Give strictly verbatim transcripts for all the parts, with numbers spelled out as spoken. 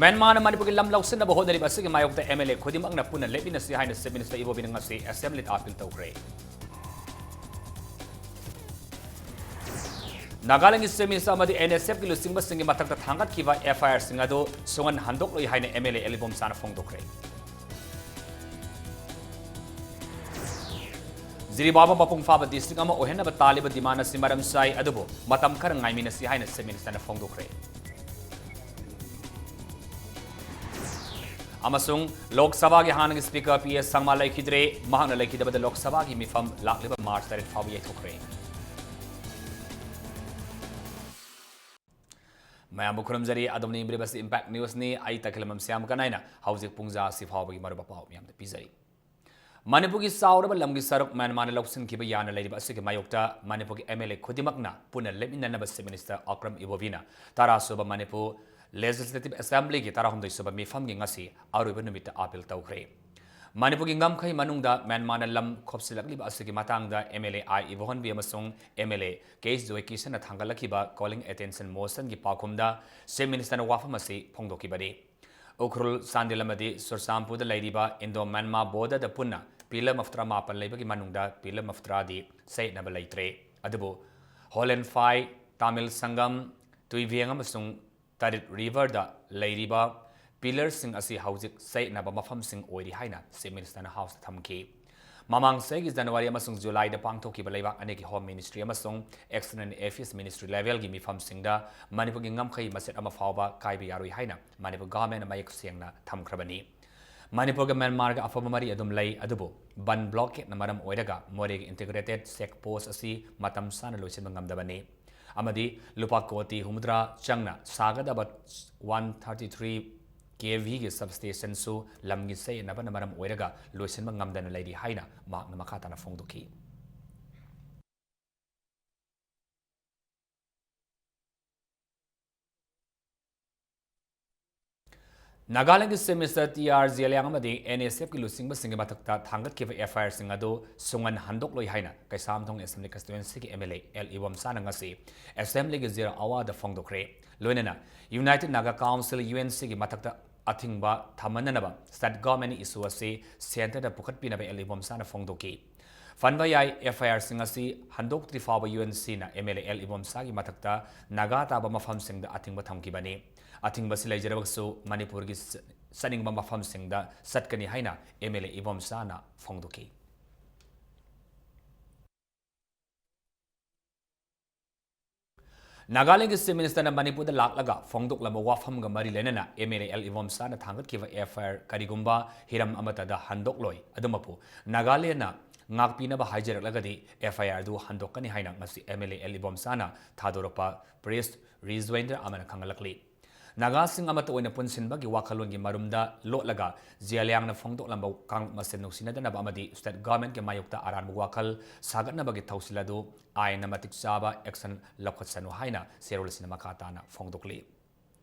ꯃ꯭ꯌꯥꯟꯃꯥꯔꯅ ꯃꯅꯤꯄꯨꯔꯒꯤ ꯂꯝ ꯂꯧꯁꯤꯟꯅꯕ ꯍꯣꯠꯅꯔꯤꯕ ꯑꯁꯤꯒꯤ ꯃꯥꯌꯣꯛꯇ ꯑꯦꯝ ꯑꯦꯜ ꯑꯦ ꯈꯨꯗꯤꯡꯃꯛꯅ ꯄꯨꯟꯅ ꯂꯦꯞꯃꯤꯟꯅꯁꯤ ꯍꯥꯏꯅ ꯆꯤꯐ ꯃꯤꯅꯤꯁꯇꯔ ꯏꯕꯣꯕꯤꯅ ꯉꯁꯤ ꯑꯦꯁꯦꯝꯕ꯭ꯂꯤꯗ ꯑꯥꯄꯤꯜ ꯇꯧꯈ꯭ꯔꯦ꯫ ꯅꯥꯒꯥꯂꯦꯟꯒꯤ ꯆꯤꯐ ꯃꯤꯅꯤꯁꯇꯔ ꯑꯃꯗꯤ ꯑꯦꯟ ꯑꯦꯁ ꯑꯦꯐꯀꯤ ꯂꯨꯆꯤꯡꯕꯁꯤꯡꯒꯤ ꯃꯊꯛꯇ ꯊꯥꯡꯒꯠꯈꯤꯕ ꯑꯦꯐ ꯑꯥꯏ ꯑꯥꯔꯁꯤꯡ ꯑꯗꯨ ꯁꯨꯡꯍꯟ ꯍꯟꯗꯣꯛꯂꯣꯏ ꯍꯥꯏꯅ ꯑꯦꯝ ꯑꯦꯜ ꯑꯦ ꯑꯦꯜ ꯏꯕꯣꯝꯆꯥꯅ ꯐꯣꯡꯗꯣꯛꯈ꯭ꯔꯦ꯫ ꯖꯤꯔꯤꯕꯥꯝ ꯃꯄꯨꯡ ꯐꯥꯕ ꯗꯤꯁꯇ꯭ꯔꯤꯛ ꯑꯃ ꯑꯣꯏꯍꯟꯅꯕ ꯇꯥꯜꯂꯤꯕ ꯗꯤꯃꯥꯟ ꯑꯁꯤ ꯃꯔꯝ ꯆꯥꯏ, ꯑꯗꯨꯕꯨ ꯃꯇꯝ ꯈꯔ ꯉꯥꯏꯃꯤꯟꯅꯁꯤ ꯍꯥꯏꯅ ꯆꯤꯐ ꯃꯤꯅꯤꯁꯇꯔꯅ ꯐꯣꯡꯗꯣꯛꯈ꯭ꯔꯦ꯫ ꯑꯃꯁꯨꯡ ꯂꯣꯛ ꯁꯚꯥꯒꯤ ꯍꯥꯟꯅꯒꯤ ꯁ꯭ꯄꯤꯀꯔ ꯄꯤ ꯑꯦꯁ ꯁꯪꯃꯥ ꯂꯩꯈꯤꯗ꯭ꯔꯦ꯫ ꯃꯍꯥꯛꯅ ꯂꯩꯈꯤꯗꯕꯗ ꯂꯣꯛ ꯁꯚꯥꯒꯤ ꯃꯤꯐꯝ ꯂꯥꯛꯂꯤꯕ ꯃꯥꯔꯆ ꯇꯔꯦꯠ ꯐꯥꯎꯕ ꯌꯩꯊꯣꯛꯈ꯭ꯔꯦ꯫ ꯃꯌꯥꯝꯕꯨ ꯈꯨꯔꯨꯝꯖꯔꯤ꯫ ꯑꯗꯣꯝꯅ ꯌꯦꯡꯕꯤꯔꯤꯕꯁꯤ ꯏꯝꯄꯦꯛ ꯅ꯭ꯌꯨꯁꯅꯤ꯫ ꯑꯩ ꯇꯈꯦꯂꯝꯕꯝ ꯁ꯭ꯌꯥꯝ ꯀꯅꯥꯏꯅ ꯍꯧꯖꯤꯛ ꯄꯨꯡꯖꯥ ꯑꯁꯤ ꯐꯥꯎꯕꯒꯤ ꯃꯔꯨꯞ ꯑꯄꯥꯎ ꯃꯌꯥꯝꯗ ꯄꯤꯖꯔꯤ꯫ ꯃꯅꯤꯄꯨꯔꯒꯤ ꯆꯥꯎꯔꯕ ꯂꯝꯒꯤ ꯁꯔꯨꯛ ꯃ꯭ꯌꯥꯟꯃꯥꯔꯅ ꯂꯧꯁꯤꯟꯈꯤꯕ ꯌꯥꯅ ꯂꯩꯔꯤꯕ ꯑꯁꯤꯒꯤ ꯃꯥꯌꯣꯛꯇ ꯃꯅꯤꯄꯨꯔꯒꯤ ꯑꯦꯝ ꯑꯦꯜ ꯑꯦ ꯈꯨꯗꯤꯡꯃꯛꯅ ꯄꯨꯟꯅ ꯂꯦꯞꯃꯤꯟꯅꯅꯕ chief minister Akram ꯏꯕꯣꯕꯤꯅ ꯇꯔꯥꯁꯨꯕ Manipur legislative ꯑꯦꯁꯦꯝꯕ꯭ꯂꯤꯒꯤ ꯇꯔꯥꯍꯨꯝꯗꯣꯏꯁꯨꯕ ꯃꯤꯐꯝꯒꯤ ꯉꯁꯤ ꯑꯔꯣꯏꯕ ꯅꯨꯃꯤꯠꯇ ꯑꯥꯄꯤꯜ ꯇꯧꯈ꯭ꯔꯦ꯫ ꯃꯅꯤꯄꯨꯔꯒꯤ ꯉꯝꯈꯩ ꯃꯅꯨꯡꯗ ꯃ꯭ꯌꯥꯟꯃꯥꯔꯅ ꯂꯝ ꯈꯣꯞꯆꯤꯜꯂꯛꯂꯤꯕ ꯑꯁꯤꯒꯤ ꯃꯇꯥꯡꯗ ꯑꯦꯝ ꯑꯦꯜ ꯑꯦ ꯑꯥꯏ ꯏꯕꯣꯍꯟꯕꯤ ꯑꯃꯁꯨꯡ M L A K S ꯖꯣꯏꯀꯤꯁꯟꯅ ꯊꯥꯡꯒꯠꯂꯛꯈꯤꯕ ꯀꯣꯂꯤꯡ ꯑꯦꯇꯦꯟꯁꯟ ꯃꯣꯁꯟꯒꯤ ꯄꯥꯎꯈꯨꯝꯗ ꯆꯤꯐ ꯃꯤꯅꯤꯁꯇꯔꯅ ꯋꯥꯐꯝ ꯑꯁꯤ ꯐꯣꯡꯗꯣꯛꯈꯤꯕꯅꯤ꯫ ꯎꯈ꯭ꯔꯨꯜ, ꯆꯥꯟꯗꯦꯜ ꯑꯃꯗꯤ ꯆꯨꯔꯆꯥꯟꯄꯨꯔꯗ ꯂꯩꯔꯤꯕ ꯏꯟꯗꯣ ꯃ꯭ꯌꯥꯟꯃꯥꯔ ꯕꯣꯔꯗꯔꯗ ꯄꯨꯟꯅ ꯄꯤꯂꯔ ꯃꯐꯇ꯭ꯔꯥ ꯃꯥꯄꯟ ꯂꯩꯕꯒꯤ ꯃꯅꯨꯡꯗ ꯄꯤꯂꯔ ꯃꯐꯇ꯭ꯔꯥꯗꯤ ꯆꯌꯦꯠꯅꯕ ꯂꯩꯇ꯭ꯔꯦ꯫ ꯑꯗꯨꯕꯨ ꯍꯣꯂꯦꯟꯐꯥꯏ, ꯇꯥꯃꯤꯜ ꯁꯪꯒꯝ, ꯇꯨꯏꯚꯦꯡ ꯑꯃꯁꯨꯡ ꯇꯔꯤꯠ ꯔꯤꯚꯔꯗ ꯂꯩꯔꯤꯕ ꯄꯤꯂꯔꯁꯤꯡ ꯑꯁꯤ ꯍꯧꯖꯤꯛ ꯆꯌꯦꯠꯅꯕ ꯃꯐꯝꯁꯤꯡ ꯑꯣꯏꯔꯤ ꯍꯥꯏꯅ ꯆꯤꯐ ꯃꯤꯅꯤꯁꯇꯔꯅ ꯍꯥꯎꯁꯇ ꯊꯝꯈꯤ꯫ ꯃꯃꯥꯡ ꯆꯍꯤꯒꯤ ꯖꯅꯋꯥꯔꯤ ꯑꯃꯁꯨꯡ ꯖꯨꯂꯥꯏꯗ ꯄꯥꯡꯊꯣꯛꯈꯤꯕ ꯂꯩꯕꯥꯛ ꯑꯅꯤꯒꯤ ꯍꯣꯝ ꯃꯤꯅꯤꯁꯇ꯭ꯔꯤ ꯑꯃꯁꯨꯡ ꯑꯦꯛꯁꯇꯔꯅꯦꯜ ꯑꯦꯐꯤꯌꯔꯁ ꯃꯤꯅꯤꯁꯇ꯭ꯔꯤ ꯂꯦꯚꯦꯜꯒꯤ ꯃꯤꯐꯝꯁꯤꯡꯗ ꯃꯅꯤꯄꯨꯔꯒꯤ ꯉꯝꯈꯩ ꯃꯆꯦꯠ ꯑꯃ ꯐꯥꯎꯕ ꯀꯥꯏꯕ ꯌꯥꯔꯣꯏ ꯍꯥꯏꯅ ꯃꯅꯤꯄꯨꯔ ꯒꯚꯔꯟꯃꯦꯟꯠꯅ ꯃꯌꯦꯛ ꯁꯦꯡꯅ ꯊꯝꯈ꯭ꯔꯕꯅꯤ꯫ ꯃꯅꯤꯄꯨꯔꯒ ꯃ꯭ꯌꯥꯟꯃꯥꯔꯒ ꯑꯐꯕ ꯃꯔꯤ ꯑꯗꯨꯝ ꯂꯩ, ꯑꯗꯨꯕꯨ ꯕꯟ ꯕ꯭ꯂꯣꯀꯦꯠꯅ ꯃꯔꯝ ꯑꯣꯏꯔꯒ ꯃꯣꯔꯦꯒꯤ ꯏꯟꯇꯤꯒ꯭ꯔꯦꯇꯦꯗ ꯆꯦꯛ ꯄꯣꯁ ꯑꯁꯤ ꯃꯇꯝ ꯆꯥꯅ ꯂꯣꯏꯁꯤꯟꯕ ꯉꯝꯗꯕꯅꯤ꯫ ꯑꯃꯗꯤ ꯂꯨꯄꯥ ꯀꯣꯇꯤ ꯍꯨꯝꯐꯨꯇꯔꯥ ꯆꯪꯅ ꯁꯥꯒꯗꯕ ꯋꯥꯟ ꯊꯥꯔꯇꯤ ꯊ꯭ꯔꯤ ꯀꯦ ꯚꯤꯒꯤ ꯁꯕꯁ꯭ꯇꯦꯁꯟꯁꯨ ꯂꯝꯒꯤ ꯆꯌꯦꯠꯅꯕꯅ ꯃꯔꯝ ꯑꯣꯏꯔꯒ ꯂꯣꯏꯁꯤꯟꯕ ꯉꯝꯗꯅ ꯂꯩꯔꯤ ꯍꯥꯏꯅ ꯃꯍꯥꯛꯅ ꯃꯈꯥ ꯇꯥꯅ ꯐꯣꯡꯗꯣꯛꯈꯤ꯫ ꯅꯥꯒꯥꯂꯦꯟꯒꯤ Chief Minister ꯇꯤ ꯑꯥꯔ ꯖꯤꯂꯤꯌꯥꯡ ꯑꯃꯗꯤ ꯑꯦꯟ ꯑꯦꯁ ꯑꯦꯐꯀꯤ ꯂꯨꯆꯤꯡꯕꯁꯤꯡꯒꯤ ꯃꯊꯛꯇ ꯊꯥꯡꯒꯠꯈꯤꯕ ꯑꯦꯐ ꯑꯥꯏ ꯑꯥꯔꯁꯤꯡ ꯑꯗꯨ ꯁꯨꯡꯍꯟ ꯍꯟꯗꯣꯛꯂꯣꯏ ꯍꯥꯏꯅ ꯀꯩꯁꯥꯝꯊꯣꯡ Assembly Constituencyꯒꯤ ꯑꯦꯝ ꯑꯦꯜ ꯑꯦ ꯑꯦꯜ ꯏꯕꯣꯝꯆꯥꯅ ꯉꯁꯤ Assemblyꯒꯤ ꯖꯦꯔꯣ ꯑꯋꯥꯔꯗ ꯐꯣꯡꯗꯣꯛꯈ꯭ꯔꯦ꯫ ꯂꯣꯏꯅꯅ United Naga Council, U N ꯁꯤꯒꯤ ꯃꯊꯛꯇ ꯑꯊꯤꯡꯕ ꯊꯝꯍꯟꯅꯅꯕ State Governmentꯅ issue ꯑꯁꯤ centreꯗ ꯄꯨꯈꯠꯄꯤꯅꯕ ꯑꯦꯜ ꯏꯕꯣꯝꯆꯥꯅ ꯐꯣꯡꯗꯣꯛꯈꯤ꯫ ꯐꯟꯕ ꯌꯥꯏ, ꯑꯦꯐ ꯑꯥꯏ ꯑꯥꯔꯁꯤꯡ ꯑꯁꯤ ꯍꯟꯗꯣꯛꯇ꯭ꯔꯤ ꯐꯥꯎꯕ ꯌꯨ ꯑꯦꯟ ꯁꯤꯅ ꯑꯦꯝ ꯑꯦꯜ ꯑꯦ ꯑꯦꯜ ꯏꯕꯣꯝꯆꯥꯒꯤ ꯃꯊꯛꯇ ꯅꯥꯒꯥ ꯇꯥꯕ ꯃꯐꯝꯁꯤꯡꯗ ꯑꯊꯤꯡꯕ ꯊꯝꯈꯤꯕꯅꯤ꯫ ꯑꯊꯤꯡꯕꯁꯤ ꯂꯩꯖꯔꯕꯁꯨ ꯃꯅꯤꯄꯨꯔꯒꯤ ꯆ-, ꯆꯠꯅꯤꯡꯕ ꯃꯐꯝꯁꯤꯡꯗ ꯆꯠꯀꯅꯤ ꯍꯥꯏꯅ ꯑꯦꯝ ꯑꯦꯜ ꯑꯦ ꯏꯕꯣꯝꯆꯥꯅ ꯐꯣꯡꯗꯣꯛꯈꯤ꯫ ꯅꯥꯒꯥꯂꯦꯟꯒꯤ Chief Ministerꯅ ꯃꯅꯤꯄꯨꯔꯗ ꯂꯥꯛꯂꯒ ꯐꯣꯡꯗꯣꯛꯂꯝꯕ ꯋꯥꯐꯝꯒ ꯃꯔꯤ ꯂꯩꯅꯅ ꯑꯦꯝ ꯑꯦꯜ ꯑꯦ ꯑꯦꯜ ꯏꯕꯣꯝꯆꯥꯅ ꯊꯥꯡꯒꯠꯈꯤꯕ ꯑꯦꯐ ꯑꯥꯏ ꯑꯥꯔ ꯀꯔꯤꯒꯨꯝꯕ ꯍꯤꯔꯝ ꯑꯃꯠꯇꯗ ꯍꯟꯗꯣꯛꯂꯣꯏ꯫ ꯑꯗꯨꯃꯛꯄꯨ ꯅꯥꯒꯥꯂꯦꯟꯅ ꯉꯥꯛꯄꯤꯅꯕ ꯍꯥꯏꯖꯔꯛꯂꯒꯗꯤ ꯑꯦꯐ ꯑꯥꯏ ꯑꯥꯔ ꯑꯗꯨ ꯍꯟꯗꯣꯛꯀꯅꯤ ꯍꯥꯏꯅ ꯉꯁꯤ ꯑꯦꯝ ꯑꯦꯜ ꯑꯦ ꯑꯦꯜ ꯏꯕꯣꯝꯆꯥꯅ ꯊꯥꯗꯣꯔꯛꯄ press rejoinder ꯑꯃꯅ ꯈꯪꯍꯜꯂꯛꯂꯤ꯫ ꯅꯥꯒꯥꯁꯤꯡ ꯑꯃꯠꯇ ꯑꯣꯏꯅ ꯄꯨꯟꯁꯤꯟꯕꯒꯤ ꯋꯥꯈꯜꯂꯣꯟꯒꯤ ꯃꯔꯨꯝꯗ ꯂꯣꯠꯂꯒ ꯖꯤꯂꯤꯌꯥꯡꯅ ꯐꯣꯡꯗꯣꯛꯂꯝꯕ ꯀꯥꯡꯂꯨꯞ ꯃꯁꯦꯜ ꯅꯨꯡꯁꯤꯅꯗꯅꯕ ꯑꯃꯗꯤ State Governmentꯀꯤ ꯃꯥꯌꯣꯛꯇ ꯑꯔꯥꯟꯕ ꯋꯥꯈꯜ ꯁꯥꯒꯠꯅꯕꯒꯤ ꯊꯧꯁꯤꯜ ꯑꯗꯨ ꯑꯥꯏꯟꯅ ꯃꯇꯤꯛ ꯆꯥꯕ action ꯂꯧꯈꯠꯁꯅꯨ ꯍꯥꯏꯅ ꯆꯦꯔꯣꯜ ꯑꯁꯤꯅ ꯃꯈꯥ ꯇꯥꯅ ꯐꯣꯡꯗꯣꯛꯂꯤ꯫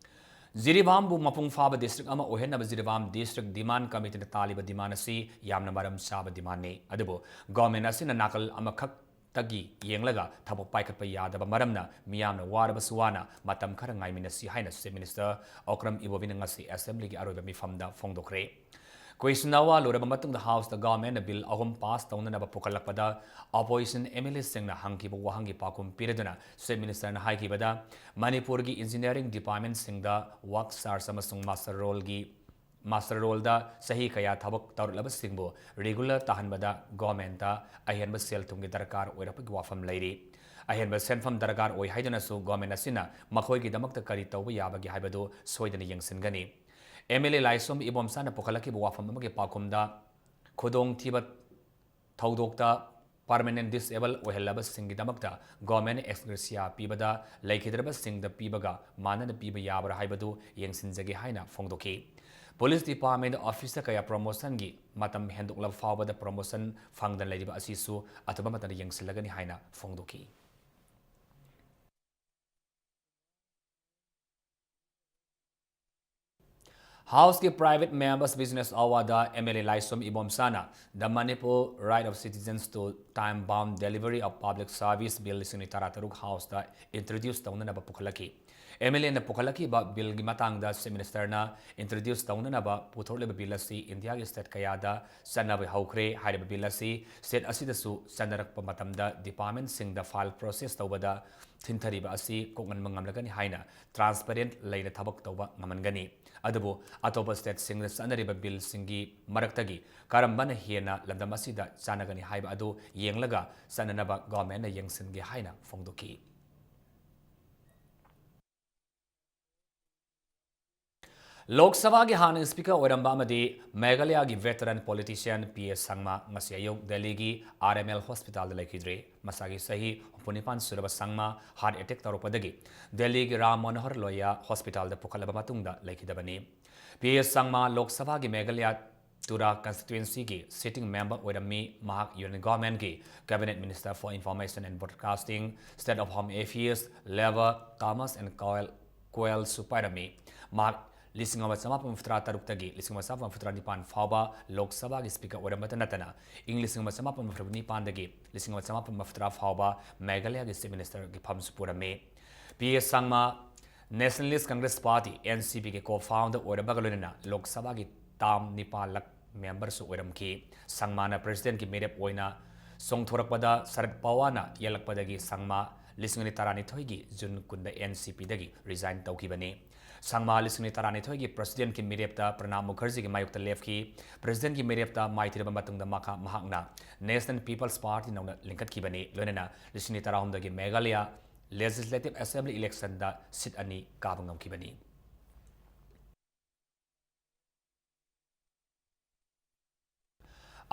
ꯖꯤꯔꯤꯕꯥꯝꯕꯨ ꯃꯄꯨꯡ ꯐꯥꯕ district ꯑꯃ ꯑꯣꯏꯍꯟꯅꯕ ꯖꯤꯔꯤꯕꯥꯝ District Demand Committeeꯅ ꯇꯥꯜꯂꯤꯕ demand ꯑꯁꯤ ꯌꯥꯝꯅ ꯃꯔꯝ ꯆꯥꯕ demandꯅꯤ꯫ ꯑꯗꯨꯕꯨ government ꯑꯁꯤꯅ ꯅꯥꯀꯜ ꯑꯃꯈꯛ ꯇꯒꯤ ꯌꯦꯡꯂꯒ ꯊꯕꯛ ꯄꯥꯏꯈꯠꯄ ꯌꯥꯗꯕ ꯃꯔꯝꯅ ꯃꯤꯌꯥꯝꯅ ꯋꯥꯔꯕꯁꯨ ꯋꯥꯅ ꯃꯇꯝ ꯈꯔ ꯉꯥꯏꯃꯤꯟꯅꯁꯤ ꯍꯥꯏꯅ Chief Minister ꯑꯣꯀ꯭ꯔꯝ ꯏꯕꯣꯕꯤꯅ ꯉꯁꯤ Assemblyꯒꯤ ꯑꯔꯣꯏꯕ ꯃꯤꯐꯝꯗ ꯐꯣꯡꯗꯣꯛꯈ꯭ꯔꯦ꯫ Question hour ꯂꯣꯏꯔꯕ ꯃꯇꯨꯡꯗ Houseꯇ governmentꯅ bill ꯑꯍꯨꯝ pass ꯇꯧꯅꯅꯕ ꯄꯨꯈꯠꯂꯛꯄꯗ opposition MLAꯁꯤꯡꯅ ꯍꯪꯈꯤꯕ ꯋꯥꯍꯪꯒꯤ ꯄꯥꯎꯈꯨꯝ ꯄꯤꯔꯗꯨꯅ Chief Ministerꯅ ꯍꯥꯏꯈꯤꯕꯗ, ꯃꯅꯤꯄꯨꯔꯒꯤ engineering departmentꯁꯤꯡꯗ work charge ꯑꯃꯁꯨꯡ master rollꯒꯤ master rollꯗ ꯆꯍꯤ ꯀꯌꯥ ꯊꯕꯛ ꯇꯧꯔꯛꯂꯕꯁꯤꯡꯕꯨ regular ꯇꯥꯍꯟꯕꯗ governmentꯇ ꯑꯍꯦꯟꯕ ꯁꯦꯜ ꯊꯨꯝꯒꯤ ꯗꯔꯀꯥꯔ ꯑꯣꯏꯔꯛꯄꯒꯤ ꯋꯥꯐꯝ ꯂꯩꯔꯤ꯫ ꯑꯍꯦꯟꯕ ꯁꯦꯟꯐꯝ ꯗꯔꯀꯥꯔ ꯑꯣꯏ ꯍꯥꯏꯗꯨꯅꯁꯨ government ꯑꯁꯤꯅ ꯃꯈꯣꯏꯒꯤꯗꯃꯛꯇ ꯀꯔꯤ ꯇꯧꯕ ꯌꯥꯕꯒꯦ ꯍꯥꯏꯕꯗꯨ ꯁꯣꯏꯗꯅ ꯌꯦꯡꯁꯤꯟꯒꯅꯤ꯫ MLA ꯂꯥꯏꯁ꯭ꯔꯝ ꯏꯕꯣꯝꯆꯥꯅ ꯄꯨꯈꯠꯂꯛꯈꯤꯕ ꯋꯥꯐꯝ ꯑꯃꯒꯤ ꯄꯥꯎꯈꯨꯝꯗ, ꯈꯨꯗꯣꯡꯊꯤꯕ ꯊꯧꯗꯣꯛꯇ permanent disable ꯑꯣꯏꯍꯜꯂꯕꯁꯤꯡꯒꯤꯗꯃꯛꯇ government ex gratia ꯄꯤꯕꯗ ꯂꯩꯈꯤꯗ꯭ꯔꯕꯁꯤꯡꯗ ꯄꯤꯕꯒ ꯃꯥꯟꯅꯅ ꯄꯤꯕ ꯌꯥꯕ꯭ꯔꯥ ꯍꯥꯏꯕꯗꯨ ꯌꯦꯡꯁꯤꯟꯖꯒꯦ ꯍꯥꯏꯅ ꯐꯣꯡꯗꯣꯛꯈꯤ꯫ Police department officeꯇ ꯀꯌꯥ promotionꯒꯤ ꯃꯇꯝ ꯍꯦꯟꯗꯣꯛꯂꯕ ꯐꯥꯎꯕꯗ promotion ꯐꯪꯗꯅ ꯂꯩꯔꯤꯕ ꯑꯁꯤꯁꯨ ꯑꯊꯨꯕ ꯃꯇꯝꯗ ꯌꯦꯡꯁꯤꯜꯂꯒꯅꯤ ꯍꯥꯏꯅ ꯐꯣꯡꯗꯣꯛꯈꯤ꯫ House ꯀꯤ Private Members Business Hour the M L A Laishram ꯏꯕꯣꯝꯆꯥꯅ The Manipur Right of Citizens to Time Bound Delivery of Public Service Bill ꯂꯤꯁꯤꯡ ꯑꯅꯤ ꯇꯔꯥꯇꯔꯨꯛ House ꯇ introduce ꯇꯧꯅꯅꯕ ꯄꯨꯈꯠꯂꯛꯈꯤ꯫ M L A ꯅ ꯄꯨꯈꯠꯂꯛꯈꯤꯕ bill ꯒꯤ ꯃꯇꯥꯡꯗ Chief Minister ꯅ introduce ꯇꯧꯅꯅꯕ ꯄꯨꯊꯣꯔꯛꯂꯤꯕ bill ꯑꯁꯤ India ꯒꯤ state ꯀꯌꯥꯗ ꯆꯠꯅꯕ ꯍꯧꯈ꯭ꯔꯦ꯫ ꯍꯥꯏꯔꯤꯕ bill ꯑꯁꯤ state ꯑꯁꯤꯗꯁꯨ ꯆꯠꯅꯔꯛꯄ ꯃꯇꯝꯗ department ꯁꯤꯡꯗ file process ꯇꯧꯕꯗ ꯊꯤꯟꯊꯔꯤꯕ ꯑꯁꯤ ꯀꯣꯛꯍꯟꯕ ꯉꯝꯂꯒꯅꯤ ꯍꯥꯏꯅ transparent ꯂꯩꯅ ꯊꯕꯛ ꯇꯧꯕ ꯉꯝꯍꯟꯒꯅꯤ꯫ ꯑꯗꯨꯕꯨ ꯑꯇꯣꯞꯄ state ꯁꯤꯡꯗ ꯆꯠꯅꯔꯤꯕ bill ꯁꯤꯡꯒꯤ ꯃꯔꯛꯇꯒꯤ ꯀꯔꯝꯕꯅ ꯍꯦꯟꯅ ꯂꯝꯗꯝ ꯑꯁꯤꯗ ꯆꯥꯟꯅꯒꯅꯤ ꯍꯥꯏꯕ ꯑꯗꯨ ꯌꯦꯡꯂꯒ ꯆꯠꯅꯅꯕ government ꯅ ꯌꯦꯡꯁꯤꯟꯒꯦ ꯍꯥꯏꯅ ꯐꯣꯡꯗꯣꯛꯈꯤ꯫ ꯂꯣꯛ ꯁꯚꯥꯒꯤ ꯍꯥꯟꯅ Speaker ꯑꯣꯏꯔꯝꯕ ꯑꯃꯗꯤ ꯃꯦꯘꯥꯂꯌꯥꯒꯤ veteran politician P A ꯁꯪꯃꯥ ꯉꯁꯤ ꯑꯌꯨꯛ ꯗꯦꯜꯂꯤꯒꯤ R M L Hospital ꯗ ꯂꯩꯈꯤꯗ꯭ꯔꯦ꯫ ꯃꯁꯥꯒꯤ ꯆꯍꯤ ꯍꯨꯝꯐꯨ ꯅꯤꯄꯥꯟ ꯁꯨꯔꯕ ꯁꯪꯃꯥ heart attack ꯇꯧꯔꯛꯄꯗꯒꯤ ꯗꯦꯜꯂꯤꯒꯤ ꯔꯥꯝ ꯃꯅꯣꯍꯔ ꯂꯣꯌꯥ Hospital ꯗ ꯄꯨꯈꯠꯂꯕ ꯃꯇꯨꯡꯗ ꯂꯩꯈꯤꯗꯕꯅꯤ꯫ P A ꯁꯪꯃꯥ ꯂꯣꯛ ꯁꯚꯥꯒꯤ ꯃꯦꯘꯥꯂꯌꯥ ꯇꯨꯔꯥ constituency ꯒꯤ sitting member ꯑꯣꯏꯔꯝꯃꯤ꯫ ꯃꯍꯥꯛ Union Government ꯀꯤ Cabinet Minister for Information and Broadcasting, State of Home Affairs, Labour, Commerce and Coal, Coal ꯁꯨ ꯄꯥꯏꯔꯝꯃꯤ꯫ ꯃꯍꯥꯛ ꯂꯤꯁꯤꯡ ꯑꯃ ꯆꯃꯥꯄꯟ ꯃꯔꯤꯐꯨꯇꯔꯥ ꯇꯔꯨꯛꯇꯒꯤ ꯂꯤꯁꯤꯡ ꯑꯃ ꯆꯃꯥꯄꯟ ꯃꯔꯤꯐꯨꯇꯔꯥ ꯅꯤꯄꯥꯟ ꯐꯥꯎꯕ ꯂꯣꯛ ꯁꯚꯥꯒꯤ Speaker ꯑꯣꯏꯔꯝꯕꯇ ꯅꯠꯇꯅ, ꯏꯪ ꯂꯤꯁꯤꯡ ꯑꯃ ꯆꯃꯥꯄꯟ ꯃꯔꯤꯐꯨ ꯅꯤꯄꯥꯟꯗꯒꯤ ꯂꯤꯁꯤꯡ ꯑꯃ ꯆꯃꯥꯄꯟ ꯃꯔꯤꯐꯨꯇꯔꯥ ꯐꯥꯎꯕ ꯃꯦꯘꯥꯂꯌꯥꯒꯤ Chief Minister ꯒꯤ ꯐꯝꯁꯨ ꯄꯨꯔꯝꯃꯤ꯫ P A ꯁꯪꯃꯥ Nationalist Congress Party, N C P ꯒꯤ co-founder ꯑꯣꯏꯔꯝꯕꯒ ꯂꯣꯏꯅꯅ ꯂꯣꯛ ꯁꯚꯥꯒꯤ term ꯅꯤꯄꯥꯜꯂꯛ member ꯁꯨ ꯑꯣꯏꯔꯝꯈꯤ꯫ ꯁꯪꯃꯥꯅ President ꯀꯤ ꯃꯤꯔꯦꯞ ꯑꯣꯏꯅ ꯆꯣꯡꯊꯣꯔꯛꯄꯗ ꯁꯔꯠ ꯄꯋꯥꯔꯅ ꯌꯦꯜꯂꯛꯄꯗꯒꯤ ꯁꯪꯃꯥ ꯂꯤꯁꯤꯡ ꯑꯅꯤ ꯇꯔꯥꯅꯤꯊꯣꯏꯒꯤ June ꯀꯨꯟꯗ N C P ꯗꯒꯤ resign ꯇꯧꯈꯤꯕꯅꯤ꯫ ꯁꯪꯃꯥ ꯂꯤꯁꯤꯡ ꯑꯅꯤ ꯇꯔꯥꯅꯤꯊꯣꯏꯒꯤ President ꯀꯤ ꯃꯤꯔꯦꯞꯇ ꯄ꯭ꯔꯅꯥꯕ ꯃꯨꯈꯔꯖꯤꯒꯤ ꯃꯥꯌꯣꯛꯇ ꯂꯦꯞꯈꯤ꯫ President ꯀꯤ ꯃꯤꯔꯦꯞꯇ ꯃꯥꯏꯊꯤꯔꯕ ꯃꯇꯨꯡꯗ ꯃꯈꯥ ꯃꯍꯥꯛꯅ National People's Party ꯅꯧꯅ ꯂꯤꯡꯈꯠꯈꯤꯕꯅꯤ꯫ ꯂꯣꯏꯅꯅ ꯂꯤꯁꯤꯡ ꯑꯅꯤ ꯇꯔꯥꯍꯨꯝꯗꯣꯏꯒꯤ Meghalaya Legislative Assembly election ꯗ seat ꯑꯅꯤ ꯀꯥꯕ ꯉꯝꯈꯤꯕꯅꯤ꯫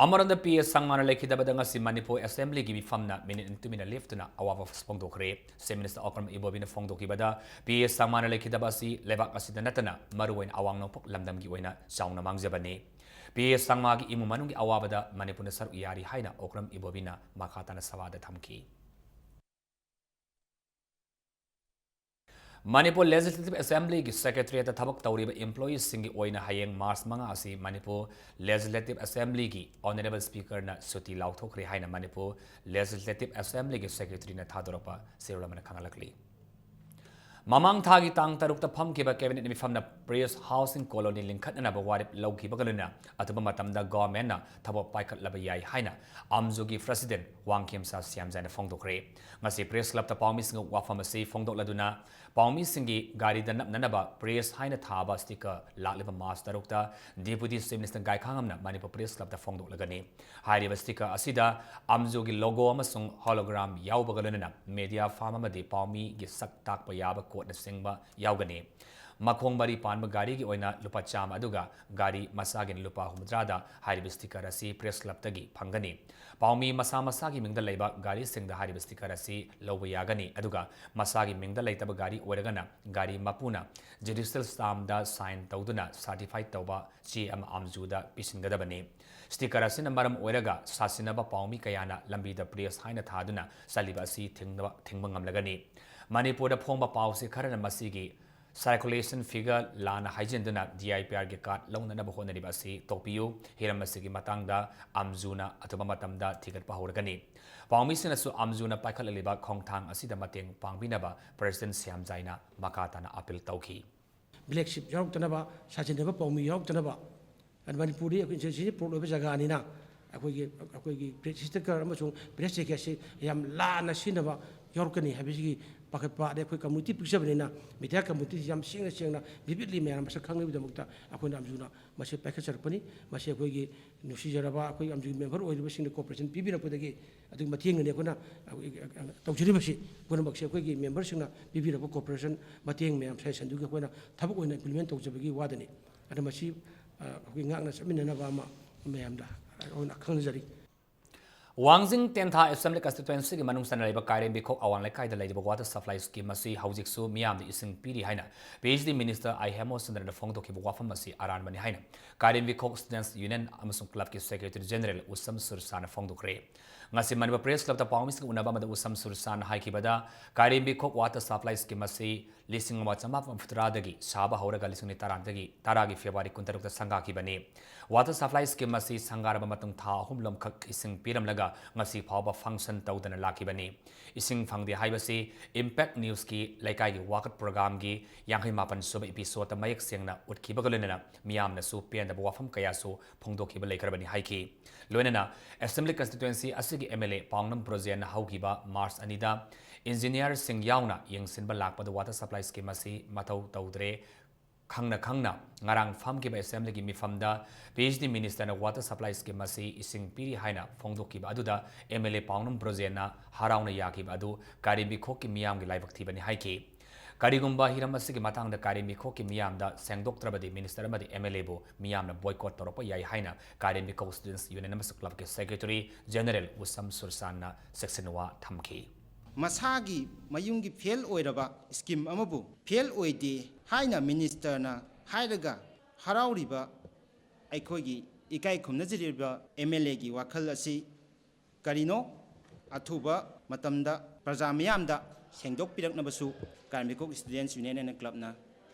ꯑꯃꯔꯣꯝꯗ P A ꯁꯪꯃꯥꯅ ꯂꯩꯈꯤꯗꯕꯗ ꯉꯁꯤ ꯃꯅꯤꯄꯨꯔ Assembly ꯒꯤ ꯃꯤꯐꯝꯅ minute ꯑꯅꯤ ꯇꯨꯃꯤꯟꯅ ꯂꯦꯞꯇꯨꯅ ꯑꯋꯥꯕ ꯐꯣꯡꯗꯣꯛꯈ꯭ꯔꯦ꯫ Chief Minister Okram ꯏꯕꯣꯕꯤꯅ ꯐꯣꯡꯗꯣꯛꯈꯤꯕꯗ, P A ꯁꯪꯃꯥꯅ ꯂꯩꯈꯤꯗꯕ ꯑꯁꯤ ꯂꯩꯕꯥꯛ ꯑꯁꯤꯗ ꯅꯠꯇꯅ ꯃꯔꯨꯑꯣꯏꯅ ꯑꯋꯥꯡ ꯅꯣꯡꯄꯣꯛ ꯂꯝꯗꯝꯒꯤ ꯑꯣꯏꯅ ꯆꯥꯎꯅ ꯃꯥꯡꯖꯕꯅꯤ꯫ P A ꯁꯪꯃꯥꯒꯤ ꯏꯃꯨꯡ ꯃꯅꯨꯡꯒꯤ ꯑꯋꯥꯕꯗ ꯃꯅꯤꯄꯨꯔꯅ ꯁꯔꯨꯛ ꯌꯥꯔꯤ ꯍꯥꯏꯅ ꯑꯣꯀ꯭ꯔꯝ ꯏꯕꯣꯕꯤꯅ ꯃꯈꯥ ꯇꯥꯅ ꯁꯚꯥꯗ ꯊꯝꯈꯤ꯫ ꯃꯅꯤꯄꯨꯔ ꯂꯦꯖꯤꯁꯂꯦꯇꯤꯚ ꯑꯦꯁꯦꯝꯕ꯭ꯂꯤꯒꯤ ꯁꯦꯀ꯭ꯔꯦꯇꯔꯤꯌꯦꯠꯇ ꯊꯕꯛ ꯇꯧꯔꯤꯕ ꯏꯝꯄ꯭ꯂꯣꯌꯤꯁꯤꯡꯒꯤ ꯑꯣꯏꯅ ꯍꯌꯦꯡ ꯃꯥꯔꯆ ꯃꯉꯥ ꯑꯁꯤ ꯃꯅꯤꯄꯨꯔ ꯂꯦꯖꯤꯁꯂꯦꯇꯤꯚ ꯑꯦꯁꯦꯝꯕ꯭ꯂꯤꯒꯤ ꯑꯣꯅꯔꯦꯕꯜ ꯁ꯭ꯄꯤꯀꯔꯅ ꯁꯨꯇꯤ ꯂꯥꯎꯊꯣꯛꯈ꯭ꯔꯦ ꯍꯥꯏꯅ ꯃꯅꯤꯄꯨꯔ ꯂꯦꯖꯤꯁꯂꯦꯇꯤꯚ ꯑꯦꯁꯦꯝꯕ꯭ꯂꯤꯒꯤ ꯁꯦꯀ꯭ꯔꯦꯇꯔꯤꯅ ꯊꯥꯗꯣꯔꯛꯄ ꯆꯦꯔꯣꯜ ꯑꯃꯅ ꯈꯪꯍꯜꯂꯛꯂꯤ꯫ ꯃꯃꯥꯡ ꯊꯥꯒꯤ ꯇꯥꯡ ꯇꯔꯨꯛꯇ ꯐꯝꯈꯤꯕ ꯀꯦꯕꯤꯅꯦꯠ ꯃꯤꯐꯝꯅ ꯄ꯭ꯔꯦꯁ ꯍꯥꯎꯁꯤꯡ ꯀꯣꯂꯣꯅꯤ ꯂꯤꯡꯈꯠꯅꯅꯕ ꯋꯥꯔꯦꯞ ꯂꯧꯈꯤꯕꯒ ꯂꯣꯏꯅꯅ ꯑꯊꯨꯕ ꯃꯇꯝꯗ ꯒꯣꯚꯔꯟꯃꯦꯟꯠꯅ ꯊꯕꯛ ꯄꯥꯏꯈꯠꯂꯕ ꯌꯥꯏ ꯍꯥꯏꯅ ꯑꯝꯖꯨꯒꯤ ꯄ꯭ꯔꯦꯁꯤꯗꯦꯟꯠ ꯋꯥꯡꯈꯦꯝꯆꯥ ꯁ꯭ꯌꯥꯝꯖꯥꯅ ꯐꯣꯡꯗꯣꯛꯈ꯭ꯔꯦ꯫ ꯉꯁꯤ ꯄ꯭ꯔꯦꯁ ꯀ꯭ꯂꯕꯇ ꯄꯥꯎꯃꯤꯁꯤꯡꯒ ꯋꯥꯐꯝ ꯑꯁꯤ ꯐꯣꯡꯗꯣꯛꯂꯗꯨꯅ ꯄꯥꯎꯃꯤꯁꯤꯡꯒꯤ ꯒꯥꯔꯤꯗ ꯅꯞꯅꯅꯕ ꯄ꯭ꯔꯦꯁ ꯍꯥꯏꯅ ꯊꯥꯕ ꯁ꯭ꯇꯤꯀꯔ ꯂꯥꯛꯂꯤꯕ ꯃꯥꯔꯆ ꯇꯔꯨꯛꯇ ꯗꯤꯄꯨꯇꯤ ꯆꯤꯐ ꯃꯤꯅꯤꯁꯇꯔ ꯒꯥꯏꯈꯥꯉꯝꯅ ꯃꯅꯤꯄꯨꯔ ꯄ꯭ꯔꯦꯁ ꯀ꯭ꯂꯕꯇ ꯐꯣꯡꯗꯣꯛꯂꯒꯅꯤ꯫ ꯍꯥꯏꯔꯤꯕ ꯁ꯭ꯇꯤꯀꯔ ꯑꯁꯤꯗ ꯑꯝꯖꯨꯒꯤ ꯂꯣꯒꯣ ꯑꯃꯁꯨꯡ ꯍꯣꯂꯣꯒ꯭ꯔꯥꯝ ꯌꯥꯎꯕꯒ ꯂꯣꯏꯅꯅ ꯃꯦꯗꯤꯌꯥ ꯐꯥꯝ ꯑꯃꯗꯤ ꯄꯥꯎꯃꯤꯒꯤ ꯁꯛ ꯇꯥꯛꯄ ꯌꯥꯕ ꯀꯣꯠꯅꯆꯤꯡꯕ ꯌꯥꯎꯒꯅꯤ꯫ ꯃꯈꯣꯡ ꯃꯔꯤ ꯄꯥꯟꯕ ꯒꯥꯔꯤꯒꯤ ꯑꯣꯏꯅ ꯂꯨꯄꯥ ꯆꯥꯝꯃ, ꯑꯗꯨꯒ ꯒꯥꯔꯤ ꯃꯆꯥꯒꯤꯅ ꯂꯨꯄꯥ ꯍꯨꯝꯐꯨꯇꯔꯥꯗ ꯍꯥꯏꯔꯤꯕ ꯁ꯭ꯇꯤꯀꯔ ꯑꯁꯤ ꯄ꯭ꯔꯦꯁ ꯀ꯭ꯂꯕꯇꯒꯤ ꯐꯪꯒꯅꯤ꯫ ꯄꯥꯎꯃꯤ ꯃꯁꯥ ꯃꯁꯥꯒꯤ ꯃꯤꯡꯗ ꯂꯩꯕ ꯒꯥꯔꯤꯁꯤꯡꯗ ꯍꯥꯏꯔꯤꯕ ꯁ꯭ꯇꯤꯀꯔ ꯑꯁꯤ ꯂꯧꯕ ꯌꯥꯒꯅꯤ, ꯑꯗꯨꯒ ꯃꯁꯥꯒꯤ ꯃꯤꯡꯗ ꯂꯩꯇꯕ ꯒꯥꯔꯤ ꯑꯣꯏꯔꯒꯅ ꯒꯥꯔꯤ ꯃꯄꯨꯅ ꯖꯨꯗꯤꯁꯤꯌꯦꯜ ꯁ꯭ꯇꯥꯝꯗ ꯁꯥꯏꯟ ꯇꯧꯗꯨꯅ ꯁꯥꯔꯇꯤꯐꯥꯏ ꯇꯧꯕ ꯆꯦ ꯑꯃ ꯑꯝꯖꯨꯗ ꯄꯤꯁꯤꯟꯒꯗꯕꯅꯤ꯫ ꯁ꯭ꯇꯤꯀꯔ ꯑꯁꯤꯅ ꯃꯔꯝ ꯑꯣꯏꯔꯒ ꯁꯥꯁꯤꯟꯅꯕ ꯄꯥꯎꯃꯤ ꯀꯌꯥꯅ ꯂꯝꯕꯤꯗ ꯄ꯭ꯔꯦꯁ ꯍꯥꯏꯅ ꯊꯥꯗꯨꯅ ꯆꯠꯂꯤꯕ ꯑꯁꯤ ꯊꯤꯡꯅꯕ, ꯊꯤꯡꯕ ꯉꯝꯂꯒꯅꯤ꯫ ꯃꯅꯤꯄꯨꯔꯗ ꯐꯣꯡꯕ ꯄꯥꯎꯁꯤ ꯈꯔꯅ ꯃꯁꯤꯒꯤ ꯁꯥꯔꯀꯨꯂꯦꯁꯟ ꯐꯤꯒꯔ ꯂꯥꯟꯅ ꯍꯥꯏꯖꯤꯟꯗꯨꯅ ꯗꯤ ꯑꯥꯏ ꯄꯤ ꯑꯥꯔꯒꯤ ꯀꯥꯔꯗ ꯂꯧꯅꯅꯕ ꯍꯣꯠꯅꯔꯤꯕ ꯑꯁꯤ ꯇꯣꯛꯄꯤꯌꯨ꯫ ꯍꯤꯔꯝ ꯑꯁꯤꯒꯤ ꯃꯇꯥꯡꯗ ꯑꯝꯖꯨꯅ ꯑꯊꯨꯕ ꯃꯇꯝꯗ ꯊꯤꯒꯠꯄ ꯍꯧꯔꯒꯅꯤ꯫ ꯄꯥꯎꯃꯤꯁꯤꯡꯅꯁꯨ ꯑꯝꯖꯨꯅ ꯄꯥꯏꯈꯠꯂꯛꯂꯤꯕ ꯈꯣꯡꯊꯥꯡ ꯑꯁꯤꯗ ꯃꯇꯦꯡ ꯄꯥꯡꯕꯤꯅꯕ ꯄ꯭ꯔꯦꯁꯤꯗꯦꯟꯠ ꯁ꯭ꯌꯥꯝꯖꯥꯏꯅ ꯃꯈꯥ ꯇꯥꯅ ꯑꯄꯤꯜ ꯇꯧꯈꯤ꯫ ꯕ꯭ꯂꯦꯛ ꯁꯤꯞ ꯌꯥꯎꯔꯛꯇꯅꯕ, ꯁꯥꯖꯤꯟꯅꯕ ꯄꯥꯎꯃꯤ ꯌꯥꯎꯔꯛꯇꯅꯕ꯫ ꯑꯗꯨ ꯃꯅꯤꯄꯨꯔꯗꯤ ꯑꯩꯈꯣꯏ ꯏꯟꯁꯨꯔꯦꯟꯁꯁꯤ ꯄ꯭ꯔꯣꯠ ꯑꯣꯏꯕ ꯖꯒꯥꯅꯤꯅ ꯑꯩꯈꯣꯏꯒꯤ, ꯑꯩꯈꯣꯏꯒꯤ ꯄ꯭ꯔꯦꯁ ꯁ꯭ꯇꯤꯀꯔ ꯑꯃꯁꯨꯡ ꯄ꯭ꯔꯦꯁ ꯖꯦꯀꯦꯠꯁꯤ ꯌꯥꯝ ꯂꯥꯟꯅ ꯁꯤꯖꯤꯟꯅꯕ ꯌꯥꯎꯔꯛꯀꯅꯤ ꯍꯥꯏꯕꯁꯤꯒꯤ ꯄꯥꯈꯠꯄ꯫ ꯑꯗꯩ ꯑꯩꯈꯣꯏ ꯀꯝꯃꯨꯅꯤꯇꯤ ꯄꯤꯛꯆꯕꯅꯤꯅ ꯃꯤꯗꯤꯌꯥ ꯀꯝꯃꯨꯅꯤꯇꯤꯁꯤ ꯌꯥꯝ ꯁꯦꯡꯅ ꯁꯦꯡꯅ ꯚꯤꯚꯤꯗꯂꯤ ꯃꯌꯥꯝ ꯃꯁꯛ ꯈꯪꯅꯕꯒꯤꯗꯃꯛꯇ ꯑꯩꯈꯣꯏꯅ ꯑꯝꯖꯨꯅ ꯃꯁꯤ ꯄꯥꯏꯈꯠꯆꯔꯛꯄꯅꯤ꯫ ꯃꯁꯤ ꯑꯩꯈꯣꯏꯒꯤ ꯅꯨꯡꯁꯤꯖꯔꯕ ꯑꯩꯈꯣꯏ ꯑꯝꯖꯨꯒꯤ ꯃꯦꯝꯕꯔ ꯑꯣꯏꯔꯤꯕꯁꯤꯡꯅ ꯀꯣꯑꯣꯄꯔꯦꯁꯟ ꯄꯤꯕꯤꯔꯛꯄꯗꯒꯤ ꯑꯗꯨꯒꯤ ꯃꯇꯦꯡꯅꯅꯤ ꯑꯩꯈꯣꯏꯅ ꯇꯧꯖꯔꯤꯕꯁꯤ꯫ ꯄꯨꯝꯅꯃꯛꯁꯦ ꯑꯩꯈꯣꯏꯒꯤ ꯃꯦꯝꯕꯔꯁꯤꯡꯅ ꯄꯤꯕꯤꯔꯛꯄ ꯀꯣꯑꯣꯄꯔꯦꯁꯟ ꯃꯇꯦꯡ ꯃꯌꯥꯝ ꯁꯖꯦꯁꯟꯗꯨꯒꯤ ꯑꯩꯈꯣꯏꯅ ꯊꯕꯛ ꯑꯣꯏꯅ ꯏꯝꯄ꯭ꯂꯤꯃꯦꯟ ꯇꯧꯖꯕꯒꯤ ꯋꯥꯗꯅꯤ꯫ ꯑꯗꯨ ꯃꯁꯤ, ꯑ, ꯑꯩꯈꯣꯏ ꯉꯥꯛꯅ ꯆꯠꯃꯤꯟꯅꯅꯕ ꯑꯃ ꯃꯌꯥꯝꯗ ꯑꯩꯈꯣꯏꯅ ꯈꯪꯖꯔꯤ꯫ ꯋꯥꯡꯖꯤꯡ ꯇꯦꯟꯊꯥ ꯑꯦꯁꯦꯝꯕ꯭ꯂꯤ ꯀꯟꯁꯇꯤꯇ꯭ꯋꯦꯟꯁꯤꯒꯤ ꯃꯅꯨꯡ ꯆꯟꯅ ꯂꯩꯕ ꯀꯥꯏꯔꯦꯝꯕꯤꯈꯣꯛ ꯑꯋꯥꯡ ꯂꯩꯀꯥꯏꯗ ꯂꯩꯔꯤꯕ ꯋꯥꯇꯔ ꯁꯄ꯭ꯂꯥꯏ ꯁ꯭ꯀꯤꯝ ꯑꯁꯤ ꯍꯧꯖꯤꯛꯁꯨ ꯃꯤꯌꯥꯝꯗ ꯏꯁꯤꯡ ꯄꯤꯔꯤ ꯍꯥꯏꯅ ꯄꯤ ꯑꯩꯆ ꯗꯤ ꯃꯤꯅꯤꯁꯇꯔ ꯑꯥꯏ ꯍꯦꯃꯣꯆꯟꯗ꯭ꯔꯅ ꯐꯣꯡꯗꯣꯛꯈꯤꯕ ꯋꯥꯐꯝ ꯑꯁꯤ ꯑꯔꯥꯟꯕꯅꯤ ꯍꯥꯏꯅ ꯀꯥꯏꯔꯦꯝꯕꯤꯈꯣꯛ ꯁ꯭ꯇꯨꯗꯦꯟꯠꯁ ꯌꯨꯅꯤꯌꯟ ꯑꯃꯁꯨꯡ ꯀ꯭ꯂꯕꯀꯤ ꯁꯦꯀ꯭ꯔꯦꯇꯔꯤ ꯖꯦꯅꯔꯦꯜ ꯎꯁꯝ ꯁꯨꯔꯁꯥꯅ ꯐꯣꯡꯗꯣꯛꯈ꯭ꯔꯦ꯫ ꯉꯁꯤ ꯃꯅꯤꯄꯨꯔ ꯄ꯭ꯔꯦꯁ ꯀ꯭ꯂꯕꯇ ꯄꯥꯎꯃꯤꯁꯤꯡꯒ ꯎꯅꯕ ꯑꯃꯗ ꯎꯁꯝ ꯁꯨꯔꯁꯥꯟꯅ ꯍꯥꯏꯈꯤꯕꯗ, ꯀꯥꯏꯔꯦꯝꯕꯤꯈꯣꯛ ꯋꯥꯇꯔ ꯁꯄ꯭ꯂꯥꯏ ꯁ꯭ꯀꯤꯝ ꯑꯁꯤ ꯂꯤꯁꯤꯡ ꯑꯃ ꯆꯃꯥꯄꯟ ꯃꯔꯤꯐꯨꯇꯔꯥꯗꯒꯤ ꯁꯥꯕ ꯍꯧꯔꯒ ꯂꯤꯁꯤꯡ ꯑꯅꯤ ꯇꯔꯥꯗꯒꯤ ꯇꯔꯥꯒꯤ ꯐꯦꯕ꯭ꯔꯨꯋꯥꯔꯤ ꯀꯨꯟꯇꯔꯨꯛꯇ ꯁꯪꯒꯥꯈꯤꯕꯅꯤ꯫ ꯋꯥꯇꯔ ꯁꯄ꯭ꯂꯥꯏ ꯁ꯭ꯀꯤꯝ ꯑꯁꯤ ꯁꯪꯒꯥꯔꯕ ꯃꯇꯨꯡ ꯊꯥ ꯑꯍꯨꯝꯂꯣꯝꯈꯛ ꯏꯁꯤꯡ ꯄꯤꯔꯝꯂꯒ ꯉꯁꯤ ꯐꯥꯎꯕ ꯐꯪꯁꯟ ꯇꯧꯗꯅ ꯂꯥꯛꯈꯤꯕꯅꯤ꯫ ꯏꯁꯤꯡ ꯐꯪꯗꯦ ꯍꯥꯏꯕꯁꯤ ꯏꯝꯄꯦꯛ ꯅ꯭ꯌꯨꯁꯀꯤ ꯂꯩꯀꯥꯏꯒꯤ ꯋꯥꯀꯠ ꯄ꯭ꯔꯣꯒ꯭ꯔꯥꯝꯒꯤ ꯌꯥꯡꯈꯩ ꯃꯥꯄꯟ ꯁꯨꯕ ꯏꯄꯤꯁꯣꯗꯇ ꯃꯌꯦꯛ ꯁꯦꯡꯅ ꯎꯠꯈꯤꯕꯒ ꯂꯣꯏꯅꯅ ꯃꯤꯌꯥꯝꯅꯁꯨ ꯄꯦꯟꯗꯕ ꯋꯥꯐꯝ ꯀꯌꯥꯁꯨ ꯐꯣꯡꯗꯣꯛꯈꯤꯕ ꯂꯩꯈ꯭ꯔꯕꯅꯤ ꯍꯥꯏꯈꯤ꯫ ꯂꯣꯏꯅꯅ ꯑꯦꯁꯦꯝꯕ꯭ꯂꯤ ꯀꯟꯁꯇꯤꯇ꯭ꯋꯦꯟꯁꯤ ꯑꯁꯤꯒꯤ ꯑꯦꯝ ꯑꯦꯜ ꯑꯦ ꯄꯥꯎꯅꯝ ꯕ꯭ꯔꯣꯖꯦꯟꯅ ꯍꯧꯈꯤꯕ ꯃꯥꯔꯆ ꯑꯅꯤꯗ ꯏꯟꯖꯤꯅꯤꯌꯥꯔꯁꯤꯡ ꯌꯥꯎꯅ ꯌꯦꯡꯁꯤꯟꯕ ꯂꯥꯛꯄꯗ ꯋꯥꯇꯔ ꯁꯄ꯭ꯂꯥꯏ ꯁ꯭ꯀꯤꯝ ꯑꯁꯤ ꯃꯊꯧ ꯇꯧꯗ꯭ꯔꯦ, ꯈꯪꯅ ꯈꯪꯅ ꯉꯔꯥꯡ ꯐꯝꯈꯤꯕ ꯑꯦꯁꯦꯝꯕ꯭ꯂꯤꯒꯤ ꯃꯤꯐꯝꯗ ꯄꯤ ꯑꯩꯆ ꯗꯤ ꯃꯤꯅꯤꯁꯇꯔꯅ ꯋꯥꯇꯔ ꯁꯄ꯭ꯂꯥꯏ ꯁ꯭ꯀꯤꯝ ꯑꯁꯤ ꯏꯁꯤꯡ ꯄꯤꯔꯤ ꯍꯥꯏꯅ ꯐꯣꯡꯗꯣꯛꯈꯤꯕ ꯑꯗꯨꯗ ꯑꯦꯝ ꯑꯦꯜ ꯑꯦ ꯄꯥꯎꯅꯝ ꯕ꯭ꯔꯣꯖꯦꯟꯅ ꯍꯔꯥꯎꯅ ꯌꯥꯈꯤꯕ ꯑꯗꯨ ꯀꯥꯏꯔꯦꯝꯕꯤꯈꯣꯛꯀꯤ ꯃꯤꯌꯥꯝꯒꯤ ꯂꯥꯏꯕꯛ ꯊꯤꯕꯅꯤ ꯍꯥꯏꯈꯤ꯫ ꯀꯔꯤꯒꯨꯝꯕ ꯍꯤꯔꯝ ꯑꯁꯤꯒꯤ ꯃꯇꯥꯡꯗ ꯀꯥꯏꯔꯦꯝꯕꯤꯈꯣꯛꯀꯤ ꯃꯤꯌꯥꯝꯗ ꯁꯦꯡꯗꯣꯛꯇ꯭ꯔꯕꯗꯤ ꯃꯤꯅꯤꯁꯇꯔ ꯑꯃꯗꯤ ꯑꯦꯝ ꯑꯦꯜ ꯑꯦꯕꯨ ꯃꯤꯌꯥꯝꯅ ꯕꯣꯏꯀꯣꯠ ꯇꯧꯔꯛꯄ ꯌꯥꯏ ꯍꯥꯏꯅ ꯀꯥꯏꯔꯦꯝꯕꯤꯈꯣꯛ ꯁ꯭ꯇꯨꯗꯦꯟꯠꯁ ꯌꯨꯅꯤꯌꯟ ꯑꯃꯁꯨꯡ ꯀ꯭ꯂꯕꯀꯤ ꯁꯦꯀ꯭ꯔꯦꯇꯔꯤ ꯖꯦꯅꯔꯦꯜ ꯎꯁꯝ ꯁꯨꯔꯁꯥꯟꯅ ꯆꯦꯛꯁꯤꯟꯋꯥ ꯊꯝꯈꯤ꯫ ꯃꯁꯥꯒꯤ ꯃꯌꯨꯝꯒꯤ ꯐꯦꯜ ꯑꯣꯏꯔꯕ ꯁ꯭ꯀꯤꯝ ꯑꯃꯕꯨ ꯐꯦꯜ ꯑꯣꯏꯗꯦ ꯍꯥꯏꯅ ꯃꯤꯅꯤꯁꯇꯔꯅ ꯍꯥꯏꯔꯒ ꯍꯔꯥꯎꯔꯤꯕ ꯑꯩꯈꯣꯏꯒꯤ ꯏꯀꯥꯏ ꯈꯨꯝꯅꯖꯔꯤꯕ ꯑꯦꯝ ꯑꯦꯜ ꯑꯦꯒꯤ ꯋꯥꯈꯜ ꯑꯁꯤ ꯀꯔꯤꯅꯣ? ꯑꯊꯨꯕ ꯃꯇꯝꯗ ꯄ꯭ꯔꯖꯥ ꯃꯤꯌꯥꯝꯗ ꯁꯦꯡꯗꯣꯛꯄꯤꯔꯛꯅꯕꯁꯨ ꯀꯥꯏꯔꯦꯝꯕꯤꯈꯣꯛ ꯁ꯭ꯇꯨꯗꯦꯟꯠꯁ ꯌꯨꯅꯤꯌꯟ ꯑꯦꯟ ꯀ꯭ꯂꯕꯅ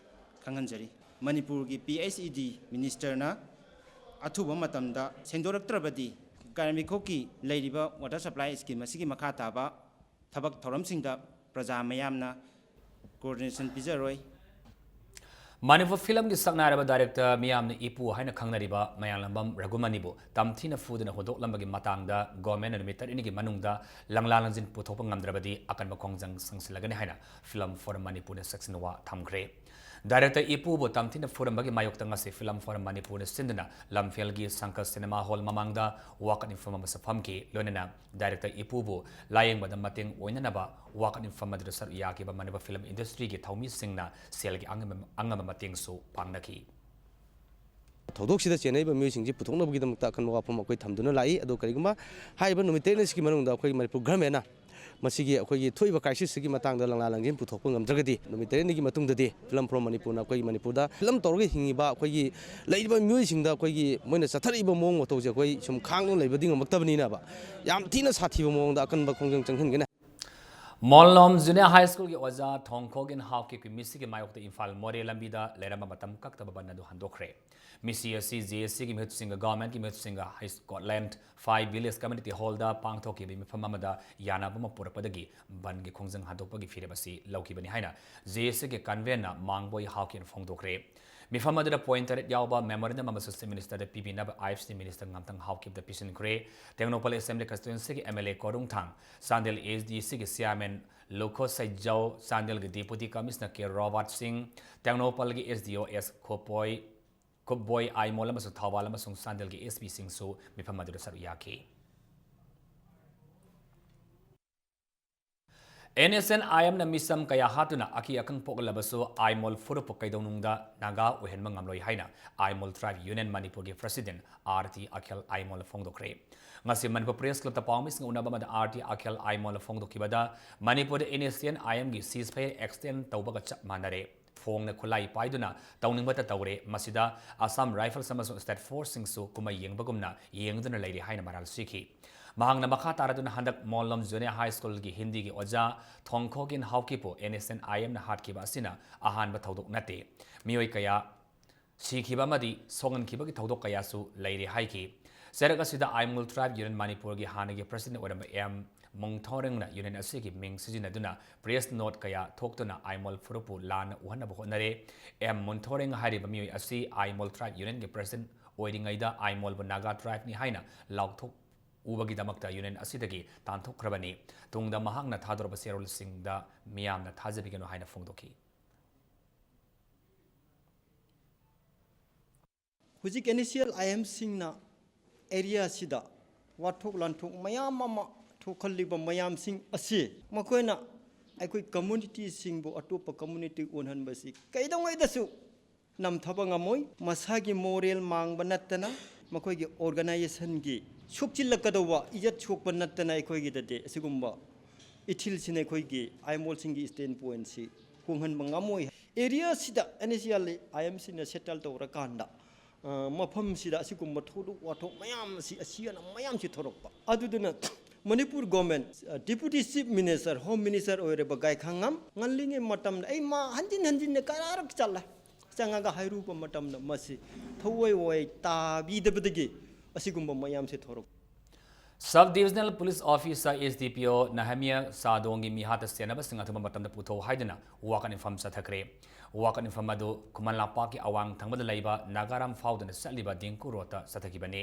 ꯈꯪꯍꯟꯖꯔꯤ꯫ ꯃꯅꯤꯄꯨꯔꯒꯤ ꯄꯤ ꯑꯩꯆ ꯏ ꯗꯤ ꯃꯤꯅꯤꯁꯇꯔꯅ ꯑꯊꯨꯕ ꯃꯇꯝꯗ ꯁꯦꯡꯗꯣꯔꯛꯇ꯭ꯔꯕꯗꯤ ꯀꯥꯏꯔꯦꯝꯕꯤꯈꯣꯛꯀꯤ ꯂꯩꯔꯤꯕ ꯋꯥꯇꯔ ꯁꯄ꯭ꯂꯥꯏ ꯁ꯭ꯀꯤꯝ ꯑꯁꯤꯒꯤ ꯃꯈꯥ ꯇꯥꯕ ꯊꯕꯛ ꯊꯧꯔꯝꯁꯤꯡꯗ ꯄ꯭ꯔꯖꯥ ꯃꯤꯌꯥꯝꯅ ꯀꯣꯑꯣꯔꯗꯤꯅꯦꯁꯟ ꯄꯤꯖꯔꯣꯏ꯫ ꯃꯅꯤꯄꯨꯔ ꯐꯤꯂꯝꯒꯤ ꯁꯛꯅꯥꯏꯔꯕ ꯗꯥꯏꯔꯦꯛꯇꯔ ꯃꯤꯌꯥꯝꯅ ꯏꯄꯨ ꯍꯥꯏꯅ ꯈꯪꯅꯔꯤꯕ ꯃꯌꯥꯡꯂꯝꯕꯝ ꯔꯘꯨꯃꯅꯤꯕꯨ ꯇꯝꯊꯤꯅ ꯐꯨꯗꯨꯅ ꯍꯨꯟꯗꯣꯛꯂꯝꯕꯒꯤ ꯃꯇꯥꯡꯗ ꯒꯣꯔꯃꯦꯟꯅ ꯅꯨꯃꯤꯠ ꯇꯔꯦꯠꯅꯤꯒꯤ ꯃꯅꯨꯡꯗ ꯂꯪꯂꯥ ꯂꯪꯖꯤꯟ ꯄꯨꯊꯣꯛꯄ ꯉꯝꯗ꯭ꯔꯕꯗꯤ ꯑꯀꯟꯕ ꯈꯣꯡꯖꯪ ꯆꯪꯁꯤꯜꯂꯒꯅꯤ ꯍꯥꯏꯅ ꯐꯤꯂꯝ ꯐꯣꯔꯝ ꯃꯅꯤꯄꯨꯔꯅ ꯆꯦꯛꯁꯤꯟꯋꯥ ꯊꯝꯈ꯭ꯔꯦ꯫ ꯗꯥꯏꯔꯦꯛꯇꯔ ꯏꯄꯨꯕꯨ ꯇꯝꯊꯤꯅ ꯐꯨꯔꯝꯕꯒꯤ ꯃꯥꯌꯣꯛꯇ ꯉꯁꯤ ꯐꯤꯂꯝ ꯐꯣꯔꯝ ꯃꯅꯤꯄꯨꯔꯅ ꯁꯤꯟꯗꯨꯅ ꯂꯝꯐꯦꯜꯒꯤ ꯁꯪꯀꯔ ꯁꯤꯅꯦꯃꯥ ꯍꯣꯜ ꯃꯃꯥꯡꯗ ꯋꯥꯀꯠ ꯃꯤꯐꯝ ꯑꯃꯁꯨ ꯐꯝꯈꯤ꯫ ꯂꯣꯏꯅꯅ ꯗꯥꯏꯔꯦꯛꯇꯔ ꯏꯄꯨꯕꯨ ꯂꯥꯌꯦꯡꯕꯗ ꯃꯇꯦꯡ ꯑꯣꯏꯅꯅꯕ ꯋꯥꯀꯠ ꯃꯤꯐꯝ ꯑꯗꯨꯗ ꯁꯔꯨꯛ ꯌꯥꯈꯤꯕ ꯃꯅꯤꯄꯨꯔ ꯐꯤꯂꯝ ꯏꯟꯗꯁꯇ꯭ꯔꯤꯒꯤ ꯊꯧꯃꯤꯁꯤꯡꯅ ꯁꯦꯜꯒꯤ ꯑꯉꯝꯕ, ꯑꯉꯝꯕ ꯃꯇꯦꯡꯁꯨ ꯄꯥꯡꯅꯈꯤ꯫ ꯊꯧꯗꯣꯛꯁꯤꯗ ꯆꯦꯟꯅꯔꯤꯕ ꯃꯤꯑꯣꯏꯁꯤꯡꯁꯤ ꯄꯨꯊꯣꯛꯅꯕꯒꯤꯗꯃꯛꯇ ꯑꯀꯟꯕ ꯋꯥꯐꯝ ꯑꯩꯈꯣꯏ ꯊꯝꯗꯨꯅ ꯂꯥꯛꯏ꯫ ꯑꯗꯣ ꯀꯔꯤꯒꯨꯝꯕ ꯍꯥꯏꯔꯤꯕ ꯅꯨꯃꯤꯠ ꯇꯔꯦꯠꯅꯤꯁꯤꯒꯤ ꯃꯅꯨꯡꯗ ꯑꯩꯈꯣꯏ ꯃꯅꯤꯄꯨꯔ ꯒꯚꯔꯟꯃꯦꯟꯅ ꯃꯁꯤꯒꯤ ꯑꯩꯈꯣꯏꯒꯤ ꯊꯣꯛꯏꯕ crisis ꯁꯤꯒꯤ ꯃꯇꯥꯡꯗ ꯂꯪꯂꯥ ꯂꯪꯖꯦꯟ ꯄꯨꯊꯣꯛꯄ ꯉꯝꯗ꯭ꯔꯒꯗꯤ ꯅꯨꯃꯤꯠ ꯇꯔꯦꯠꯅꯤꯒꯤ ꯃꯇꯨꯡꯗꯗꯤ Film from ꯃꯅꯤꯄꯨꯔꯅ ꯑꯩꯈꯣꯏꯒꯤ ꯃꯅꯤꯄꯨꯔꯗ film ꯇꯧꯔꯒ ꯍꯤꯡꯉꯤꯕ ꯑꯩꯈꯣꯏꯒꯤ ꯂꯩꯔꯤꯕ ꯃꯤꯑꯣꯏꯁꯤꯡꯗ ꯑꯩꯈꯣꯏꯒꯤ ꯃꯣꯏꯅ ꯆꯠꯊꯔꯛꯏꯕ ꯃꯑꯣꯡ ꯃꯇꯧꯁꯦ ꯑꯩꯈꯣꯏ ꯁꯨꯝ ꯈꯥꯡꯗꯨꯅ ꯂꯩꯕꯗꯤ ꯉꯝꯃꯛꯇꯕꯅꯤꯅꯕ ꯌꯥꯝ ꯊꯤꯅ ꯁꯥꯊꯤꯕ ꯃꯑꯣꯡꯗ ꯑꯀꯟꯕ ꯈꯣꯡꯖꯪ ꯆꯪꯍꯟꯒꯅꯤ꯫ ꯃꯣꯟꯂꯣꯝ Junior High School ꯒꯤ ꯑꯣꯖꯥ ꯊꯣꯡꯈꯣꯒꯤꯟ ꯍꯥꯎꯀꯤꯞꯀꯤ ꯃꯤꯁꯤꯒꯤ ꯃꯥꯌꯣꯛꯇ ꯏꯝꯐꯥꯜ ꯃꯣꯔꯦ ꯂꯝꯕꯤꯗ ꯂꯩꯔꯝꯕ ꯃꯇꯝ ꯀꯛꯇꯕ ꯕꯟ ꯑꯗꯨ ꯍꯟꯗꯣꯛꯈ꯭ꯔꯦ꯫ ꯃꯤꯁꯤ ꯑꯁꯤ ꯖꯦ ꯑꯦꯁ ꯁꯤꯒꯤ ꯃꯤꯍꯨꯠꯁꯤꯡꯒ government ꯀꯤ ꯃꯤꯍꯨꯠꯁꯤꯡꯒ ꯍꯩꯁ-, ꯀꯣꯠꯂꯦꯟ ꯐꯥꯏꯚ ꯚꯤꯂꯦꯖ ꯀꯝꯃ꯭ꯌꯨꯅꯤꯇꯤ ꯍꯣꯜꯗ ꯄꯥꯡꯊꯣꯛꯈꯤꯕ ꯃꯤꯐꯝ ꯑꯃꯗ ꯌꯥꯅꯕ ꯑꯃ ꯄꯨꯔꯛꯄꯗꯒꯤ ꯕꯟꯒꯤ ꯈꯣꯡꯖꯪ ꯍꯟꯗꯣꯛꯄꯒꯤ ꯐꯤꯔꯦꯞ ꯑꯁꯤ ꯂꯧꯈꯤꯕꯅꯤ ꯍꯥꯏꯅ J A C ꯒꯤ convener ꯃꯥꯡꯕꯣꯏ ꯍꯥꯎꯀꯤꯟ ꯐꯣꯡꯗꯣꯛꯈ꯭ꯔꯦ꯫ ꯃꯤꯐꯝ ꯑꯗꯨꯗ point ꯇꯔꯦꯠ ꯌꯥꯎꯕ memorandum ꯑꯃꯁꯨ Chief Minister the ꯄꯤꯕꯤꯅꯕ I F C Minister ꯉꯥꯝꯊꯪ ꯍꯥꯎꯀꯤꯞꯇ ꯄꯤꯁꯤꯟꯈ꯭ꯔꯦ꯫ Tengnoupal Assembly Constituency ꯒꯤ M L A ꯀꯣꯔꯨꯡꯊꯥꯡ, Chandel A D C ꯒꯤ Chairman ꯂꯨꯈꯣ ꯁꯩꯖꯥꯎ, ꯆꯥꯟꯗꯦꯜꯒꯤ Deputy Commissioner ꯀꯦ ꯔꯣꯕꯥꯔꯠ ꯁꯤꯡ, ꯇꯦꯡꯅꯧꯄꯜꯒꯤ S D O S ꯈꯣꯄꯣꯏ, ꯈꯨꯞꯕꯣꯏ Aimol ꯑꯃꯁꯨꯡ ꯊꯧꯕꯥꯜ ꯑꯃꯁꯨꯡ ꯆꯥꯟꯗꯦꯜꯒꯤ S P ꯁꯤꯡꯁꯨ ꯃꯤꯐꯝ ꯑꯗꯨꯗ ꯁꯔꯨꯛ ꯌꯥꯈꯤ꯫ N S N I M ꯅ ꯃꯤꯆꯝ ꯀꯌꯥ ꯍꯥꯠꯇꯨꯅ ꯑꯀꯤ ꯑꯈꯪ ꯄꯣꯛꯂꯕꯁꯨ ꯑꯥꯏꯃꯣꯜ ꯐꯨꯔꯨꯞꯄꯨ ꯀꯩꯗꯧꯅꯨꯡꯗ ꯅꯥꯒꯥ ꯑꯣꯏꯍꯟꯕ ꯉꯝꯂꯣꯏ ꯍꯥꯏꯅ ꯑꯥꯏꯃꯣꯜ Tribe Union ꯃꯅꯤꯄꯨꯔꯒꯤ President R T ꯑꯈꯤꯜ ꯑꯥꯏꯃꯣꯜ ꯐꯣꯡꯗꯣꯛꯈ꯭ꯔꯦ꯫ ꯉꯁꯤ ꯃꯅꯤꯄꯨꯔ Press Club ꯇ ꯄꯥꯎꯃꯤꯁꯤꯡꯒ ꯎꯅꯕ ꯑꯃꯗ R T ꯑꯈꯤꯜ ꯑꯥꯏꯃꯣꯜ ꯐꯣꯡꯗꯣꯛꯈꯤꯕꯗ ꯃꯅꯤꯄꯨꯔꯗ N S C N I M ꯒꯤ ceasefire extend ꯇꯧꯕꯒ ꯆꯞ ꯃꯥꯟꯅꯔꯦ꯫ ꯐꯣꯡꯅ ꯈꯨꯠꯂꯥꯏ ꯄꯥꯏꯗꯨꯅ ꯇꯧꯅꯤꯡꯕꯇ ꯇꯧꯔꯦ꯫ ꯃꯁꯤꯗ Assam Rifles ꯑꯃꯁꯨꯡ State Force ꯁꯤꯡꯁꯨ ꯀꯨꯝꯍꯩ ꯌꯦꯡꯕꯒꯨꯝꯅ ꯌꯦꯡꯗꯨꯅ ꯂꯩꯔꯦ ꯍꯥꯏꯅ ꯃꯔꯥꯜ ꯁꯤꯈꯤ꯫ ꯃꯍꯥꯛꯅ ꯃꯈꯥ ꯇꯥꯔꯗꯨꯅ ꯍꯟꯗꯛ ꯃꯣꯟꯂꯣꯝ Junior High School ꯒꯤ ꯍꯤꯟꯗꯤꯒꯤ ꯑꯣꯖꯥ ꯊꯣꯡꯈꯣꯒꯤꯟ ꯍꯥꯎꯀꯤꯞꯄꯨ N S N I M ꯅ ꯍꯥꯠꯈꯤꯕ ꯑꯁꯤꯅ ꯑꯍꯥꯟꯕ ꯊꯧꯗꯣꯛ ꯅꯠꯇꯦ꯫ ꯃꯤꯑꯣꯏ ꯀꯌꯥ ꯁꯤꯈꯤꯕ ꯑꯃꯗꯤ ꯁꯣꯛꯍꯟꯈꯤꯕꯒꯤ ꯊꯧꯗꯣꯛ ꯀꯌꯥꯁꯨ ꯂꯩꯔꯦ ꯍꯥꯏꯈꯤ꯫ ꯆꯩꯔꯛ ꯑꯁꯤꯗ ꯑꯥꯏꯃꯣꯜ Tribe Union ꯃꯅꯤꯄꯨꯔꯒꯤ ꯍꯥꯟꯅꯒꯤ President ꯑꯣꯏꯔꯝꯕ ꯑꯦꯝ ꯃꯨꯡꯊꯣꯔꯦꯡꯅ Union ꯑꯁꯤꯒꯤ ꯃꯤꯡ ꯁꯤꯖꯤꯟꯅꯗꯨꯅ press note ꯀꯌꯥ ꯊꯣꯛꯇꯨꯅ ꯑꯥꯏꯃꯣꯜ ꯐꯨꯔꯨꯞꯄꯨ ꯂꯥꯟꯅ ꯎꯍꯟꯅꯕ ꯍꯣꯠꯅꯔꯦ꯫ ꯑꯦꯝ ꯃꯨꯟꯊꯣꯔꯦꯡ ꯍꯥꯏꯔꯤꯕ ꯃꯤꯑꯣꯏ ꯑꯁꯤ ꯑꯥꯏꯃꯣꯜ Tribe Union ꯒꯤ President ꯑꯣꯏꯔꯤꯉꯩꯗ ꯑꯥꯏꯃꯣꯜꯕꯨ ꯅꯥꯒꯥ Tribe ꯅꯤ ꯍꯥꯏꯅ ꯂꯥꯎꯊꯣꯛꯎꯕꯒꯤꯗꯃꯛꯇ Union ꯑꯁꯤꯗꯒꯤ ꯇꯥꯟꯊꯣꯛꯈ꯭ꯔꯕꯅꯤ꯫ ꯇꯨꯡꯗ ꯃꯍꯥꯛꯅ ꯊꯥꯗꯣꯔꯛꯄ ꯆꯦꯔꯣꯜꯁꯤꯡꯗ ꯃꯤꯌꯥꯝꯅ ꯊꯥꯖꯕꯤꯒꯅꯨ ꯍꯥꯏꯅ ꯐꯣꯡꯗꯣꯛꯈꯤ꯫ ꯍꯧꯖꯤꯛ N S C N I M ꯁꯤꯡꯅ area ꯁꯤꯗ ꯋꯥꯊꯣꯛ ꯂꯥꯟꯊꯣꯛ ꯃꯌꯥꯝ ꯑꯃ ꯊꯣꯛꯍꯜꯂꯤꯕ ꯃꯌꯥꯝꯁꯤꯡ ꯑꯁꯤ ꯃꯈꯣꯏꯅ ꯑꯩꯈꯣꯏ community ꯁꯤꯡꯕꯨ ꯑꯇꯣꯞꯄ community ꯑꯣꯟꯍꯟꯕꯁꯤ ꯀꯩꯗꯧꯉꯩꯗꯁꯨ ꯅꯝꯊꯕ ꯉꯝꯃꯣꯏ꯫ ꯃꯁꯥꯒꯤ moral ꯃꯥꯡꯕ ꯅꯠꯇꯅ ꯃꯈꯣꯏꯒꯤ organization ꯒꯤ ꯁꯣꯛꯆꯤꯜꯂꯛꯀꯗꯧꯕ ꯏꯖꯠ ꯁꯣꯛꯄ ꯅꯠꯇꯅ ꯑꯩꯈꯣꯏꯒꯤꯗꯗꯤ ꯑꯁꯤꯒꯨꯝꯕ ꯏꯊꯤꯜꯁꯤꯅ ꯑꯩꯈꯣꯏꯒꯤ ꯑꯥꯏꯃꯣꯜꯁꯤꯡꯒꯤ ꯁ꯭ꯇꯦꯟ ꯄꯣꯏꯟꯁꯤ ꯍꯣꯡꯍꯟꯕ ꯉꯝꯃꯣꯏ꯫ ꯑꯦꯔꯤꯌꯥꯁꯤꯗ and S C R I ꯑꯦꯝꯁꯤꯅ settle ꯇꯧꯔꯀꯥꯟꯗ, ꯑ, ꯃꯐꯝꯁꯤꯗ ꯑꯁꯤꯒꯨꯝꯕ ꯊꯧꯗꯣꯛ ꯋꯥꯊꯣꯛ ꯃꯌꯥꯝ ꯑꯁꯤ, ꯑꯁꯤ ꯑꯅ ꯃꯌꯥꯝꯁꯤ ꯊꯣꯔꯛꯄ꯫ ꯑꯗꯨꯗꯨꯅ ꯃꯅꯤꯄꯨꯔ ꯒꯣꯔꯃꯦꯟ, ꯑ, deputy chief minister, home minister ꯑꯣꯏꯔꯤꯕ ꯒꯥꯏꯈꯥꯉꯝ ꯉꯜꯂꯤꯉꯩ ꯃꯇꯝꯗ ꯑꯩ ꯃꯥ ꯍꯟꯖꯤꯟ ꯍꯟꯖꯤꯟꯅ ꯀꯌꯥꯔꯛ ꯆꯠꯂꯦ꯫ ꯆꯪꯉꯒ ꯍꯥꯏꯔꯨꯕ ꯃꯇꯝꯗ ꯃꯁꯤ ꯊꯑꯣꯏ ꯋꯥꯏ ꯇꯥꯕꯤꯗꯕꯗꯒꯤ ꯑꯁꯤꯒꯨꯝꯕ ꯃꯌꯥꯝꯁꯦ ꯊꯣꯔꯛꯄ꯫ Sub Divisional Police Officer, S D P O, ꯅꯍꯃꯤꯌꯥ ꯁꯥꯗꯣꯡꯒꯤ ꯃꯤꯍꯥꯠꯇ ꯁꯦꯟꯅꯕꯁꯤꯡ ꯑꯊꯨꯕ ꯃꯇꯝꯗ ꯄꯨꯊꯣꯛꯎ ꯍꯥꯏꯗꯨꯅ ꯋꯥꯀꯠ ꯃꯤꯐꯝ ꯆꯠꯊꯈ꯭ꯔꯦ꯫ ꯋꯥꯀꯠ ꯃꯤꯐꯝ ꯑꯗꯨ ꯈꯨꯃꯟ ꯂꯝꯄꯥꯛꯀꯤ ꯑꯋꯥꯡ ꯊꯪꯕꯗ ꯂꯩꯕ ꯅꯥꯒꯥꯔꯥꯝ ꯐꯥꯎꯗꯨꯅ ꯆꯠꯂꯤꯕ ꯗꯤꯡꯀꯨ ꯔꯣꯗꯇ ꯆꯠꯊꯈꯤꯕꯅꯤ꯫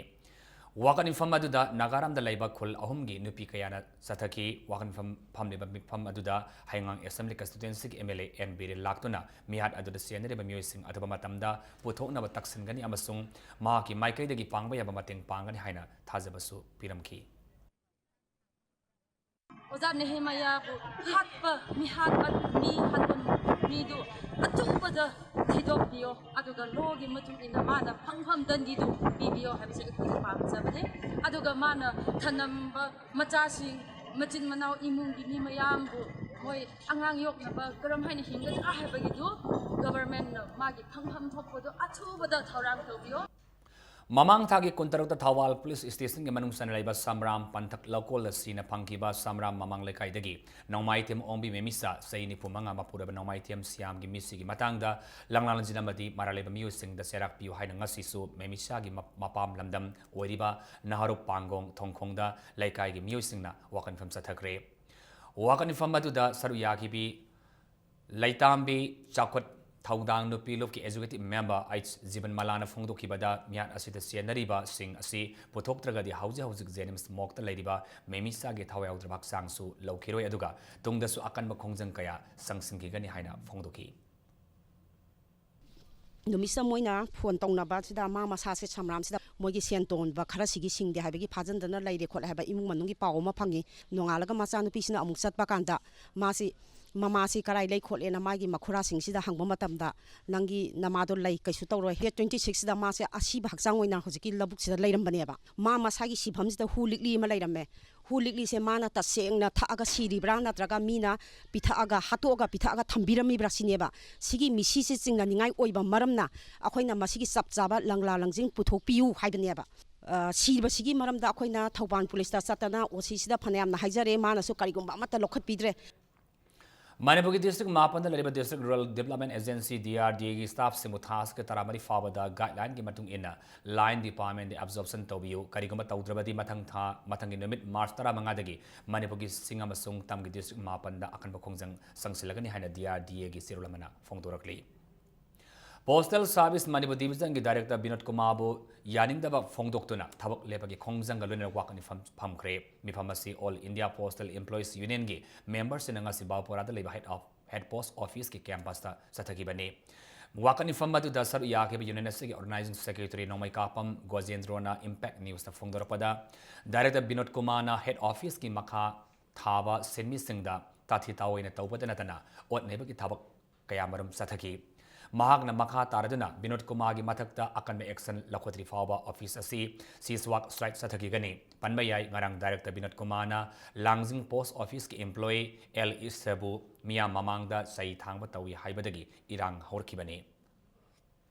ꯋꯥꯀꯠ ꯃꯤꯐꯝ ꯑꯗꯨꯗ ꯅꯥꯒꯥꯔꯥꯝꯗ ꯂꯩꯕ ꯈꯨꯜ ꯑꯍꯨꯝꯒꯤ ꯅꯨꯄꯤ ꯀꯌꯥꯅ ꯆꯠꯊꯈꯤ꯫ ꯋꯥꯀꯠ ꯃꯤꯐꯝ ꯐꯝꯂꯤꯕ ꯃꯤꯐꯝ ꯑꯗꯨꯗ ꯍꯩꯉꯥꯡ Assembly Constituencyꯒꯤ M L A N Biren ꯂꯥꯛꯇꯨꯅ ꯃꯤꯍꯥꯠ ꯑꯗꯨꯗ ꯆꯦꯟꯅꯔꯤꯕ ꯃꯤꯑꯣꯏꯁꯤꯡ ꯑꯊꯨꯕ ꯃꯇꯝꯗ ꯄꯨꯊꯣꯛꯅꯕ ꯇꯛꯁꯤꯟꯒꯅꯤ ꯑꯃꯁꯨꯡ ꯃꯍꯥꯛꯀꯤ ꯃꯥꯏꯀꯩꯗꯒꯤ ꯄꯥꯡꯕ ꯌꯥꯕ ꯃꯇꯦꯡ ꯄꯥꯡꯒꯅꯤ ꯍꯥꯏꯅ ꯊꯥꯖꯕꯁꯨ ꯄꯤꯔꯝꯈꯤ꯫ ꯑꯣꯖꯥ ꯅꯦꯍꯦꯃꯥꯌꯥꯕꯨ ꯍꯥꯠꯄ, ꯃꯤꯍꯥꯠꯄ, ꯃꯤ ꯍꯥꯠꯄ ꯃꯤꯗꯨ ꯑꯆꯨꯝꯕꯗ ꯊꯤꯗꯣꯛꯄꯤꯌꯣ, ꯑꯗꯨꯒ ꯂꯣꯒꯤ ꯃꯇꯨꯡ ꯏꯟꯅ ꯃꯥꯅ ꯐꯪꯐꯝ ꯗꯟꯗꯤꯗꯨ ꯄꯤꯕꯤꯌꯣ ꯍꯥꯏꯕꯁꯤ ꯑꯩꯈꯣꯏꯅ ꯄꯥꯝꯖꯕꯅꯤ꯫ ꯑꯗꯨꯒ ꯃꯥꯅ ꯊꯅꯝꯕ ꯃꯆꯥꯁꯤꯡ, ꯃꯆꯤꯟ ꯃꯅꯥꯎ ꯏꯃꯨꯡꯒꯤ ꯃꯤ ꯃꯌꯥꯝꯕꯨ ꯃꯣꯏ ꯑꯉꯥꯡ ꯌꯣꯛꯅꯕ ꯀꯔꯝ ꯍꯥꯏꯅ ꯍꯤꯡꯒꯗ꯭ꯔꯥ ꯍꯥꯏꯕꯒꯤꯗꯨ ꯒꯚꯔꯟꯃꯦꯟꯠꯅ ꯃꯥꯒꯤ ꯐꯪꯐꯝ ꯊꯣꯛꯄꯗꯨ ꯑꯊꯨꯕꯗ ꯊꯧꯔꯥꯡ ꯇꯧꯕꯤꯌꯣ꯫ ꯃꯃꯥꯡ ꯊꯥꯒꯤ ꯀꯨꯟꯇꯔꯨꯛꯇ ꯊꯧꯕꯥꯜ ꯄꯨꯂꯤꯁ ꯁ꯭ꯇꯦꯁꯟꯒꯤ ꯃꯅꯨꯡ ꯆꯟꯅ ꯂꯩꯕ ꯁꯝꯔꯥꯝ ꯄꯟꯊꯛ ꯂꯧꯀꯣꯜꯗ ꯁꯤꯅ ꯐꯪꯈꯤꯕ ꯁꯝꯔꯥꯝ ꯃꯃꯥꯡ ꯂꯩꯀꯥꯏꯗꯒꯤ ꯅꯣꯡꯃꯥꯏꯊꯦꯝ ꯑꯣꯡꯕꯤ ꯃꯦꯃꯤꯁꯥ, ꯆꯍꯤ ꯅꯤꯐꯨ ꯃꯉꯥ, ꯃꯄꯨꯔꯣꯏꯕ ꯅꯣꯡꯃꯥꯏꯊꯦꯝ ꯁꯤꯌꯥꯝꯒꯤ ꯃꯤꯁꯤꯒꯤ ꯃꯇꯥꯡꯗ ꯂꯪꯂꯥꯂꯣꯟꯖꯤꯟ ꯑꯃꯗꯤ ꯃꯔꯥꯜ ꯂꯩꯕ ꯃꯤꯑꯣꯏꯁꯤꯡꯗ ꯆꯩꯔꯥꯛ ꯄꯤꯌꯨ ꯍꯥꯏꯅ ꯉꯁꯤꯁꯨ ꯃꯦꯃꯤꯁꯥꯒꯤ ꯃ-, ꯃꯄꯥꯝ ꯂꯝꯗꯝ ꯑꯣꯏꯔꯤꯕ ꯅꯍꯥꯔꯨꯞ ꯄꯥꯡꯒꯣꯡ ꯊꯣꯡꯈꯣꯡꯗ ꯂꯩꯀꯥꯏꯒꯤ ꯃꯤꯑꯣꯏꯁꯤꯡꯅ ꯋꯥꯀꯠ ꯃꯤꯐꯝ ꯆꯠꯊꯈ꯭ꯔꯦ꯫ ꯋꯥꯀꯠ ꯃꯤꯐꯝ ꯑꯗꯨꯗ ꯁꯔꯨꯛ ꯌꯥꯈꯤꯕꯤ ꯂꯩꯇꯥꯝꯕꯤ ꯆꯥꯎꯈꯠ ꯊꯧꯗꯥꯡ ꯅꯨꯄꯤ ꯂꯨꯞꯀꯤ ꯑꯦꯖꯨꯀꯦꯇꯤꯚ ꯃꯦꯝꯕꯔ ꯑꯩꯆ ꯖꯤꯕꯟ ꯃꯂꯥꯅ ꯐꯣꯡꯗꯣꯛꯈꯤꯕꯗ, ꯃꯤꯍꯥꯠ ꯑꯁꯤꯗ ꯆꯦꯟꯅꯔꯤꯕꯁꯤꯡ ꯑꯁꯤ ꯄꯨꯊꯣꯛꯇ꯭ꯔꯒꯗꯤ ꯍꯧꯖꯤꯛ ꯍꯧꯖꯤꯛ ꯖꯦꯅꯤꯝꯁ ꯃꯣꯔꯒꯇ ꯂꯩꯔꯤꯕ ꯃꯦꯃꯤꯁꯥꯒꯤ ꯊꯋꯥꯏ ꯌꯥꯎꯗ꯭ꯔꯕ ꯍꯛꯆꯥꯡꯁꯨ ꯂꯧꯈꯤꯔꯣꯏ, ꯑꯗꯨꯒ ꯇꯨꯡꯗꯁꯨ ꯑꯀꯟꯕ ꯈꯣꯡꯖꯪ ꯀꯌꯥ ꯆꯪꯁꯤꯟꯈꯤꯒꯅꯤ ꯍꯥꯏꯅ ꯐꯣꯡꯗꯣꯛꯈꯤ꯫ ꯅꯨꯃꯤꯠꯁꯤꯗ ꯃꯣꯏꯅ ꯐꯣꯟ ꯇꯧꯅꯕꯁꯤꯗ ꯃꯥ ꯃꯁꯥꯁꯦ ꯁꯝꯔꯥꯝꯁꯤꯗ ꯃꯣꯏꯒꯤ ꯁꯦꯟ ꯇꯣꯟꯕ ꯈꯔꯁꯤꯒꯤ ꯁꯤꯡꯗꯦ ꯍꯥꯏꯕꯒꯤ ꯐꯥꯖꯤꯟꯗꯅ ꯂꯩꯔꯦ ꯈꯣꯠꯂꯦ ꯍꯥꯏꯕ ꯏꯃꯨꯡ ꯃꯅꯨꯡꯒꯤ ꯄꯥꯎ ꯑꯃ ꯐꯪꯉꯤ꯫ ꯅꯣꯡꯉꯥꯜꯂꯒ ꯃꯆꯥꯅꯨꯄꯤꯁꯤꯅ ꯑꯃꯨꯛ ꯆꯠꯄ ꯀꯥꯟꯗ ꯃꯥꯁꯤ ꯃꯃꯥꯁꯤ ꯀꯔꯥꯏ ꯂꯩ ꯈꯣꯠꯂꯦꯅ ꯃꯥꯒꯤ ꯃꯈꯨꯔꯥꯁꯤꯡꯁꯤꯗ ꯍꯪꯕ ꯃꯇꯝꯗ, "ꯅꯪꯒꯤ ꯅꯃꯥꯗꯣ ꯂꯩ, ꯀꯩꯁꯨ ꯇꯧꯔꯣꯏ"꯫ ꯗꯦꯠ ꯇ꯭ꯋꯦꯟꯇꯤ ꯁꯤꯛꯁꯁꯤꯗ ꯃꯥꯁꯦ ꯑꯁꯤꯕ ꯍꯛꯆꯥꯡ ꯑꯣꯏꯅ ꯍꯧꯖꯤꯛꯀꯤ ꯂꯧꯕꯨꯛꯁꯤꯗ ꯂꯩꯔꯝꯕꯅꯦꯕ꯫ ꯃꯥ ꯃꯁꯥꯒꯤ ꯁꯤꯐꯝꯁꯤꯗ ꯍꯨ ꯂꯤꯛꯂꯤ ꯑꯃ ꯂꯩꯔꯝꯃꯦ꯫ ꯍꯨ ꯂꯤꯛꯂꯤꯁꯦ ꯃꯥꯅ ꯇꯁꯦꯡꯅ ꯊꯛꯑꯒ ꯁꯤꯔꯤꯕ꯭ꯔꯥ, ꯅꯠꯇ꯭ꯔꯒ ꯃꯤꯅ ꯄꯤꯊꯛꯑꯒ, ꯍꯥꯠꯇꯣꯛꯑꯒ ꯄꯤꯊꯛꯑꯒ ꯊꯝꯕꯤꯔꯝꯃꯤꯕ꯭ꯔꯥ ꯁꯤꯅꯦꯕ꯫ ꯁꯤꯒꯤ ꯃꯤꯁꯤꯁꯦ ꯆꯤꯡꯅꯅꯤꯡꯉꯥꯏ ꯑꯣꯏꯕ ꯃꯔꯝꯅ ꯑꯩꯈꯣꯏꯅ ꯃꯁꯤꯒꯤ ꯆꯞ ꯆꯥꯕ ꯂꯪꯂꯥ ꯂꯪꯖꯤꯡ ꯄꯨꯊꯣꯛꯄꯤꯌꯨ ꯍꯥꯏꯕꯅꯦꯕ꯫ ꯑ, ꯁꯤꯕꯁꯤꯒꯤ ꯃꯔꯝꯗ ꯑꯩꯈꯣꯏꯅ ꯊꯧꯕꯥꯜ ꯄꯨꯂꯤꯁꯇ ꯆꯠꯇꯅ ꯑꯣ ꯁꯤꯁꯤꯗ ꯐꯅꯌꯥꯝꯅ ꯍꯥꯏꯖꯔꯦ, ꯃꯥꯅꯁꯨ ꯀꯔꯤꯒꯨꯝꯕ ꯑꯃꯠꯇ ꯂꯧꯈꯠꯄꯤꯗ꯭ꯔꯦ꯫ ꯃꯅꯤꯄꯨꯔꯒꯤ ꯗꯤꯁꯇ꯭ꯔꯤꯛ ꯃꯥꯄꯟꯗ ꯂꯩꯔꯤꯕ District Rural Development Agency, D R D A ꯒꯤ staff ꯁꯤꯡꯕꯨ ꯊꯥ ꯑꯁꯤꯒꯤ ꯇꯔꯥꯃꯔꯤ ꯐꯥꯎꯕꯗ guideline ꯒꯤ ꯃꯇꯨꯡ ꯏꯟꯅ line department ꯗ absorption ꯇꯧꯕꯤꯌꯨ꯫ ꯀꯔꯤꯒꯨꯝꯕ ꯇꯧꯗ꯭ꯔꯕꯗꯤ ꯃꯊꯪ ꯊꯥ, ꯃꯊꯪꯒꯤ ꯅꯨꯃꯤꯠ March ꯇꯔꯥꯃꯉꯥꯗꯒꯤ ꯃꯅꯤꯄꯨꯔꯒꯤ ꯆꯤꯡ ꯑꯃꯁꯨꯡ ꯇꯝꯒꯤ district ꯃꯥꯄꯟꯗ ꯑꯀꯟꯕ ꯈꯣꯡꯖꯪ ꯆꯪꯁꯤꯜꯂꯒꯅꯤ ꯍꯥꯏꯅ D R D A ꯒꯤ ꯆꯦꯔꯣꯜ ꯑꯃꯅ ꯐꯣꯡꯗꯣꯔꯛꯂꯤ꯫ Postal Service ꯃꯅꯤꯄꯨꯔ Division ꯒꯤ Director ꯕꯤꯅꯣꯗ ꯀꯨꯃꯥꯔꯕꯨ ꯌꯥꯅꯤꯡꯗꯕ ꯐꯣꯡꯗꯣꯛꯇꯨꯅ ꯊꯕꯛ ꯂꯦꯞꯄꯒꯤ ꯈꯣꯡꯖꯪꯒ ꯂꯣꯏꯅꯅ ꯋꯥꯀꯠ ꯃꯤꯐꯝ ꯐꯝꯈ꯭ꯔꯦ꯫ ꯃꯤꯐꯝ ꯑꯁꯤ All India Postal Employees Union ꯒꯤ member ꯁꯤꯡꯅ ꯉꯁꯤ ꯕꯥꯕꯨꯄꯥꯔꯥꯗ ꯂꯩꯕ head of, head post office ꯀꯤ campus ꯇ ꯆꯠꯊꯈꯤꯕꯅꯤ꯫ ꯋꯥꯀꯠ ꯃꯤꯐꯝ ꯑꯗꯨꯗ ꯁꯔꯨꯛ ꯌꯥꯈꯤꯕ union ꯑꯁꯤꯒꯤ organizing secretary ꯅꯣꯡꯃꯩꯀꯥꯄꯝ ꯒꯣꯖꯦꯟꯗ꯭ꯔꯣꯅ Impact News ꯇ ꯐꯣꯡꯗꯣꯔꯛꯄꯗ, Director ꯕꯤꯅꯣꯗ ꯀꯨꯃꯥꯔꯅ head office ꯀꯤ ꯃꯈꯥ ꯊꯥꯕ ꯁꯤꯟꯃꯤꯁꯤꯡꯗ ꯇꯥꯊꯤ ꯇꯥꯑꯣꯏꯅ ꯇꯧꯕꯇ ꯅꯠꯇꯅ ꯑꯣꯠ ꯅꯩꯕꯒꯤ ꯊꯕꯛ ꯀꯌꯥꯃꯔꯨꯝ ꯆꯠꯊꯈꯤ꯫ ꯃꯍꯥꯛꯅ ꯃꯈꯥ ꯇꯥꯔꯗꯨꯅ ꯕꯤꯅꯣꯗ ꯀꯨꯃꯥꯔꯒꯤ ꯃꯊꯛꯇ ꯑꯀꯟꯕ action ꯂꯧꯈꯠꯇ꯭ꯔꯤ ꯐꯥꯎꯕ office ꯑꯁꯤ ceasework strike ꯆꯠꯊꯈꯤꯒꯅꯤ꯫ ꯄꯟꯕ ꯌꯥꯏ, ꯉꯔꯥꯡ Director ꯕꯤꯅꯣꯗ ꯀꯨꯃꯥꯔꯅ ꯂꯥꯡꯖꯤꯡ post office ꯀꯤ employee ꯑꯦꯜ ꯏꯁꯕꯨ ꯃꯤꯌꯥꯝ ꯃꯃꯥꯡꯗ ꯆꯩ ꯊꯥꯡꯕ ꯇꯧꯏ ꯍꯥꯏꯕꯗꯒꯤ ꯏꯔꯥꯡ ꯍꯧꯔꯛꯈꯤꯕꯅꯤ꯫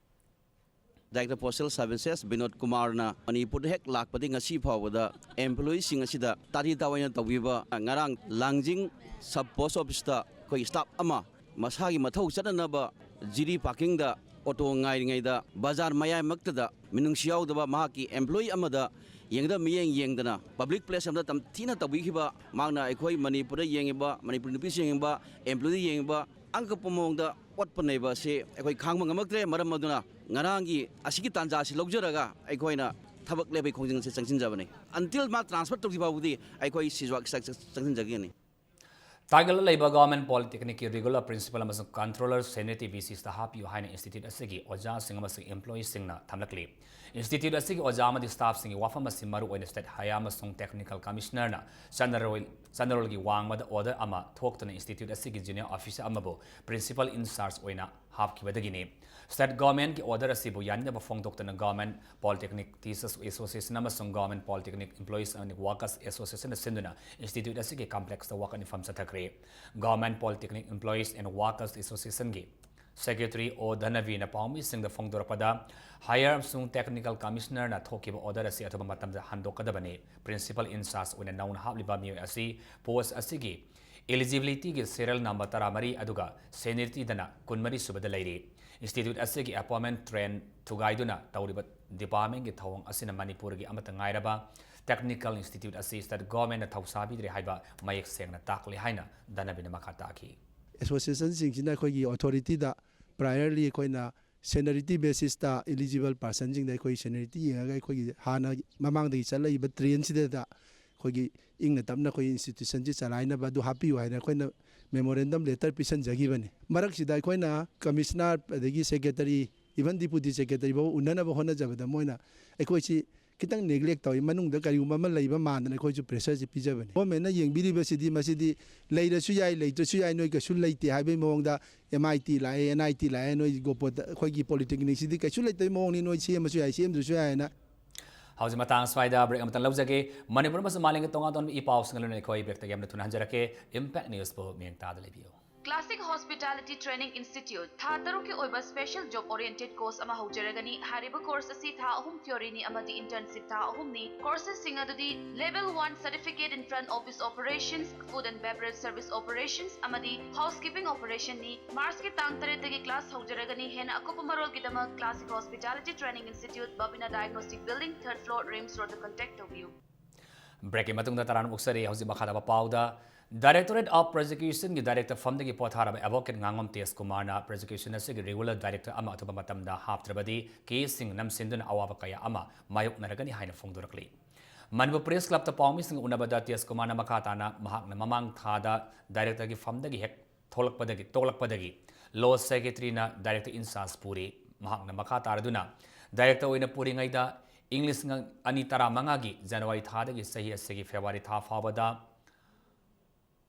Director Postal Services ꯕꯤꯅꯣꯗ ꯀꯨꯃꯥꯔꯅ ꯃꯅꯤꯄꯨꯔꯗ ꯍꯦꯛ ꯂꯥꯛꯄꯗꯒꯤ ꯉꯁꯤ ꯐꯥꯎꯕꯗ employee ꯁꯤꯡ ꯑꯁꯤꯗ ꯇꯥꯊꯤ ꯇꯥꯑꯣꯏꯅ ꯇꯧꯕꯤꯕ, ꯉꯔꯥꯡ ꯂꯥꯡꯖꯤꯡ sub post office ꯇ ꯑꯩꯈꯣꯏ staff ꯑꯃ ꯃꯁꯥꯒꯤ ꯃꯊꯧ ꯆꯠꯅꯅꯕ ꯖꯤꯔꯤ parking ꯗ auto ꯉꯥꯏꯔꯤꯉꯩꯗ ꯕꯖꯥꯔ ꯃꯌꯥꯏꯃꯛꯇꯗ ꯃꯤꯅꯨꯡꯁꯤ ꯌꯥꯎꯗꯕ ꯃꯍꯥꯛꯀꯤ employee ꯑꯃꯗ ꯌꯦꯡꯒꯗꯕ ꯃꯤꯠꯌꯦꯡ ꯌꯦꯡꯗꯅ public place ꯑꯃꯗ ꯇꯝꯊꯤꯅ ꯇꯧꯕꯤꯈꯤꯕ, ꯃꯍꯥꯛꯅ ꯑꯩꯈꯣꯏ ꯃꯅꯤꯄꯨꯔꯗ ꯌꯦꯡꯉꯤꯕ, ꯃꯅꯤꯄꯨꯔ ꯅꯨꯄꯤꯁꯤꯡ ꯌꯦꯡꯉꯤꯕ, employee ꯌꯦꯡꯉꯤꯕ, ꯑꯉꯛꯄ ꯃꯑꯣꯡꯗ ꯑꯣꯠꯄ ꯅꯩꯕ ꯑꯁꯤ ꯑꯩꯈꯣꯏ ꯈꯥꯡꯕ ꯉꯝꯃꯛꯇ꯭ꯔꯦ꯫ ꯃꯔꯝ ꯑꯗꯨꯅ ꯉꯔꯥꯡꯒꯤ ꯑꯁꯤꯒꯤ ꯇꯥꯟꯖꯥ ꯑꯁꯤ ꯂꯧꯖꯔꯒ ꯑꯩꯈꯣꯏꯅ ꯊꯕꯛ ꯂꯦꯞꯄꯒꯤ ꯈꯣꯡꯖꯪ ꯑꯁꯤ ꯆꯪꯁꯤꯟꯖꯕꯅꯤ꯫ Until ꯃꯥ transfer ꯇꯧꯗ꯭ꯔꯤ ꯐꯥꯎꯕꯗꯤ ꯑꯩꯈꯣꯏ ceasework strike ꯆꯪꯁꯤꯟꯖꯒꯅꯤ꯫ ꯇꯥꯏꯒꯜꯗ ꯂꯩꯕ Government Polytechnicꯀꯤ Regular Principal ꯑꯃꯁꯨꯡ Controller Seniority VCꯁꯇ ꯍꯥꯞꯄꯤꯌꯨ ꯍꯥꯏꯅ institute ꯑꯁꯤꯒꯤ ꯑꯣꯖꯥꯁꯤꯡ ꯑꯃꯁꯨꯡ employeeꯁꯤꯡꯅ ꯊꯝꯂꯛꯂꯤ꯫ Institute ꯑꯁꯤꯒꯤ ꯑꯣꯖꯥ ꯑꯃꯗꯤ staffꯁꯤꯡꯒꯤ ꯋꯥꯐꯝ ꯑꯁꯤ ꯃꯔꯨ ꯑꯣꯏꯅ State Higher ꯑꯃꯁꯨꯡ Technical Commissionerꯅ ꯆꯠꯅꯔꯣꯏ-, ꯆꯠꯅꯔꯣꯜꯒꯤ ꯋꯥꯡꯃꯗ order ꯑꯃ ꯊꯣꯛꯇꯨꯅ institute ꯑꯁꯤꯒꯤ junior officer ꯑꯃꯕꯨ Principal in charge ꯑꯣꯏꯅ ꯍꯥꯞꯈꯤꯕꯗꯒꯤꯅꯤ꯫ State Governmentꯀꯤ order ꯑꯁꯤꯕꯨ ꯌꯥꯅꯤꯡꯗꯕ ꯐꯣꯡꯗꯣꯛꯇꯨꯅ Government Polytechnic Teachers Association ꯑꯃꯁꯨꯡ Government Polytechnic Employees and Workers Associationꯅ ꯁꯤꯟꯗꯨꯅ institute ꯑꯁꯤꯒꯤ complexꯇ ꯋꯥꯀꯠ ꯃꯤꯐꯝ ꯆꯠꯊꯈ꯭ꯔꯦ꯫ Government Polytechnic Employees and Workers Associationꯒꯤ Secretary ꯑꯣ ꯙꯅꯕꯤꯅ ꯄꯥꯎꯃꯤꯁꯤꯡꯗ ꯐꯣꯡꯗꯣꯔꯛꯄꯗ, Higher ꯑꯃꯁꯨꯡ Technical Commissionerꯅ ꯊꯣꯛꯈꯤꯕ order ꯑꯁꯤ ꯑꯊꯨꯕ ꯃꯇꯝꯗ ꯍꯟꯗꯣꯛꯀꯗꯕꯅꯤ꯫ Principal in charge ꯑꯣꯏꯅ ꯅꯧꯅ ꯍꯥꯞꯂꯤꯕ ꯃꯤꯑꯣꯏ ꯑꯁꯤ post ꯑꯁꯤꯒꯤ eligibilityꯒꯤ serial number ꯇꯔꯥꯃꯔꯤ ꯑꯗꯨꯒ seniorityꯗꯅ ꯀꯨꯟꯃꯔꯤ ꯁꯨꯕꯗ ꯂꯩꯔꯤ꯫ Institute ꯑꯁꯤꯒꯤ appointment trend ꯊꯨꯒꯥꯏꯗꯨꯅ ꯇꯧꯔꯤꯕ departmentꯀꯤ ꯊꯧꯑꯣꯡ ꯑꯁꯤꯅ ꯃꯅꯤꯄꯨꯔꯒꯤ ꯑꯃꯠꯇ ꯉꯥꯏꯔꯕ technical institute ꯑꯁꯤ State Governmentꯅ ꯊꯧꯁꯥꯕꯤꯗ꯭ꯔꯦ ꯍꯥꯏꯕ ꯃꯌꯦꯛ ꯁꯦꯡꯅ ꯇꯥꯛꯂꯤ ꯍꯥꯏꯅ ꯙꯅꯕꯤꯅ ꯃꯈꯥ ꯇꯥꯈꯤ꯫ Associationꯁꯤꯡꯁꯤꯅ ꯑꯩꯈꯣꯏꯒꯤ authorityꯗ priorly ꯑꯩꯈꯣꯏꯅ seniority basisꯇ eligible personꯁꯤꯡꯗ ꯑꯩꯈꯣꯏ seniority ꯌꯦꯡꯉꯒ ꯑꯩꯈꯣꯏꯒꯤ ꯍꯥꯟꯅ ꯃꯃꯥꯡꯗꯒꯤ ꯆꯠꯂꯛꯏꯕ trendꯁꯤꯗ ꯑꯩꯈꯣꯏꯒꯤ ꯏꯪꯅ ꯇꯞꯅ ꯑꯩꯈꯣꯏ institutionꯁꯤ ꯆꯂꯥꯏꯅꯕ ꯑꯗꯨ ꯍꯥꯞꯄꯤꯌꯨ ꯍꯥꯏꯅ ꯑꯩꯈꯣꯏꯅ memorandum letter ꯄꯤꯁꯟꯖꯈꯤꯕꯅꯤ꯫ ꯃꯔꯛꯁꯤꯗ ꯑꯩꯈꯣꯏꯅ Commissioner ꯑꯗꯒꯤ Secretary, even Deputy Secretary ꯐꯥꯎ ꯎꯅꯅꯕ ꯍꯣꯠꯅꯖꯕꯗ ꯃꯣꯏꯅ ꯑꯩꯈꯣꯏꯁꯤ ꯈꯤꯇꯪ neglect ꯇꯧꯏ, ꯃꯅꯨꯡꯗ ꯀꯔꯤꯒꯨꯝꯕ ꯑꯃ ꯂꯩꯕ ꯃꯥꯟꯗꯅ ꯑꯩꯈꯣꯏꯁꯨ pressureꯁꯤ ꯄꯤꯖꯕꯅꯤ꯫ Governmentꯅ ꯌꯦꯡꯕꯤꯔꯤꯕꯁꯤꯗꯤ ꯃꯁꯤꯗꯤ ꯂꯩꯔꯁꯨ ꯌꯥꯏ, ꯂꯩꯇ꯭ꯔꯁꯨ ꯌꯥꯏ, ꯅꯣꯏ ꯀꯩꯁꯨ ꯂꯩꯇꯦ ꯍꯥꯏꯕꯒꯤ ꯃꯑꯣꯡꯗ MIT ꯂꯥꯛꯑꯦ, NIT ꯂꯥꯛꯑꯦ, ꯅꯣꯏ ꯒꯣꯄꯣꯠꯇ ꯑꯩꯈꯣꯏꯒꯤ polytechnicꯁꯤꯗꯤ ꯀꯩꯁꯨ ꯂꯩꯇꯕꯒꯤ ꯃꯑꯣꯡꯅꯤ, ꯅꯣꯏ ꯁꯦꯝꯃꯁꯨ ꯌꯥꯏ, ꯁꯦꯝꯗ꯭ꯔꯁꯨ ꯌꯥꯏ ꯍꯥꯏꯅ꯫ ꯍꯧꯖꯤꯛ ꯃꯇꯥꯡ ꯑꯁ꯭ꯋꯥꯏꯗ break ꯑꯃꯇꯪ ꯂꯧꯖꯒꯦ꯫ ꯃꯅꯤꯄꯨꯔ ꯑꯃꯁꯨꯡ ꯃꯥꯂꯦꯝꯒꯤ ꯇꯣꯉꯥꯟ ꯇꯣꯉꯥꯟꯕ ꯏ ꯄꯥꯎꯁꯤꯡꯒ ꯂꯣꯏꯅꯅ ꯑꯩꯈꯣꯏ breakꯇꯒꯤ ꯌꯥꯝꯅ ꯊꯨꯅ ꯍꯟꯖꯔꯛꯀꯦ꯫ Impact Newsꯄꯨ ꯃꯤꯠꯌꯦꯡ ꯇꯥꯗꯨꯅ ꯂꯩꯕꯤꯌꯨ꯫ Classic Hospitality Training Institute ꯊꯥ ꯇꯔꯨꯛꯀꯤ ꯑꯣꯏꯕ special job oriented course ꯑꯃ ꯍꯧꯖꯔꯒꯅꯤ꯫ ꯍꯥꯏꯔꯤꯕ course ꯑꯁꯤ ꯊꯥ ꯑꯍꯨꯝ theoryꯅꯤ ꯑꯃꯗꯤ internship ꯊꯥ ꯑꯍꯨꯝꯅꯤ꯫ Courses ꯁꯤꯡ ꯑꯗꯨꯗꯤ Level one Certificate in Front Office Operations, Food and Beverage Service Operations ꯑꯃꯗꯤ Housekeeping Operationꯅꯤ꯫ Marchꯀꯤ ꯇꯥꯡ ꯇꯔꯦꯠꯇꯒꯤ class ꯍꯧꯖꯔꯒꯅꯤ꯫ ꯍꯦꯟꯅ ꯑꯀꯨꯞꯄ ꯃꯔꯣꯜꯒꯤꯗꯃꯛ Classic Hospitality Training Institute, Babina Diagnostic Building, third floor, RIMS Roadꯇ contact ꯇꯧꯕꯤꯌꯨ꯫ Breakꯀꯤ ꯃꯇꯨꯡꯗ ꯇꯔꯥꯝꯅ ꯑꯣꯛꯆꯔꯤ꯫ ꯍꯧꯖꯤꯛ ꯃꯈꯥ ꯇꯥꯕ ꯄꯥꯎꯗ, Directorate of Prosecutionꯒꯤ director ꯐꯝꯗꯒꯤ ꯄꯣꯊꯥꯔꯕ Advocate ꯉꯥꯉꯣꯝ ꯇꯦꯖ ꯀꯨꯃꯥꯔꯅ prosecution ꯑꯁꯤꯒꯤ regular director ꯑꯃ ꯑꯊꯨꯕ ꯃꯇꯝꯗ ꯍꯥꯞꯇ꯭ꯔꯕꯗꯤ caseꯁꯤꯡ ꯅꯝꯁꯤꯟꯗꯨꯅ ꯑꯋꯥꯕ ꯀꯌꯥ ꯑꯃ ꯃꯥꯌꯣꯛꯅꯔꯒꯅꯤ ꯍꯥꯏꯅ ꯐꯣꯡꯗꯣꯔꯛꯂꯤ꯫ ꯃꯅꯤꯄꯨꯔ ꯄ꯭ꯔꯦꯁ ꯀ꯭ꯂꯕꯇ ꯄꯥꯎꯃꯤꯁꯤꯡꯒ ꯎꯅꯕꯗ ꯇꯦꯖ ꯀꯨꯃꯥꯔꯅ ꯃꯈꯥ ꯇꯥꯅ ꯃꯍꯥꯛꯅ ꯃꯃꯥꯡ ꯊꯥꯗ ꯗꯥꯏꯔꯦꯛꯇꯔꯒꯤ ꯐꯝꯗꯒꯤ ꯍꯦꯛ ꯊꯣꯛꯂꯛꯄꯗꯒꯤ, ꯇꯣꯛꯂꯛꯄꯗꯒꯤ ꯂꯣ ꯁꯦꯀ꯭ꯔꯦꯇꯔꯤꯅ ꯗꯥꯏꯔꯦꯛꯇꯔ ꯏꯟꯆꯥꯔꯖ ꯄꯨꯔꯤ꯫ ꯃꯍꯥꯛꯅ ꯃꯈꯥ ꯇꯥꯔꯗꯨꯅ ꯗꯥꯏꯔꯦꯛꯇꯔ ꯑꯣꯏꯅ ꯄꯨꯔꯤꯉꯩꯗ ꯏꯪ ꯂꯤꯁꯤꯡ ꯑꯅꯤ ꯇꯔꯥꯃꯉꯥꯒꯤ ꯖꯅꯋꯥꯔꯤ ꯊꯥꯗꯒꯤ ꯆꯍꯤ ꯑꯁꯤꯒꯤ ꯐꯦꯕ꯭ꯔꯨꯋꯥꯔꯤ ꯊꯥ ꯐꯥꯎꯕꯗ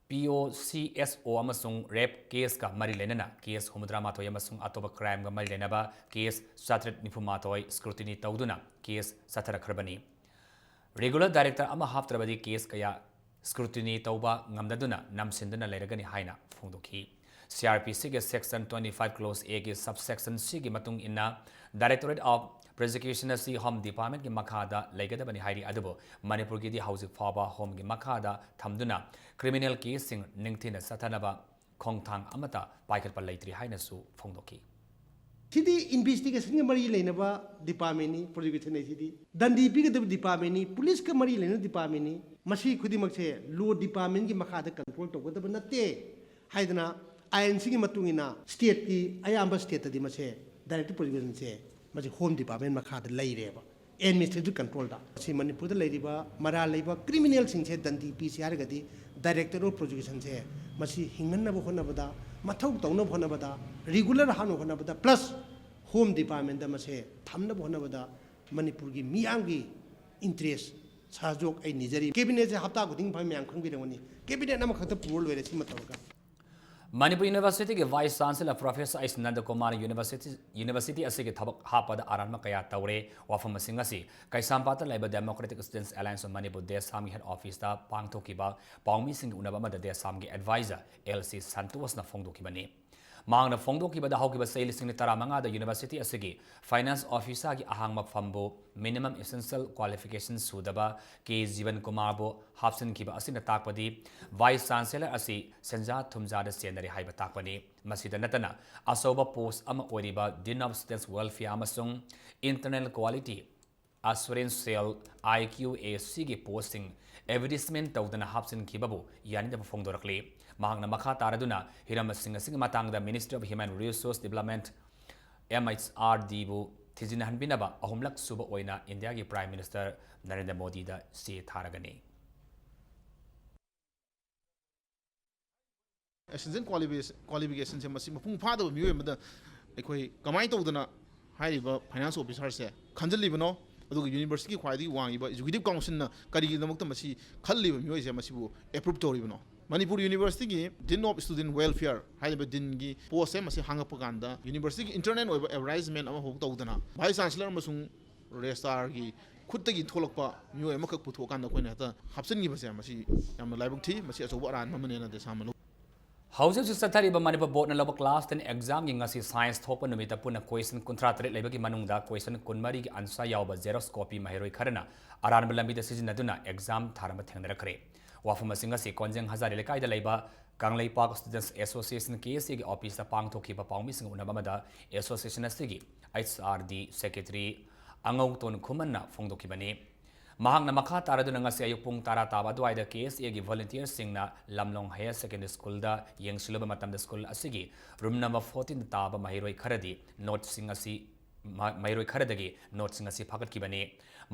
P O C S O ꯑꯃꯁꯨꯡ ꯔꯦꯞ ꯀꯦꯁꯀ ꯃꯔꯤ ꯂꯩꯅꯅ ꯀꯦꯁ ꯍꯨꯝꯐꯨꯇꯔꯥꯃꯥꯊꯣꯏ ꯑꯃꯁꯨꯡ ꯑꯇꯣꯞꯄ ꯀ꯭ꯔꯥꯏꯝꯒ ꯃꯔꯤ ꯂꯩꯅꯕ ꯀꯦꯁ ꯆꯥꯇ꯭ꯔꯦꯠ ꯅꯤꯐꯨꯃꯥꯊꯣꯏ ꯁ꯭ꯀ꯭ꯔꯨꯇꯤꯅꯤ ꯇꯧꯗꯨꯅ ꯀꯦꯁ ꯆꯠꯊꯔꯛꯈ꯭ꯔꯕꯅꯤ꯫ ꯔꯤꯒꯨꯂꯔ ꯗꯥꯏꯔꯦꯛꯇꯔ ꯑꯃ ꯍꯥꯞꯇ꯭ꯔꯕꯗꯤ ꯀꯦꯁ ꯀꯌꯥ ꯁ꯭ꯀ꯭ꯔꯨꯇꯤꯅꯤ ꯇꯧꯕ ꯉꯝꯅꯗꯨꯅ ꯅꯝꯁꯤꯟꯗꯨꯅ ꯂꯩꯔꯒꯅꯤ ꯍꯥꯏꯅ ꯐꯣꯡꯗꯣꯛꯈꯤ꯫ C R P C ꯒꯤ Section twenty five Clause A ꯒꯤ Subsection C ꯒꯤ ꯃꯇꯨꯡ ꯏꯟꯅ Directorate of Prosecution ꯑꯁꯤ Home Department ꯀꯤ ꯃꯈꯥꯗ ꯂꯩꯒꯗꯕꯅꯤ ꯍꯥꯏꯔꯤ, ꯑꯗꯨꯕꯨ ꯃꯅꯤꯄꯨꯔꯒꯤꯗꯤ ꯍꯧꯖꯤꯛ ꯐꯥꯎꯕ Home ꯒꯤ ꯃꯈꯥꯗ ꯊꯝꯗꯨꯅ criminal case ꯁꯤꯡ ꯅꯤꯡꯊꯤꯅ ꯆꯠꯊꯅꯕ ꯈꯣꯡꯊꯥꯡ ꯑꯃꯠꯇ ꯄꯥꯏꯈꯠꯄ ꯂꯩꯇ꯭ꯔꯤ ꯍꯥꯏꯅꯁꯨ ꯐꯣꯡꯗꯣꯛꯈꯤ꯫ ꯁꯤꯗꯤ ꯏꯟꯚꯦꯁꯇꯤꯒꯦꯁꯟꯒ ꯃꯔꯤ ꯂꯩꯅꯕ ꯗꯤꯄꯥꯔꯠꯃꯦꯟꯅꯤ, ꯄ꯭ꯔꯣꯁꯤꯀ꯭ꯌꯨꯁꯟ ꯍꯥꯏꯁꯤꯗꯤ ꯗꯟꯗꯤ ꯄꯤꯒꯗꯕ ꯗꯤꯄꯥꯔꯠꯃꯦꯟꯅꯤ, ꯄꯨꯂꯤꯁꯀ ꯃꯔꯤ ꯂꯩꯅꯕ ꯗꯤꯄꯥꯔꯠꯃꯦꯟꯅꯤ꯫ ꯃꯁꯤ ꯈꯨꯗꯤꯡꯃꯛꯁꯦ ꯂꯣ ꯗꯤꯄꯥꯔꯠꯃꯦꯟꯒꯤ ꯃꯈꯥꯗ ꯀꯟꯇ꯭ꯔꯣꯜ ꯇꯧꯒꯗꯕ ꯅꯠꯇꯦ ꯍꯥꯏꯗꯅ ꯑꯥꯏꯟꯁꯤꯒꯤ ꯃꯇꯨꯡ ꯏꯟꯅ ꯁ꯭ꯇꯦꯠꯀꯤ ꯑꯌꯥꯝꯕ ꯁ꯭ꯇꯦꯠꯇꯗꯤ ꯃꯁꯦ ꯗꯥꯏꯔꯦꯛꯇꯔ ꯄ꯭ꯔꯣꯁꯤꯀ꯭ꯌꯨꯁꯟꯁꯦ ꯃꯁꯤ ꯍꯣꯝ ꯗꯤꯄꯥꯔꯠꯃꯦꯟ ꯃꯈꯥꯗ ꯂꯩꯔꯦꯕ꯫ ꯑꯦꯗꯃꯤꯅꯤꯁꯇ꯭ꯔꯦꯇꯤꯚ ꯀꯟꯇ꯭ꯔꯣꯜꯗ꯫ ꯃꯁꯤ ꯃꯅꯤꯄꯨꯔꯗ ꯂꯩꯔꯤꯕ ꯃꯔꯥꯜ ꯂꯩꯕ ꯀ꯭ꯔꯤꯃꯤꯅꯦꯜꯁꯤꯡꯁꯦ ꯗꯟꯗꯤ ꯄꯤꯁꯤ ꯍꯥꯏꯔꯒꯗꯤ ꯗꯥꯏꯔꯦꯛꯇꯔ ꯑꯣꯐ ꯄ꯭ꯔꯣꯁꯤꯀ꯭ꯌꯨꯁꯟꯁꯦ ꯃꯁꯤ ꯍꯤꯡꯍꯟꯅꯕ ꯍꯣꯠꯅꯕꯗ, ꯃꯊꯧ ꯇꯧꯅꯕ ꯍꯣꯠꯅꯕꯗ, ꯔꯤꯒꯨꯂꯔ ꯍꯥꯞꯅꯕ ꯍꯣꯠꯅꯕꯗ, ꯄ꯭ꯂꯁ ꯍꯣꯝ ꯗꯤꯄꯥꯔꯠꯃꯦꯟꯗ ꯃꯁꯦ ꯊꯝꯅꯕ ꯍꯣꯠꯅꯕꯗ ꯃꯅꯤꯄꯨꯔꯒꯤ ꯃꯤꯌꯥꯝꯒꯤ ꯏꯟꯇꯔꯦꯁ ꯁꯍꯖꯣꯛ ꯑꯩ ꯅꯤꯖꯔꯤ꯫ ꯀꯦꯕꯤꯅꯦꯠꯁꯦ ꯍꯞꯇꯥ ꯈꯨꯗꯤꯡ ꯐꯝ ꯃꯌꯥꯝ ꯈꯪꯕꯤꯔꯝꯒꯅꯤ꯫ ꯀꯦꯕꯤꯅꯦꯠ ꯑꯃꯈꯛꯇ ꯄꯨꯔ ꯂꯣꯏꯔꯦ ꯁꯤꯃ ꯇꯧꯔꯒ꯫ ꯃꯅꯤꯄꯨꯔ ꯌꯨꯅꯤꯚꯔꯁꯤꯇꯤꯒꯤ ꯚꯥꯏꯁ ꯆꯥꯟꯁꯦꯂꯔ ꯄ꯭ꯔꯣꯐꯦꯁꯔ ꯑꯩꯁ ꯅꯟꯗꯀꯨꯃꯥꯔ ꯌꯨꯅꯤꯚꯔꯁꯤꯇꯤ, ꯌꯨꯅꯤꯚꯔꯁꯤꯇꯤ ꯑꯁꯤꯒꯤ ꯊꯕꯛ ꯍꯥꯞꯄꯗ ꯑꯔꯥꯟꯕ ꯀꯌꯥ ꯇꯧꯔꯦ꯫ ꯋꯥꯐꯝ ꯑꯁꯤꯡ ꯑꯁꯤ ꯀꯩꯁꯥꯝꯄꯥꯠꯇ ꯂꯩꯕ Democratic Students Alliance of Manipur, ꯗꯦꯁꯥꯝꯒꯤ ꯍꯦꯗ ꯑꯣꯐꯤꯁꯇ ꯄꯥꯡꯊꯣꯛꯈꯤꯕ ꯄꯥꯎꯃꯤꯁꯤꯡꯒꯤ ꯎꯅꯕ ꯑꯃꯗ ꯗꯦꯁꯥꯝꯒꯤ ꯑꯦꯗꯚꯥꯏꯖꯔ ꯑꯦꯜ ꯁꯤ ꯁꯟꯇꯣꯁꯅ ꯐꯣꯡꯗꯣꯛꯈꯤꯕꯅꯤ꯫ ꯃꯍꯥꯛꯅ ꯐꯣꯡꯗꯣꯛꯈꯤꯕꯗ ꯍꯧꯈꯤꯕ ꯆꯍꯤ ꯂꯤꯁꯤꯡ ꯑꯅꯤ ꯇꯔꯥꯃꯉꯥꯗ ꯌꯨꯅꯤꯚꯔꯁꯤꯇꯤ ꯑꯁꯤꯒꯤ ꯐꯥꯏꯅꯥꯟꯁ ꯑꯣꯐꯤꯁꯥꯔꯒꯤ ꯑꯍꯥꯡꯕ ꯐꯝꯕꯨ minimum essential qualification ꯁꯨꯗꯕ ꯀꯦ ꯖꯤꯕꯟ ꯀꯨꯃꯥꯔꯕꯨ ꯍꯥꯞꯆꯤꯟꯈꯤꯕ ꯑꯁꯤꯅ ꯇꯥꯛꯄꯗꯤ ꯚꯥꯏꯁ ꯆꯥꯟꯁꯦꯂꯔ ꯑꯁꯤ ꯁꯦꯟꯖꯥ ꯊꯨꯝꯖꯥꯗ ꯆꯦꯟꯅꯔꯤ ꯍꯥꯏꯕ ꯇꯥꯛꯄꯅꯤ꯫ ꯃꯁꯤꯗ ꯅꯠꯇꯅ ꯑꯆꯧꯕ ꯄꯣꯁ ꯑꯃ ꯑꯣꯏꯔꯤꯕ Dean of Students Welfare ꯑꯃꯁꯨꯡ Internal Quality Assurance Cell, I Q A C ꯒꯤ ꯄꯣꯁꯁꯤꯡ ꯑꯦꯗꯚꯔꯇꯤꯁꯃꯦꯟ ꯇꯧꯗꯅ ꯍꯥꯞꯆꯤꯟꯈꯤꯕꯕꯨ ꯌꯥꯅꯤꯡꯗꯕ ꯐꯣꯡꯗꯣꯔꯛꯂꯤ꯫ ꯃꯍꯥꯛꯅ ꯃꯈꯥ ꯇꯥꯔꯗꯨꯅ ꯍꯤꯔꯝꯁꯤꯡ ꯑꯁꯤꯒꯤ ꯃꯇꯥꯡꯗ Ministry of Human Resource Development, M H R D ꯕꯨ ꯊꯤꯖꯤꯟꯍꯟꯕꯤꯅꯕ ꯑꯍꯨꯝꯂꯛ ꯁꯨꯕ ꯑꯣꯏꯅ ꯏꯟꯗꯤꯌꯥꯒꯤ Prime Minister ꯅꯔꯦꯟꯗ꯭ꯔ ꯃꯣꯗꯤꯗ ꯆꯦ ꯊꯥꯔꯒꯅꯤ꯫ ꯑꯦꯁꯦꯟꯁꯤꯌꯦꯜ ꯀ꯭ꯋꯥꯂꯤꯐꯤꯀꯦꯁꯟꯁꯦ ꯃꯁꯤ ꯃꯄꯨꯡ ꯐꯥꯗꯕ ꯃꯤꯑꯣꯏ ꯑꯃꯗ ꯑꯩꯈꯣꯏ ꯀꯃꯥꯏꯅ ꯇꯧꯗꯅ ꯍꯥꯏꯔꯤꯕ ꯐꯥꯏꯅꯥꯟꯁ ꯑꯣꯐꯤꯁꯔꯁꯦ ꯈꯟꯖꯜꯂꯤꯕꯅꯣ? ꯑꯗꯨꯒ ꯌꯨꯅꯤꯚꯔꯁꯤꯇꯤꯒꯤ ꯈ꯭ꯋꯥꯏꯗꯒꯤ ꯋꯥꯡꯉꯤꯕ ꯑꯦꯛꯖꯤꯀ꯭ꯌꯨꯇꯤꯚ ꯀꯥꯎꯟꯁꯤꯜꯅ ꯀꯔꯤꯒꯤꯗꯃꯛꯇ ꯃꯁꯤ ꯈꯜꯂꯤꯕ ꯃꯤꯑꯣꯏꯁꯦ ꯃꯁꯤꯕꯨ ꯑꯦꯄ꯭ꯔꯨꯞ ꯇꯧꯔꯤꯕꯅꯣ? ꯃꯅꯤꯄꯨꯔ ꯌꯨꯅꯤꯚꯔꯁꯤꯇꯤꯒꯤ Dean of Student Welfare ꯍꯥꯏꯔꯤꯕ ꯗꯤꯟꯒꯤ ꯄꯣꯁꯁꯦ ꯃꯁꯤ ꯍꯥꯡꯉꯛꯄ ꯀꯥꯟꯗ ꯌꯨꯅꯤꯚꯔꯁꯤꯇꯤꯒꯤ ꯏꯟꯇꯔꯅꯦꯜ ꯑꯣꯏꯕ ꯑꯦꯗꯚꯔꯇꯥꯏꯖꯃꯦꯟ ꯑꯃꯐꯥꯎ ꯇꯧꯗꯅ ꯚꯥꯏꯁ ꯆꯥꯟꯁꯦꯂꯔ ꯑꯃꯁꯨꯡ ꯔꯦꯖꯤꯁꯇ꯭ꯔꯥꯔꯒꯤ ꯈꯨꯠꯇꯒꯤ ꯊꯣꯛꯂꯛꯄ ꯃꯤꯑꯣꯏ ꯑꯃꯈꯛ ꯄꯨꯊꯣꯛꯑꯀꯥꯟꯗ ꯑꯩꯈꯣꯏꯅ ꯍꯦꯛꯇ ꯍꯥꯞꯆꯤꯟꯈꯤꯕꯁꯦ ꯃꯁꯤ ꯌꯥꯝꯅ ꯂꯥꯏꯕꯛ ꯊꯤ꯫ ꯃꯁꯤ ꯑꯆꯧꯕ ꯑꯔꯥꯟꯕ ꯑꯃꯅꯦꯅ ꯗꯦꯁꯥꯝꯅ ꯂꯧ꯫ ꯍꯧꯖꯤꯛ ꯍꯧꯖꯤꯛ ꯆꯠꯊꯔꯤꯕ ꯃꯅꯤꯄꯨꯔ ꯕꯣꯔꯗꯅ ꯂꯧꯕ ꯀ꯭ꯂꯥꯁ ꯇꯦꯟ ꯑꯦꯛꯖꯥꯝꯒꯤ ꯉꯁꯤ ꯁꯥꯏꯟꯁ ꯊꯣꯛꯄ ꯅꯨꯃꯤꯠꯇ ꯄꯨꯟꯅ ꯀꯣꯏꯁꯟ ꯀꯨꯟꯊ꯭ꯔꯥ ꯇꯔꯦꯠ ꯂꯩꯕꯒꯤ ꯃꯅꯨꯡꯗ ꯀꯣꯏꯁꯟ ꯀꯨꯟꯃꯔꯤꯒꯤ ꯑꯟꯁꯥꯔ ꯌꯥꯎꯕ ꯖꯦꯔꯣꯛꯁ ꯀꯣꯄꯤ ꯃꯍꯩꯔꯣꯏ ꯈꯔꯅ ꯑꯔꯥꯟꯕ ꯂꯝꯕꯤꯗ ꯁꯤꯖꯤꯟꯅꯗꯨꯅ ꯑꯦꯛꯖꯥꯝ ꯊꯥꯔꯝꯕ ꯊꯦꯡꯅꯔꯛꯈ꯭ꯔꯦ꯫ ꯋꯥꯐꯝ ꯑꯁꯤ ꯉꯁꯤ ꯀꯣꯟꯖꯦꯡ ꯍꯖꯥꯔꯤ ꯂꯩꯀꯥꯏꯗ ꯂꯩꯕ ꯀꯪꯂꯩꯄꯥꯛ Students Association, ꯀꯦ ꯑꯦꯁ ꯑꯦꯒꯤ ꯑꯣꯐꯤꯁꯇ ꯄꯥꯡꯊꯣꯛꯈꯤꯕ ꯄꯥꯎꯃꯤꯁꯤꯡ ꯎꯅꯕ ꯑꯃꯗ ꯑꯦꯁꯣꯁꯤꯌꯦꯁꯟ ꯑꯁꯤꯒꯤ ꯑꯩꯆ ꯑꯥꯔ ꯗꯤ ꯁꯦꯀ꯭ꯔꯦꯇꯔꯤ ꯑꯉꯧꯇꯣꯟ ꯈꯨꯃꯟꯅ ꯐꯣꯡꯗꯣꯛꯈꯤꯕꯅꯤ꯫ ꯃꯍꯥꯛꯅ ꯃꯈꯥ ꯇꯥꯔꯗꯨꯅ ꯉꯁꯤ ꯑꯌꯨꯛ ꯄꯨꯡ ꯇꯔꯥ ꯇꯥꯕ ꯑꯗꯨꯋꯥꯏꯗ ꯀꯦ ꯑꯦꯁ ꯑꯦꯒꯤ ꯚꯣꯂꯨꯟꯇꯤꯌꯔꯁꯤꯡꯅ ꯂꯝꯂꯣꯡ ꯍꯥꯌꯔ ꯁꯦꯀꯦꯟꯗꯔꯤ ꯁ꯭ꯀꯨꯜꯗ ꯌꯦꯡꯁꯤꯜꯂꯨꯕ ꯃꯇꯝꯗ ꯁ꯭ꯀꯨꯜ ꯑꯁꯤꯒꯤ ꯔꯨꯝ ꯅꯝꯕꯔ ꯐꯣꯔꯇꯤꯟꯗ ꯇꯥꯕ ꯃꯍꯩꯔꯣꯏ ꯈꯔꯗꯤ ꯅꯣꯠꯁꯤꯡ ꯑꯁꯤ, ꯃ-, ꯃꯍꯩꯔꯣꯏ ꯈꯔꯗꯒꯤ ꯅꯣꯠꯁꯤꯡ ꯑꯁꯤ ꯐꯥꯒꯠꯈꯤꯕꯅꯤ꯫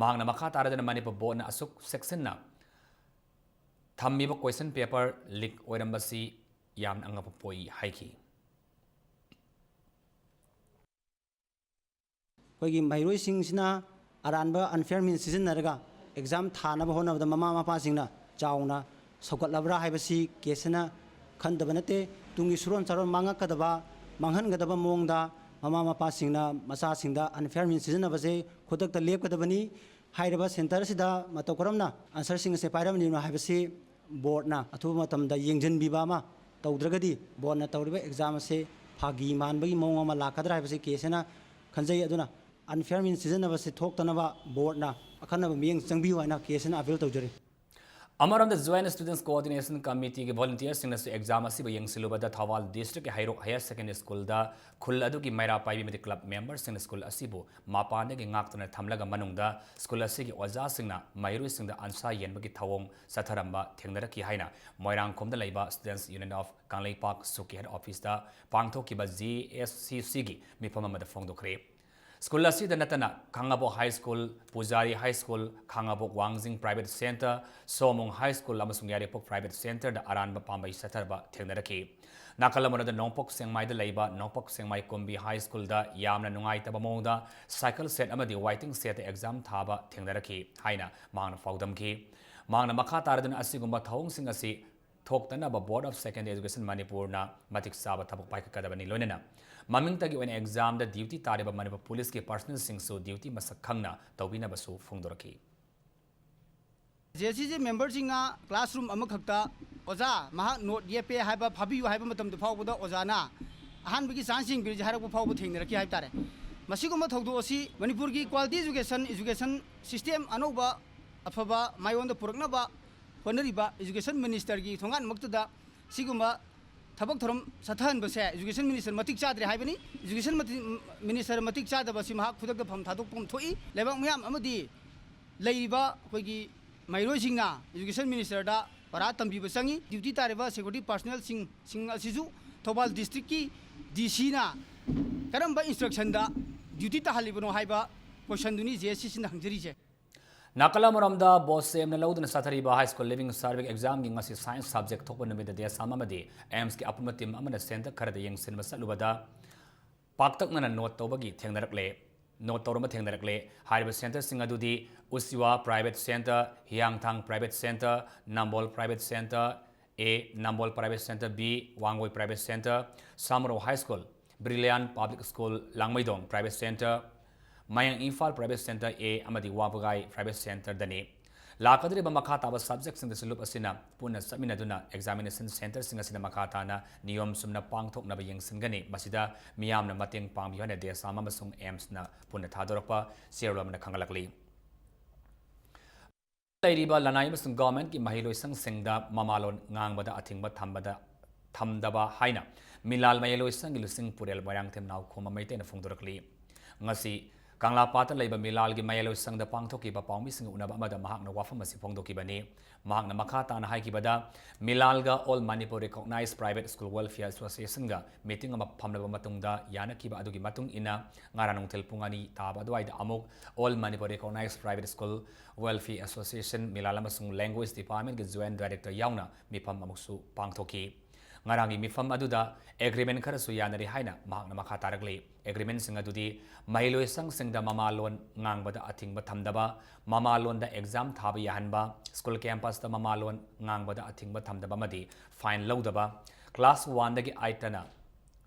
ꯃꯍꯥꯛꯅ ꯃꯈꯥ ꯇꯥꯔꯗꯨꯅ ꯃꯅꯤꯄꯨꯔ ꯕꯣꯔꯗꯅ ꯑꯁꯨꯛ ꯆꯦꯛꯁꯤꯟꯅ ꯊꯝꯃꯤꯕ ꯀꯣꯏꯁꯟ ꯄꯦꯄꯔ ꯂꯤꯛ ꯑꯣꯏꯔꯝꯕꯁꯤ ꯌꯥꯝꯅ ꯑꯉꯛꯄ ꯄꯣꯛꯏ ꯍꯥꯏꯈꯤ꯫ ꯑꯩꯈꯣꯏꯒꯤ ꯃꯍꯩꯔꯣꯏꯁꯤꯡꯁꯤꯅ ꯑꯔꯥꯟꯕ unfair means ꯁꯤꯖꯤꯟꯅꯔꯒ ꯑꯦꯛꯖꯥꯝ ꯊꯥꯅꯕ ꯍꯣꯠꯅꯕꯗ ꯃꯃꯥ ꯃꯄꯥꯁꯤꯡꯅ ꯆꯥꯎꯅ ꯁꯧꯒꯠꯂꯕ꯭ꯔꯥ ꯍꯥꯏꯕꯁꯤ ꯀꯦ ꯑꯦꯁ ꯑꯦꯅ ꯈꯟꯗꯕ ꯅꯠꯇꯦ꯫ ꯇꯨꯡꯒꯤ ꯁꯨꯔꯣꯟ ꯆꯥꯔꯣꯟ ꯃꯥꯡꯉꯛꯀꯗꯕ, ꯃꯥꯡꯍꯟꯒꯗꯕ ꯃꯑꯣꯡꯗ ꯃꯃꯥ ꯃꯄꯥꯁꯤꯡꯅ ꯃꯆꯥꯁꯤꯡꯗ unfair means ꯁꯤꯖꯤꯟꯅꯕꯁꯦ ꯈꯨꯗꯛꯇ ꯂꯦꯞꯀꯗꯕꯅꯤ꯫ ꯍꯥꯏꯔꯤꯕ ꯁꯦꯟꯇꯔ ꯑꯁꯤꯗ ꯃꯇꯧ ꯀꯔꯝꯅ ꯑꯟꯁꯔꯁꯤꯡ ꯑꯁꯦ ꯄꯥꯏꯔꯝꯂꯤꯕꯅꯣ ꯍꯥꯏꯕꯁꯤ ꯕꯣꯔꯗꯅ ꯑꯊꯨꯕ ꯃꯇꯝꯗ ꯌꯦꯡꯁꯤꯟꯕꯤꯕ ꯑꯃ ꯇꯧꯗ꯭ꯔꯒꯗꯤ ꯕꯣꯔꯗꯅ ꯇꯧꯔꯤꯕ ꯑꯦꯛꯖꯥꯝ ꯑꯁꯦ ꯐꯥꯒꯤ ꯃꯥꯟꯕꯒꯤ ꯃꯑꯣꯡ ꯑꯃ ꯂꯥꯛꯀꯗ꯭ꯔꯥ ꯍꯥꯏꯕꯁꯤ ꯀꯦ ꯑꯦꯁ ꯑꯦꯅ ꯈꯟꯖꯩ꯫ ꯑꯗꯨꯅ unfair means ꯁꯤꯖꯤꯟꯅꯕꯁꯤ ꯊꯣꯛꯇꯅꯕ ꯕꯣꯔꯗꯅ ꯑꯈꯟꯅꯕ ꯃꯤꯠꯌꯦꯡ ꯆꯪꯕꯤꯌꯨ ꯍꯥꯏꯅ ꯀꯦ ꯑꯦꯁ ꯑꯦꯅ appeal ꯇꯧꯖꯔꯤ꯫ ꯑꯃꯔꯣꯝꯗ Joint Students Coordination Committeeꯒꯤ ꯚꯣꯂꯨꯟꯇꯤꯌꯔꯁꯤꯡꯅꯁꯨ ꯑꯦꯛꯖꯥꯝ ꯑꯁꯤꯕꯨ ꯌꯦꯡꯁꯤꯜꯂꯨꯕꯗ ꯊꯧꯕꯥꯜ ꯗꯤꯁꯇ꯭ꯔꯤꯛꯀꯤ ꯍꯩꯔꯣꯛ ꯍꯥꯌꯔ ꯁꯦꯀꯦꯟꯗꯔꯤ ꯁ꯭ꯀꯨꯜꯗ ꯈꯨꯜ ꯑꯗꯨꯒꯤ ꯃꯩꯔꯥ ꯄꯥꯏꯕꯤ ꯑꯃꯗꯤ ꯀ꯭ꯂꯕ ꯃꯦꯝꯕꯔꯁꯤꯡꯅ ꯁ꯭ꯀꯨꯜ ꯑꯁꯤꯕꯨ ꯃꯄꯥꯟꯗꯒꯤ ꯉꯥꯛꯇꯨꯅ ꯊꯝꯂꯒ ꯃꯅꯨꯡꯗ ꯁ꯭ꯀꯨꯜ ꯑꯁꯤꯒꯤ ꯑꯣꯖꯥꯁꯤꯡꯅ ꯃꯍꯩꯔꯣꯏꯁꯤꯡꯗ ꯑꯟꯁꯥ ꯌꯦꯟꯕꯒꯤ ꯊꯧꯑꯣꯡ ꯆꯠꯊꯔꯝꯕ ꯊꯦꯡꯅꯔꯛꯈꯤ ꯍꯥꯏꯅ ꯃꯣꯏꯔꯥꯡꯈꯣꯝꯗ ꯂꯩꯕ Students Union of ꯀꯪꯂꯩꯄꯥꯛ ꯁꯨꯛꯀꯤ ꯍꯦꯗ ꯑꯣꯐꯤꯁꯇ ꯄꯥꯡꯊꯣꯛꯈꯤꯕ ꯖꯤ ꯑꯦꯁ ꯁꯤ ꯁꯤꯒꯤ ꯃꯤꯐꯝ ꯑꯃꯗ ꯐꯣꯡꯗꯣꯛꯈ꯭ꯔꯦ꯫ ꯁ꯭ꯀꯨꯜ ꯑꯁꯤꯗ ꯅꯠꯇꯅ ꯈꯥꯡꯉꯕꯣꯛ ꯍꯥꯏ ꯁ꯭ꯀꯨꯜ, ꯄꯨꯖꯥꯔꯤ ꯍꯥꯏ ꯁ꯭ꯀꯨꯜ, ꯈꯥꯡꯉꯕꯣꯛ ꯋꯥꯡꯖꯤꯡ ꯄ꯭ꯔꯥꯏꯚꯦꯠ ꯁꯦꯟꯇꯔ, ꯁꯣꯃꯣꯡ ꯍꯥꯏ ꯁ꯭ꯀꯨꯜ ꯑꯃꯁꯨꯡ ꯌꯥꯏꯔꯤꯄꯣꯛ ꯄ꯭ꯔꯥꯏꯚꯦꯠ ꯁꯦꯟꯇꯔꯗ ꯑꯔꯥꯟꯕ ꯄꯥꯝꯕꯩ ꯆꯠꯊꯕ ꯊꯦꯡꯅꯔꯛꯈꯤ꯫ ꯅꯥꯀꯜ ꯑꯃꯔꯣꯝꯗ ꯅꯣꯡꯄꯣꯛ ꯁꯦꯡꯃꯥꯏꯗ ꯂꯩꯕ ꯅꯣꯡꯄꯣꯛ ꯁꯦꯡꯃꯥꯏ ꯀꯨꯝꯕꯤ ꯍꯥꯏ ꯁ꯭ꯀꯨꯜꯗ ꯌꯥꯝꯅ ꯅꯨꯡꯉꯥꯏꯇꯕ ꯃꯑꯣꯡꯗ ꯁꯥꯏꯀꯜ ꯁꯦꯠ ꯑꯃꯗꯤ ꯋꯥꯏꯇꯤꯡ ꯁꯦꯠꯇ ꯑꯦꯛꯖꯥꯝ ꯊꯥꯕ ꯊꯦꯡꯅꯔꯛꯈꯤ ꯍꯥꯏꯅ ꯃꯍꯥꯛꯅ ꯄꯥꯎꯗꯝꯈꯤ꯫ ꯃꯍꯥꯛꯅ ꯃꯈꯥ ꯇꯥꯔꯗꯨꯅ ꯑꯁꯤꯒꯨꯝꯕ ꯊꯧꯑꯣꯡꯁꯤꯡ ꯑꯁꯤ ꯊꯣꯛꯇꯅꯕ Board of Secondary Education ꯃꯅꯤꯄꯨꯔꯅ ꯃꯇꯤꯛ ꯆꯥꯕ ꯊꯕꯛ ꯄꯥꯏꯈꯠꯀꯗꯕꯅꯤ꯫ ꯂꯣꯏꯅꯅ ꯃꯃꯤꯡꯇꯒꯤ ꯑꯣꯏꯅ ꯑꯦꯛꯖꯥꯝꯗ ꯗ꯭ꯌꯨꯇꯤ ꯇꯥꯔꯤꯕ ꯃꯅꯤꯄꯨꯔ ꯄꯨꯂꯤꯁꯀꯤ ꯄꯥꯔꯁꯅꯦꯜꯁꯤꯡꯁꯨ ꯗ꯭ꯌꯨꯇꯤ ꯃꯁꯛ ꯈꯪꯅ ꯇꯧꯕꯤꯅꯕꯁꯨ ꯐꯣꯡꯗꯣꯔꯛꯈꯤ꯫ ꯖꯦ ꯁꯤ ꯁꯤ ꯃꯦꯝꯕꯔꯁꯤꯡꯅ ꯀ꯭ꯂꯥꯁꯔꯨꯝ ꯑꯃꯈꯛꯇ "ꯑꯣꯖꯥ, ꯃꯍꯥꯛ ꯅꯣꯠ ꯌꯦꯞꯄꯦ" ꯍꯥꯏꯕ ꯐꯥꯕꯤꯌꯨ ꯍꯥꯏꯕ ꯃꯇꯝꯗ ꯐꯥꯎꯕꯗ ꯑꯣꯖꯥꯅ ꯑꯍꯥꯟꯕꯒꯤ ꯆꯥꯟꯁ ꯌꯦꯡꯕꯤꯔꯁꯤ ꯍꯥꯏꯔꯛꯄ ꯐꯥꯎꯕ ꯊꯦꯡꯅꯔꯛꯈꯤ ꯍꯥꯏꯕ ꯇꯥꯔꯦ꯫ ꯃꯁꯤꯒꯨꯝꯕ ꯊꯧꯗꯣꯛ ꯑꯁꯤ ꯃꯅꯤꯄꯨꯔꯒꯤ quality education, education system ꯑꯅꯧꯕ ꯑꯐꯕ ꯃꯥꯏꯑꯣꯟꯗ ꯄꯨꯔꯛꯅꯕ ꯍꯣꯠꯅꯔꯤꯕ education ministerꯒꯤ ꯊꯣꯡꯒꯥꯟꯃꯛꯇꯗ ꯁꯤꯒꯨꯝꯕ ꯊꯕꯛ ꯊꯧꯔꯝ ꯆꯠꯊꯍꯟꯕꯁꯦ education minister ꯃꯇꯤꯛ ꯆꯥꯗ꯭ꯔꯦ ꯍꯥꯏꯕꯅꯤ꯫ Education ꯃꯇꯤ-, minister ꯃꯇꯤꯛ ꯆꯥꯗꯕ ꯑꯁꯤ ꯃꯍꯥꯛ ꯈꯨꯗꯛꯇ ꯐꯝ ꯊꯥꯗꯣꯛꯐꯝ ꯊꯣꯛꯏ꯫ ꯂꯩꯕꯥꯛ ꯃꯤꯌꯥꯝ ꯑꯃꯗꯤ ꯂꯩꯔꯤꯕ ꯑꯩꯈꯣꯏꯒꯤ ꯃꯍꯩꯔꯣꯏꯁꯤꯡꯅ education ministerꯗ ꯄꯔꯥ ꯇꯝꯕꯤꯕ ꯆꯪꯉꯤ꯫ ꯗ꯭ꯌꯨꯇꯤ ꯇꯥꯔꯤꯕ security personnelꯁꯤꯡ, ꯁꯤꯡ ꯑꯁꯤꯁꯨ ꯊꯧꯕꯥꯜ districtꯀꯤ D Cꯅ ꯀꯔꯝꯕ instructionꯗ ꯗ꯭ꯌꯨꯇꯤ ꯇꯥꯍꯜꯂꯤꯕꯅꯣ ꯍꯥꯏꯕ questionꯗꯨꯅꯤ ꯖꯦ ꯑꯦꯁ ꯁꯤꯁꯤꯅ ꯍꯪꯖꯔꯤꯁꯦ꯫ ꯅꯥꯀꯜ ꯑꯃꯔꯣꯝꯗ ꯕꯣꯁꯦꯝꯅ ꯂꯧꯗꯨꯅ ꯆꯠꯊꯔꯤꯕ high school leaving cert examꯒꯤ ꯉꯁꯤ science subject ꯊꯣꯛꯄ ꯅꯨꯃꯤꯠꯇ ꯗꯦꯁꯥꯝ ꯑꯃꯗꯤ ꯑꯦꯝꯁꯀꯤ ꯑꯄꯨꯟꯕ team ꯑꯃꯅ center ꯈꯔꯗ ꯌꯦꯡꯁꯤꯟꯕ ꯆꯠꯂꯨꯕꯗ ꯄꯥꯛꯇꯛꯅꯅ ꯅꯣꯠ ꯇꯧꯕꯒꯤ ꯊꯦꯡꯅꯔꯛꯂꯦ, ꯅꯣꯠ ꯇꯧꯔꯝꯕ ꯊꯦꯡꯅꯔꯛꯂꯦ꯫ ꯍꯥꯏꯔꯤꯕ centerꯁꯤꯡ ꯑꯗꯨꯗꯤ ꯎꯆꯤꯋꯥ private center, Hiyangthang private center, Nambol private center, A, Nambol private center, B, Wangoi private center, ꯁꯥꯃꯔꯧ high school, Brilliant public school, ꯂꯥꯡꯃꯩꯗꯣꯡ private center, ꯃꯌꯥꯡ ꯏꯝꯐꯥꯜ private center A ꯑꯃꯗꯤ ꯋꯥꯕꯒꯥꯏ private centerꯗꯅꯤ꯫ ꯂꯥꯛꯀꯗꯧꯔꯤꯕ ꯃꯈꯥ ꯇꯥꯕ subjectꯁꯤꯡꯗꯁꯨ ꯂꯨꯞ ꯑꯁꯤꯅ ꯄꯨꯟꯅ ꯆꯠꯃꯤꯟꯅꯗꯨꯅ examination centerꯁꯤꯡ ꯑꯁꯤꯗ ꯃꯈꯥ ꯇꯥꯅ ꯅꯤꯌꯣꯝ ꯆꯨꯝꯅ ꯄꯥꯡꯊꯣꯛꯅꯕ ꯌꯦꯡꯁꯤꯟꯒꯅꯤ꯫ ꯃꯁꯤꯗ ꯃꯤꯌꯥꯝꯅ ꯃꯇꯦꯡ ꯄꯥꯡꯕꯤꯌꯨ ꯍꯥꯏꯅ ꯗꯦꯁꯥꯝ ꯑꯃꯁꯨꯡ ꯑꯦꯝꯁꯅ ꯄꯨꯟꯅ ꯊꯥꯗꯣꯔꯛꯄ ꯆꯦꯔꯣꯜ ꯑꯃꯅ ꯈꯪꯍꯜꯂꯛꯂꯤ꯫ ꯂꯩꯔꯤꯕ ꯂꯅꯥꯏ ꯑꯃꯁꯨꯡ governmentꯀꯤ ꯃꯍꯩꯂꯣꯏꯁꯪꯁꯤꯡꯗ ꯃꯃꯥꯂꯣꯟ ꯉꯥꯡꯕꯗ ꯑꯊꯤꯡꯕ ꯊꯝꯕꯗ, ꯊꯝꯗꯕ ꯍꯥꯏꯅ ꯃꯤꯂꯥꯜ ꯃꯍꯩꯂꯣꯏꯁꯪꯒꯤ ꯂꯨꯆꯤꯡ ꯄꯨꯔꯦꯜ ꯃꯣꯏꯔꯥꯡꯊꯦꯝ ꯅꯥꯎꯈꯣꯝꯕ ꯃꯩꯇꯩꯅ ꯐꯣꯡꯗꯣꯔꯛꯂꯤ꯫ ꯉꯁꯤ ꯀꯪꯂꯥꯄꯥꯠꯇ ꯂꯩꯕ ꯃꯤꯂꯥꯜꯒꯤ ꯃꯌꯥꯏꯂꯣꯏꯁꯪꯗ ꯄꯥꯡꯊꯣꯛꯈꯤꯕ ꯄꯥꯎꯃꯤꯁꯤꯡꯒ ꯎꯅꯕ ꯑꯃꯗ ꯃꯍꯥꯛꯅ ꯋꯥꯐꯝ ꯑꯁꯤ ꯐꯣꯡꯗꯣꯛꯈꯤꯕꯅꯤ꯫ ꯃꯍꯥꯛꯅ ꯃꯈꯥ ꯇꯥꯅ ꯍꯥꯏꯈꯤꯕꯗ, ꯃꯤꯂꯥꯜꯒ All Manipur Recognized Private School Welfare Associationꯒ meeting ꯑꯃ ꯐꯝꯂꯕ ꯃꯇꯨꯡꯗ ꯌꯥꯅꯈꯤꯕ ꯑꯗꯨꯒꯤ ꯃꯇꯨꯡ ꯏꯟꯅ ꯉꯔꯥꯡ ꯅꯨꯡꯊꯤꯜ ꯄꯨꯡ ꯑꯅꯤ ꯇꯥꯕ ꯑꯗꯨꯋꯥꯏꯗ ꯑꯃꯨꯛ All Manipur Recognized Private School Welfare Association ꯃꯤꯂꯥꯜ ꯑꯃꯁꯨꯡ Language Departmentꯀꯤ Joint Director ꯌꯥꯎꯅ ꯃꯤꯐꯝ ꯑꯃꯁꯨ ꯄꯥꯡꯊꯣꯛꯈꯤ꯫ ꯉꯔꯥꯡꯒꯤ ꯃꯤꯐꯝ ꯑꯗꯨꯗ agreement ꯈꯔꯁꯨ ꯌꯥꯅꯔꯤ ꯍꯥꯏꯅ ꯃꯍꯥꯛꯅ ꯃꯈꯥ ꯇꯥꯔꯛꯂꯤ꯫ Agreementꯁꯤꯡ ꯑꯗꯨꯗꯤ ꯃꯍꯩꯂꯣꯏꯁꯪꯁꯤꯡꯗ ꯃꯃꯥꯂꯣꯟ ꯉꯥꯡꯕꯗ ꯑꯊꯤꯡꯕ ꯊꯝꯗꯕ, ꯃꯃꯥꯂꯣꯟꯗ exam ꯊꯥꯕ ꯌꯥꯍꯟꯕ, school campusꯇ ꯃꯃꯥꯂꯣꯟ ꯉꯥꯡꯕꯗ ꯑꯊꯤꯡꯕ ꯊꯝꯗꯕ ꯑꯃꯗꯤ fine ꯂꯧꯗꯕ, class oneꯗꯒꯤ eightꯇꯅ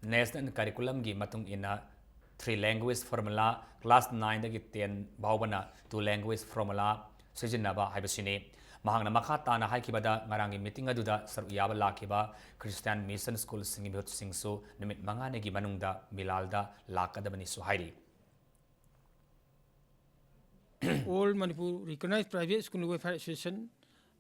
national curriculumꯒꯤ ꯃꯇꯨꯡ ꯏꯟꯅ three language formula, class nineꯗꯒꯤ ten ꯐꯥꯎꯕꯅ two language formula ꯁꯤꯖꯤꯟꯅꯕ ꯍꯥꯏꯕꯁꯤꯅꯤ꯫ ꯃꯍꯥꯛꯅ ꯃꯈꯥ ꯇꯥꯅ ꯍꯥꯏꯈꯤꯕꯗ, ꯉꯔꯥꯡꯒꯤ meeting ꯑꯗꯨꯗ ꯁꯔꯨꯛ ꯌꯥꯕ ꯂꯥꯛꯈꯤꯕ Christian Mission Schoolꯁꯤꯡꯒꯤ ꯃꯤꯍꯨꯠꯁꯤꯡꯁꯨ ꯅꯨꯃꯤꯠ ꯃꯉꯥꯅꯤꯒꯤ ꯃꯅꯨꯡꯗ ꯃꯤꯂꯥꯜꯗ ꯂꯥꯛꯀꯗꯕꯅꯤꯁꯨ ꯍꯥꯏꯔꯤ꯫ All Manipur Recognized Private School Welfare Association,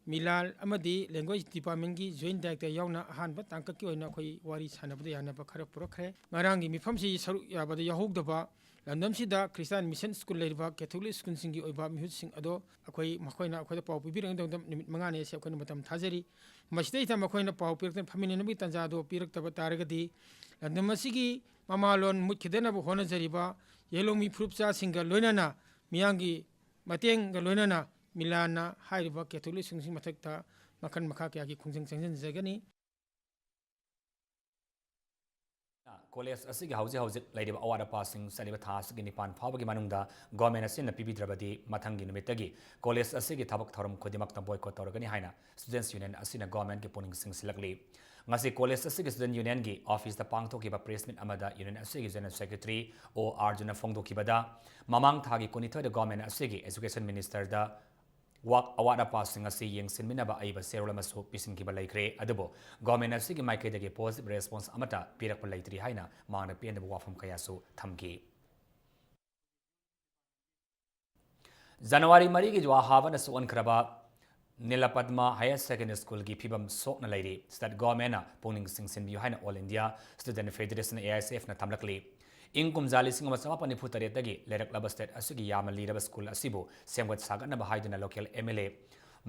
ꯃꯤꯂꯥꯜ ꯑꯃꯗꯤ Language Departmentꯀꯤ Joint Director ꯌꯥꯎꯅ ꯑꯍꯥꯟꯕ ꯇꯥꯡꯀꯛꯀꯤ ꯑꯣꯏꯅ ꯑꯩꯈꯣꯏ ꯋꯥꯔꯤ ꯁꯥꯟꯅꯕꯗ ꯌꯥꯅꯕ ꯈꯔ ꯄꯨꯔꯛꯈ꯭ꯔꯦ꯫ ꯉꯔꯥꯡꯒꯤ ꯃꯤꯐꯝꯁꯤ ꯁꯔꯨꯛ ꯌꯥꯕꯗ ꯌꯥꯎꯍꯧꯗꯕ ꯂꯝꯗꯝꯁꯤꯗ Christian Mission School ꯂꯩꯔꯤꯕ Catholic schoolꯁꯤꯡꯒꯤ ꯑꯣꯏꯕ ꯃꯤꯍꯨꯠꯁꯤꯡ ꯑꯗꯣ ꯑꯩꯈꯣꯏ, ꯃꯈꯣꯏꯅ ꯑꯩꯈꯣꯏꯗ ꯄꯥꯎ ꯄꯤꯕꯤꯔꯛꯀꯗꯕ ꯅꯨꯃꯤꯠ ꯃꯉꯥꯅꯤ ꯑꯁꯤ ꯑꯩꯈꯣꯏꯅ ꯃꯇꯝ ꯊꯥꯖꯔꯤ꯫ ꯃꯁꯤꯗꯩꯗ ꯃꯈꯣꯏꯅ ꯄꯥꯎ ꯄꯤꯔꯛꯇꯨꯅ ꯐꯝꯃꯤꯟꯅꯅꯕꯒꯤ ꯇꯥꯟꯖꯥ ꯑꯗꯨ ꯄꯤꯔꯛꯇꯕ ꯇꯥꯔꯒꯗꯤ ꯂꯝꯗꯝ ꯑꯁꯤꯒꯤ ꯃꯃꯥꯂꯣꯟ ꯃꯨꯠꯈꯤꯗꯅꯕ ꯍꯣꯠꯅꯖꯔꯤꯕ ꯌꯦꯂꯣꯃꯤ ꯐꯨꯔꯨꯞꯆꯥꯁꯤꯡꯒ ꯂꯣꯏꯅꯅ ꯃꯤꯌꯥꯝꯒꯤ ꯃꯇꯦꯡꯒ ꯂꯣꯏꯅꯅ ꯃꯤꯂꯥꯜꯅ ꯍꯥꯏꯔꯤꯕ Catholicꯁꯤꯡꯁꯤ ꯃꯊꯛꯇ ꯃꯈꯜ ꯃꯈꯥ ꯀꯌꯥꯒꯤ ꯈꯣꯡꯖꯪ ꯆꯪꯁꯤꯟꯖꯒꯅꯤ꯫ College ꯑꯁꯤꯒꯤ ꯍꯧꯖꯤꯛ ꯍꯧꯖꯤꯛ ꯂꯩꯔꯤꯕ ꯑꯋꯥꯠ ꯑꯄꯥꯁꯤꯡ ꯆꯠꯂꯤꯕ ꯊꯥ ꯑꯁꯤꯒꯤ ꯅꯤꯄꯥꯟ ꯐꯥꯎꯕꯒꯤ ꯃꯅꯨꯡꯗ government ꯑꯁꯤꯅ ꯄꯤꯕꯤꯗ꯭ꯔꯕꯗꯤ ꯃꯊꯪꯒꯤ ꯅꯨꯃꯤꯠꯇꯒꯤ college ꯑꯁꯤꯒꯤ ꯊꯕꯛ ꯊꯧꯔꯝ ꯈꯨꯗꯤꯡꯃꯛꯇ boycott ꯇꯧꯔꯒꯅꯤ ꯍꯥꯏꯅ Students Union ꯑꯁꯤꯅ governmentꯀꯤ ꯄꯨꯛꯅꯤꯡ ꯆꯤꯡꯁꯤꯜꯂꯛꯂꯤ꯫ ꯉꯁꯤ college ꯑꯁꯤꯒꯤ Student Unionꯒꯤ officeꯇ ꯄꯥꯡꯊꯣꯛꯈꯤꯕ press meet ꯑꯃꯗ Union ꯑꯁꯤꯒꯤ General Secretary ꯑꯣ ꯑꯥꯔꯖꯨꯟꯅ ꯐꯣꯡꯗꯣꯛꯈꯤꯕꯗ, ꯃꯃꯥꯡ ꯊꯥꯒꯤ ꯀꯨꯟꯅꯤꯊꯣꯏꯗ government ꯑꯁꯤꯒꯤ Education Ministerꯗ ꯋꯥꯛ ꯑꯋꯥꯠ ꯑꯄꯥꯁꯤꯡ ꯑꯁꯤ ꯌꯦꯡꯁꯤꯟꯃꯤꯟꯅꯕ ꯑꯏꯕ ꯆꯦꯔꯣꯜ ꯑꯃꯁꯨ ꯄꯤꯁꯤꯟꯈꯤꯕ ꯂꯩꯈ꯭ꯔꯦ꯫ ꯑꯗꯨꯕꯨ government ꯑꯁꯤꯒꯤ ꯃꯥꯏꯀꯩꯗꯒꯤ positive response ꯑꯃꯠꯇ ꯄꯤꯔꯛꯄ ꯂꯩꯇ꯭ꯔꯤ ꯍꯥꯏꯅ ꯃꯍꯥꯛꯅ ꯄꯦꯟꯗꯕ ꯋꯥꯐꯝ ꯀꯌꯥꯁꯨ ꯊꯝꯈꯤ꯫ ꯖꯅꯋꯥꯔꯤ ꯃꯔꯤꯒꯤ ꯖꯨꯋꯥ ꯍꯥꯕꯅ ꯁꯣꯛꯍꯟꯈ꯭ꯔꯕ ꯅꯤꯂꯄꯗꯃ Higher Secondary Schoolꯒꯤ ꯐꯤꯕꯝ ꯁꯣꯛꯅ ꯂꯩꯔꯤ꯫ State governmentꯅ ꯄꯨꯛꯅꯤꯡ ꯆꯤꯡꯁꯤꯟꯕꯤꯌꯨ ꯍꯥꯏꯅ All India Student Federation, AISFꯅ ꯊꯝꯂꯛꯂꯤ꯫ ꯏꯪ ꯀꯨꯝꯖꯥ ꯂꯤꯁꯤꯡ ꯑꯃ ꯆꯃꯥꯄꯟ ꯅꯤꯐꯨ ꯇꯔꯦꯠꯇꯒꯤ ꯂꯩꯔꯛꯂꯕ state ꯑꯁꯤꯒꯤ ꯌꯥꯝꯅ ꯂꯤꯔꯕ school ꯑꯁꯤꯕꯨ ꯁꯦꯝꯒꯠ ꯁꯥꯒꯠꯅꯕ ꯍꯥꯏꯗꯨꯅ local M L A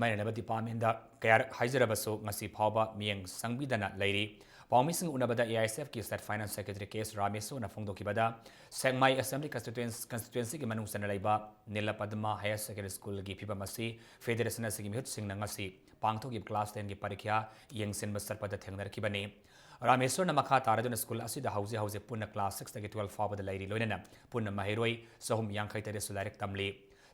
ꯃꯥꯏꯔꯦꯟꯅꯕ departmentꯗ ꯀꯌꯥꯔꯛ ꯍꯥꯏꯖꯔꯕꯁꯨ ꯉꯁꯤ ꯐꯥꯎꯕ ꯃꯤꯠꯌꯦꯡ ꯆꯪꯕꯤꯗꯅ ꯂꯩꯔꯤ꯫ ꯄꯥꯎꯃꯤꯁꯤꯡ ꯎꯅꯕꯗ A I S F ꯀꯤ state finance secretary K S ꯔꯥꯃꯦꯁꯣꯔꯅ ꯐꯣꯡꯗꯣꯛꯈꯤꯕꯗ, ꯁꯦꯛꯃꯥꯏ assembly constituency, constituencyꯒꯤ ꯃꯅꯨꯡ ꯆꯟꯅ ꯂꯩꯕ ꯅꯤꯂꯄꯗꯃ Higher Secondary Schoolꯒꯤ ꯐꯤꯕꯝ ꯑꯁꯤ federation ꯑꯁꯤꯒꯤ ꯃꯤꯍꯨꯠꯁꯤꯡꯅ ꯉꯁꯤ ꯄꯥꯡꯊꯣꯛꯈꯤꯕ class tenꯒꯤ ꯄꯔꯤꯈ꯭ꯌꯥ ꯌꯦꯡꯁꯤꯟꯕ ꯆꯠꯄꯗ ꯊꯦꯡꯅꯔꯛꯈꯤꯕꯅꯤ꯫ ꯔꯥꯃꯦꯁꯣꯔꯅ ꯃꯈꯥ ꯇꯥꯔꯗꯨꯅ school ꯑꯁꯤꯗ ꯍꯧꯖꯤꯛ ꯍꯧꯖꯤꯛ ꯄꯨꯟꯅ class sixꯇꯒꯤ twelve ꯐꯥꯎꯕꯗ ꯂꯩꯔꯤ, ꯂꯣꯏꯅꯅ ꯄꯨꯟꯅ ꯃꯍꯩꯔꯣꯏ ꯆꯍꯨꯝ ꯌꯥꯡꯈꯩ ꯇꯔꯦꯠꯁꯨ ꯂꯥꯏꯔꯤꯛ ꯇꯝꯂꯤ꯫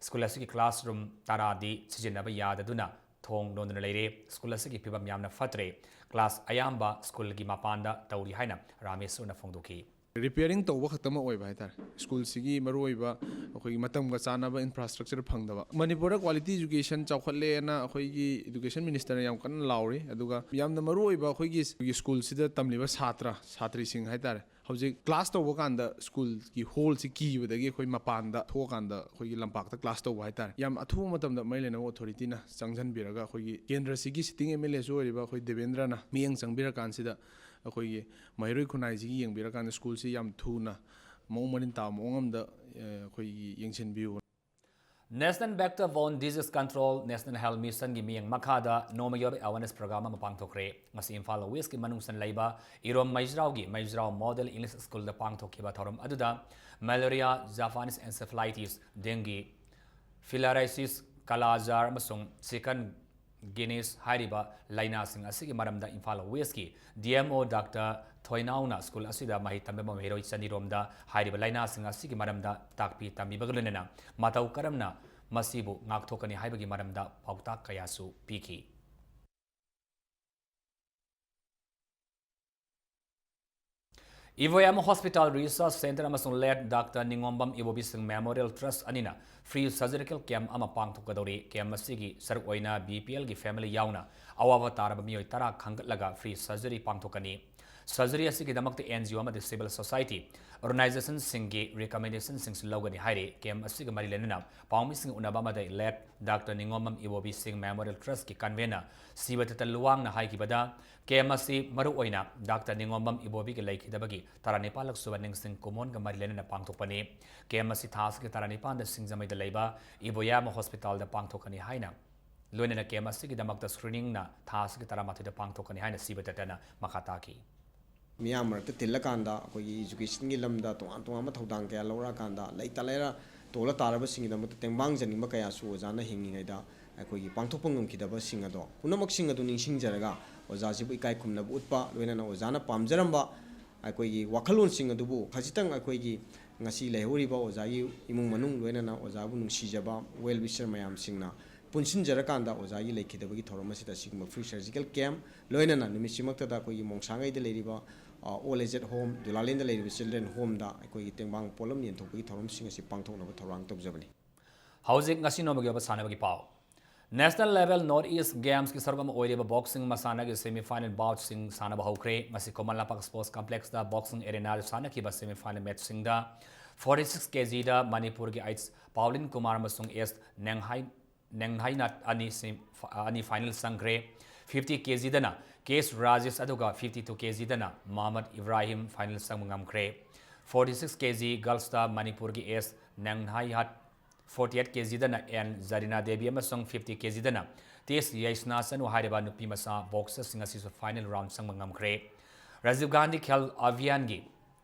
School ꯑꯁꯤꯒꯤ classroom ꯇꯔꯥꯗꯤ ꯁꯤꯖꯤꯟꯅꯕ ꯌꯥꯗꯗꯨꯅ ꯊꯣꯡ ꯂꯣꯟꯗꯨꯅ ꯂꯩꯔꯦ꯫ School ꯑꯁꯤꯒꯤ ꯐꯤꯕꯝ ꯌꯥꯝꯅ ꯐꯠꯇ꯭ꯔꯦ꯫ Class ꯑꯌꯥꯝꯕ schoolꯒꯤ ꯃꯄꯥꯟꯗ ꯇꯧꯔꯤ ꯍꯥꯏꯅ ꯔꯥꯃꯦꯁꯣꯔꯅ ꯐꯣꯡꯗꯣꯛꯈꯤ꯫ Repairing ꯇꯧꯕ ꯈꯛꯇꯃꯛ ꯑꯣꯏꯕ ꯍꯥꯏꯇꯥꯔꯦ꯫ Schoolꯁꯤꯒꯤ ꯃꯔꯨꯑꯣꯏꯕ ꯑꯩꯈꯣꯏꯒꯤ ꯃꯇꯝꯒ ꯆꯥꯟꯅꯕ infrastructure ꯐꯪꯗꯕ꯫ ꯃꯅꯤꯄꯨꯔꯗ quality education ꯆꯥꯎꯈꯠꯂꯦꯅ ꯑꯩꯈꯣꯏꯒꯤ education ministerꯅ ꯌꯥꯝ ꯀꯟꯅ ꯂꯥꯎꯔꯤ꯫ ꯑꯗꯨꯒ ꯌꯥꯝꯅ ꯃꯔꯨꯑꯣꯏꯕ ꯑꯩꯈꯣꯏꯒꯤ, ꯑꯩꯈꯣꯏꯒꯤ schoolꯁꯤꯗ ꯇꯝꯂꯤꯕ ꯁꯥꯇ꯭ꯔ, ꯁꯥꯇ꯭ꯔꯤꯁꯤꯡ ꯍꯥꯏꯇꯥꯔꯦ, ꯍꯧꯖꯤꯛ class ꯇꯧꯕ ꯀꯥꯟꯗ schoolꯒꯤ hallꯁꯤ ꯀꯤꯕꯗꯒꯤ ꯑꯩꯈꯣꯏ ꯃꯄꯥꯟꯗ ꯊꯣꯛꯑꯀꯥꯟꯗ ꯑꯩꯈꯣꯏꯒꯤ ꯂꯝꯄꯥꯛꯇ class ꯇꯧꯕ ꯍꯥꯏꯇꯥꯔꯦ꯫ ꯌꯥꯝ ꯑꯊꯨꯕ ꯃꯇꯝꯗ ꯃꯔꯤ ꯂꯩꯅꯕ authorityꯅ ꯆꯪꯁꯤꯟꯕꯤꯔꯒ ꯑꯩꯈꯣꯏꯒꯤ ꯀꯦꯟꯗ꯭ꯔꯁꯤꯒꯤ sitting M L Aꯁꯨ ꯑꯣꯏꯔꯤꯕ ꯑꯩꯈꯣꯏ ꯗꯦꯕꯦꯟꯗ꯭ꯔꯅ ꯃꯤꯠꯌꯦꯡ ꯆꯪꯕꯤꯔꯀꯥꯟꯁꯤꯗ ꯑꯩꯈꯣꯏꯒꯤ ꯃꯍꯩꯔꯣꯏ ꯈꯨꯟꯅꯥꯏꯁꯤꯒꯤ ꯌꯦꯡꯕꯤꯔꯀꯥꯟꯗ schoolꯁꯤ ꯌꯥꯝ ꯊꯨꯅ ꯃꯑꯣꯡ ꯃꯔꯤꯟ ꯇꯥꯕ ꯃꯑꯣꯡ ꯑꯃꯗ, ꯑ, ꯑꯩꯈꯣꯏꯒꯤ ꯌꯦꯡꯁꯤꯟꯕꯤꯌꯨ꯫ National Vector Borne Disease Control National Health Missionꯒꯤ ꯃꯤꯠꯌꯦꯡ ꯃꯈꯥꯗ ꯅꯣꯡꯃꯒꯤ ꯑꯣꯏꯕ awareness program ꯑꯃ ꯄꯥꯡꯊꯣꯛꯈ꯭ꯔꯦ꯫ ꯉꯁꯤ ꯏꯝꯐꯥꯜ Westꯀꯤ ꯃꯅꯨꯡ ꯆꯟꯅ ꯂꯩꯕ ꯏꯔꯣꯝ ꯃꯩꯖ꯭ꯔꯥꯎꯒꯤ ꯃꯩꯖ꯭ꯔꯥꯎ Model English Schoolꯗ ꯄꯥꯡꯊꯣꯛꯈꯤꯕ ꯊꯧꯔꯝ ꯑꯗꯨꯗ malaria, Japanese encephalitis, dengue, filariasis, ꯀꯥꯂꯥꯖꯥꯔ ꯑꯃꯁꯨꯡ chikungunya ꯍꯥꯏꯔꯤꯕ ꯂꯥꯏꯅꯥꯁꯤꯡ ꯑꯁꯤꯒꯤ ꯃꯔꯝꯗ Imphal Westꯀꯤ D M O Doctor ꯊꯣꯏꯅꯥꯎꯅ school ꯑꯁꯤꯗ ꯃꯍꯩ ꯇꯝꯕ ꯃꯍꯩꯔꯣꯏ ꯆꯅꯤꯔꯣꯝꯗ ꯍꯥꯏꯔꯤꯕ ꯂꯥꯏꯅꯥꯁꯤꯡ ꯑꯁꯤꯒꯤ ꯃꯔꯝꯗ ꯇꯥꯛꯄꯤ ꯇꯝꯕꯤꯕꯒ ꯂꯣꯏꯅꯅ ꯃꯇꯧ ꯀꯔꯝꯅ ꯃꯁꯤꯕꯨ ꯉꯥꯛꯊꯣꯛꯀꯅꯤ ꯍꯥꯏꯕꯒꯤ ꯃꯔꯝꯗ ꯄꯥꯎꯇꯥꯛ ꯀꯌꯥꯁꯨ ꯄꯤꯈꯤ꯫ ꯏꯕꯣꯌꯥꯝ Hospital Research Centre ꯑꯃꯁꯨꯡ Late Doctor ꯅꯤꯉꯣꯝꯕꯝ ꯏꯕꯣꯕꯤ ꯁꯤꯡ Memorial Trust ꯑꯅꯤꯅ free surgical camp ꯑꯃ ꯄꯥꯡꯊꯣꯛꯀꯗꯧꯔꯤ꯫ Camp ꯑꯁꯤꯒꯤ ꯁꯔꯨꯛ ꯑꯣꯏꯅ B P Lꯒꯤ family ꯌꯥꯎꯅ ꯑꯋꯥꯕ ꯇꯥꯔꯕ ꯃꯤꯑꯣꯏ ꯇꯔꯥ ꯈꯟꯒꯠꯂꯒ free surgery ꯄꯥꯡꯊꯣꯛꯀꯅꯤ꯫ Surgery ꯑꯁꯤꯒꯤꯗꯃꯛꯇ N G O ꯑꯃꯗꯤ civil society organizationꯁꯤꯡꯒꯤ recommendationꯁꯤꯡꯁꯨ ꯂꯧꯒꯅꯤ ꯍꯥꯏꯔꯤ꯫ Camp ꯑꯁꯤꯒ ꯃꯔꯤ ꯂꯩꯅꯅ ꯄꯥꯎꯃꯤꯁꯤꯡ ꯎꯅꯕ ꯑꯃꯗ ꯏꯂꯦꯠ ꯗꯥꯛꯇꯔ ꯅꯤꯉꯣꯝꯕꯝ ꯏꯕꯣꯕꯤ ꯁꯤꯡ Memorial Trustꯀꯤ convener ꯁꯤꯕꯗꯠꯇ ꯂꯨꯋꯥꯡꯅ ꯍꯥꯏꯈꯤꯕꯗ, camp ꯑꯁꯤ ꯃꯔꯨꯑꯣꯏꯅ ꯗꯥꯛꯇꯔ ꯅꯤꯉꯣꯝꯕꯝ ꯏꯕꯣꯕꯤꯒꯤ ꯂꯩꯈꯤꯗꯕꯒꯤ ꯇꯔꯥꯅꯤꯄꯥꯜꯂꯛ ꯁꯨꯕ ꯅꯤꯡꯁꯤꯡ ꯀꯨꯝꯑꯣꯟꯒ ꯃꯔꯤ ꯂꯩꯅꯅ ꯄꯥꯡꯊꯣꯛꯄꯅꯤ꯫ Camp ꯑꯁꯤ ꯊꯥ ꯑꯁꯤꯒꯤ ꯇꯔꯥꯅꯤꯄꯥꯟꯗ ꯁꯤꯡꯖꯃꯩꯗ ꯂꯩꯕ ꯏꯕꯣꯌꯥꯃ hospitalꯗ ꯄꯥꯡꯊꯣꯛꯀꯅꯤ ꯍꯥꯏꯅ ꯂꯣꯏꯅꯅ camp ꯑꯁꯤꯒꯤꯗꯃꯛꯇ screeningꯅ ꯊꯥ ꯑꯁꯤꯒꯤ ꯇꯔꯥꯃꯥꯊꯣꯏꯗ ꯄꯥꯡꯊꯣꯛꯀꯅꯤ ꯍꯥꯏꯅ ꯁꯤꯕꯗꯠꯇꯅ ꯃꯈꯥ ꯇꯥꯈꯤ꯫ ꯃꯤꯌꯥꯝ ꯃꯔꯛꯇ ꯇꯤꯜꯂꯀꯥꯟꯗ ꯑꯩꯈꯣꯏꯒꯤ educationꯒꯤ ꯂꯝꯗ ꯇꯣꯉꯥꯟ ꯇꯣꯉꯥꯟꯕ ꯊꯧꯗꯥꯡ ꯀꯌꯥ ꯂꯧꯔꯛꯑꯀꯥꯟꯗ ꯂꯩꯇ ꯂꯩꯔ ꯇꯣꯜꯂ ꯇꯥꯔꯕꯁꯤꯡꯒꯤꯗꯃꯛꯇ ꯇꯦꯡꯕꯥꯡꯖꯅꯤꯡꯕ ꯀꯌꯥꯁꯨ ꯑꯣꯖꯥꯅ ꯍꯤꯡꯉꯤꯉꯩꯗ ꯑꯩꯈꯣꯏꯒꯤ ꯄꯥꯡꯊꯣꯛꯄ ꯉꯝꯈꯤꯗꯕꯁꯤꯡ ꯑꯗꯣ ꯄꯨꯝꯅꯃꯛꯁꯤꯡ ꯑꯗꯨ ꯅꯤꯡꯁꯤꯡꯖꯔꯒ ꯑꯣꯖꯥꯁꯤꯕꯨ ꯏꯀꯥꯏ ꯈꯨꯝꯅꯕ ꯎꯠꯄ, ꯂꯣꯏꯅꯅ ꯑꯣꯖꯥꯅ ꯄꯥꯝꯖꯔꯝꯕ ꯑꯩꯈꯣꯏꯒꯤ ꯋꯥꯈꯜꯂꯣꯟꯁꯤꯡ ꯑꯗꯨꯕꯨ ꯈꯖꯤꯛꯇꯪ ꯑꯩꯈꯣꯏꯒꯤ ꯉꯁꯤ ꯂꯩꯍꯧꯔꯤꯕ ꯑꯣꯖꯥꯒꯤ ꯏꯃꯨꯡ ꯃꯅꯨꯡ, ꯂꯣꯏꯅꯅ ꯑꯣꯖꯥꯕꯨ ꯅꯨꯡꯁꯤꯖꯕ well wisher ꯃꯌꯥꯝꯁꯤꯡꯅ ꯄꯨꯟꯁꯤꯟꯖꯔꯀꯥꯟꯗ ꯑꯣꯖꯥꯒꯤ ꯂꯩꯈꯤꯗꯕꯒꯤ ꯊꯧꯔꯝ ꯑꯁꯤꯗ ꯑꯁꯤꯒꯨꯝꯕ free surgical camp, ꯂꯣꯏꯅꯅ ꯅꯨꯃꯤꯠꯁꯤꯃꯛꯇꯗ ꯑꯩꯈꯣꯏꯒꯤ ꯃꯣꯡꯁꯥꯡꯉꯩꯗ ꯂꯩꯔꯤꯕ, ꯑ, old aged home, ꯖꯨꯂꯥꯂꯦꯟꯗ ꯂꯩꯔꯤꯕ children homeꯗ ꯑꯩꯈꯣꯏꯒꯤ ꯇꯦꯡꯕꯥꯡ ꯄꯣꯠꯂꯝ ꯌꯦꯟꯊꯣꯛꯄꯒꯤ ꯊꯧꯔꯝꯁꯤꯡ ꯑꯁꯤ ꯄꯥꯡꯊꯣꯛꯅꯕ ꯊꯧꯔꯥꯡ ꯇꯧꯖꯕꯅꯤ꯫ ꯍꯧꯖꯤꯛ ꯉꯁꯤ ꯅꯣꯡꯃꯒꯤ ꯑꯣꯏꯕ ꯁꯥꯟꯅꯕꯒꯤ ꯄꯥꯎ꯫ National level North East Gamesꯀꯤ ꯁꯔꯨꯛ ꯑꯃ ꯑꯣꯏꯔꯤꯕ boxing ꯃꯁꯥꯟꯅꯒꯤ semi final boutꯁꯤꯡ ꯁꯥꯟꯅꯕ ꯍꯧꯈ꯭ꯔꯦ꯫ ꯉꯁꯤ ꯈꯨꯃꯟ ꯂꯝꯄꯥꯛ sports complexꯇ boxing arenaꯗ ꯁꯥꯟꯅꯈꯤꯕ semi final matchꯁꯤꯡꯗ forty six kgꯗ ꯃꯅꯤꯄꯨꯔꯒꯤ ꯑꯩꯆ ꯄꯥꯎꯂꯤꯟ ꯀꯨꯃꯥꯔ ꯑꯃꯁꯨꯡ ꯑꯦꯁ ꯅꯦꯡꯍꯥꯏ ꯅꯦꯡꯍꯥꯏꯅꯥꯠ ꯑꯅꯤ ꯁꯤ-, ꯑꯅꯤ final ꯆꯪꯈ꯭ꯔꯦ꯫ Fifty kgꯗꯅ ꯀꯦ ꯑꯦꯁ ꯔꯥꯖꯦꯁ ꯑꯗꯨꯒ fifty two kgꯗꯅ ꯃꯍꯃꯗ ꯏꯕ꯭ꯔꯥꯍꯤꯝ final ꯆꯪꯕ ꯉꯝꯈ꯭ꯔꯦ꯫ Forty six kg girlsꯇ ꯃꯅꯤꯄꯨꯔꯒꯤ ꯑꯦꯁ ꯅꯦꯡꯍꯥꯏꯍꯥꯠ, forty eight kgꯗꯅ ꯑꯦꯟ ꯖꯔꯤꯅꯥ ꯗꯦꯕꯤ ꯑꯃꯁꯨꯡ fifty kgꯗꯅ ꯇꯤ ꯑꯦꯁ ꯌꯩꯁꯅꯥ ꯆꯅꯨ ꯍꯥꯏꯔꯤꯕ ꯅꯨꯄꯤ ꯃꯆꯥ boxerꯁꯤꯡ ꯑꯁꯤꯁꯨ final round ꯆꯪꯕ ꯉꯝꯈ꯭ꯔꯦ꯫ ꯔꯥꯖꯤꯕ ꯒꯥꯟꯙꯤ ꯈꯦꯜ ꯑꯚꯤꯌꯥꯟꯒꯤ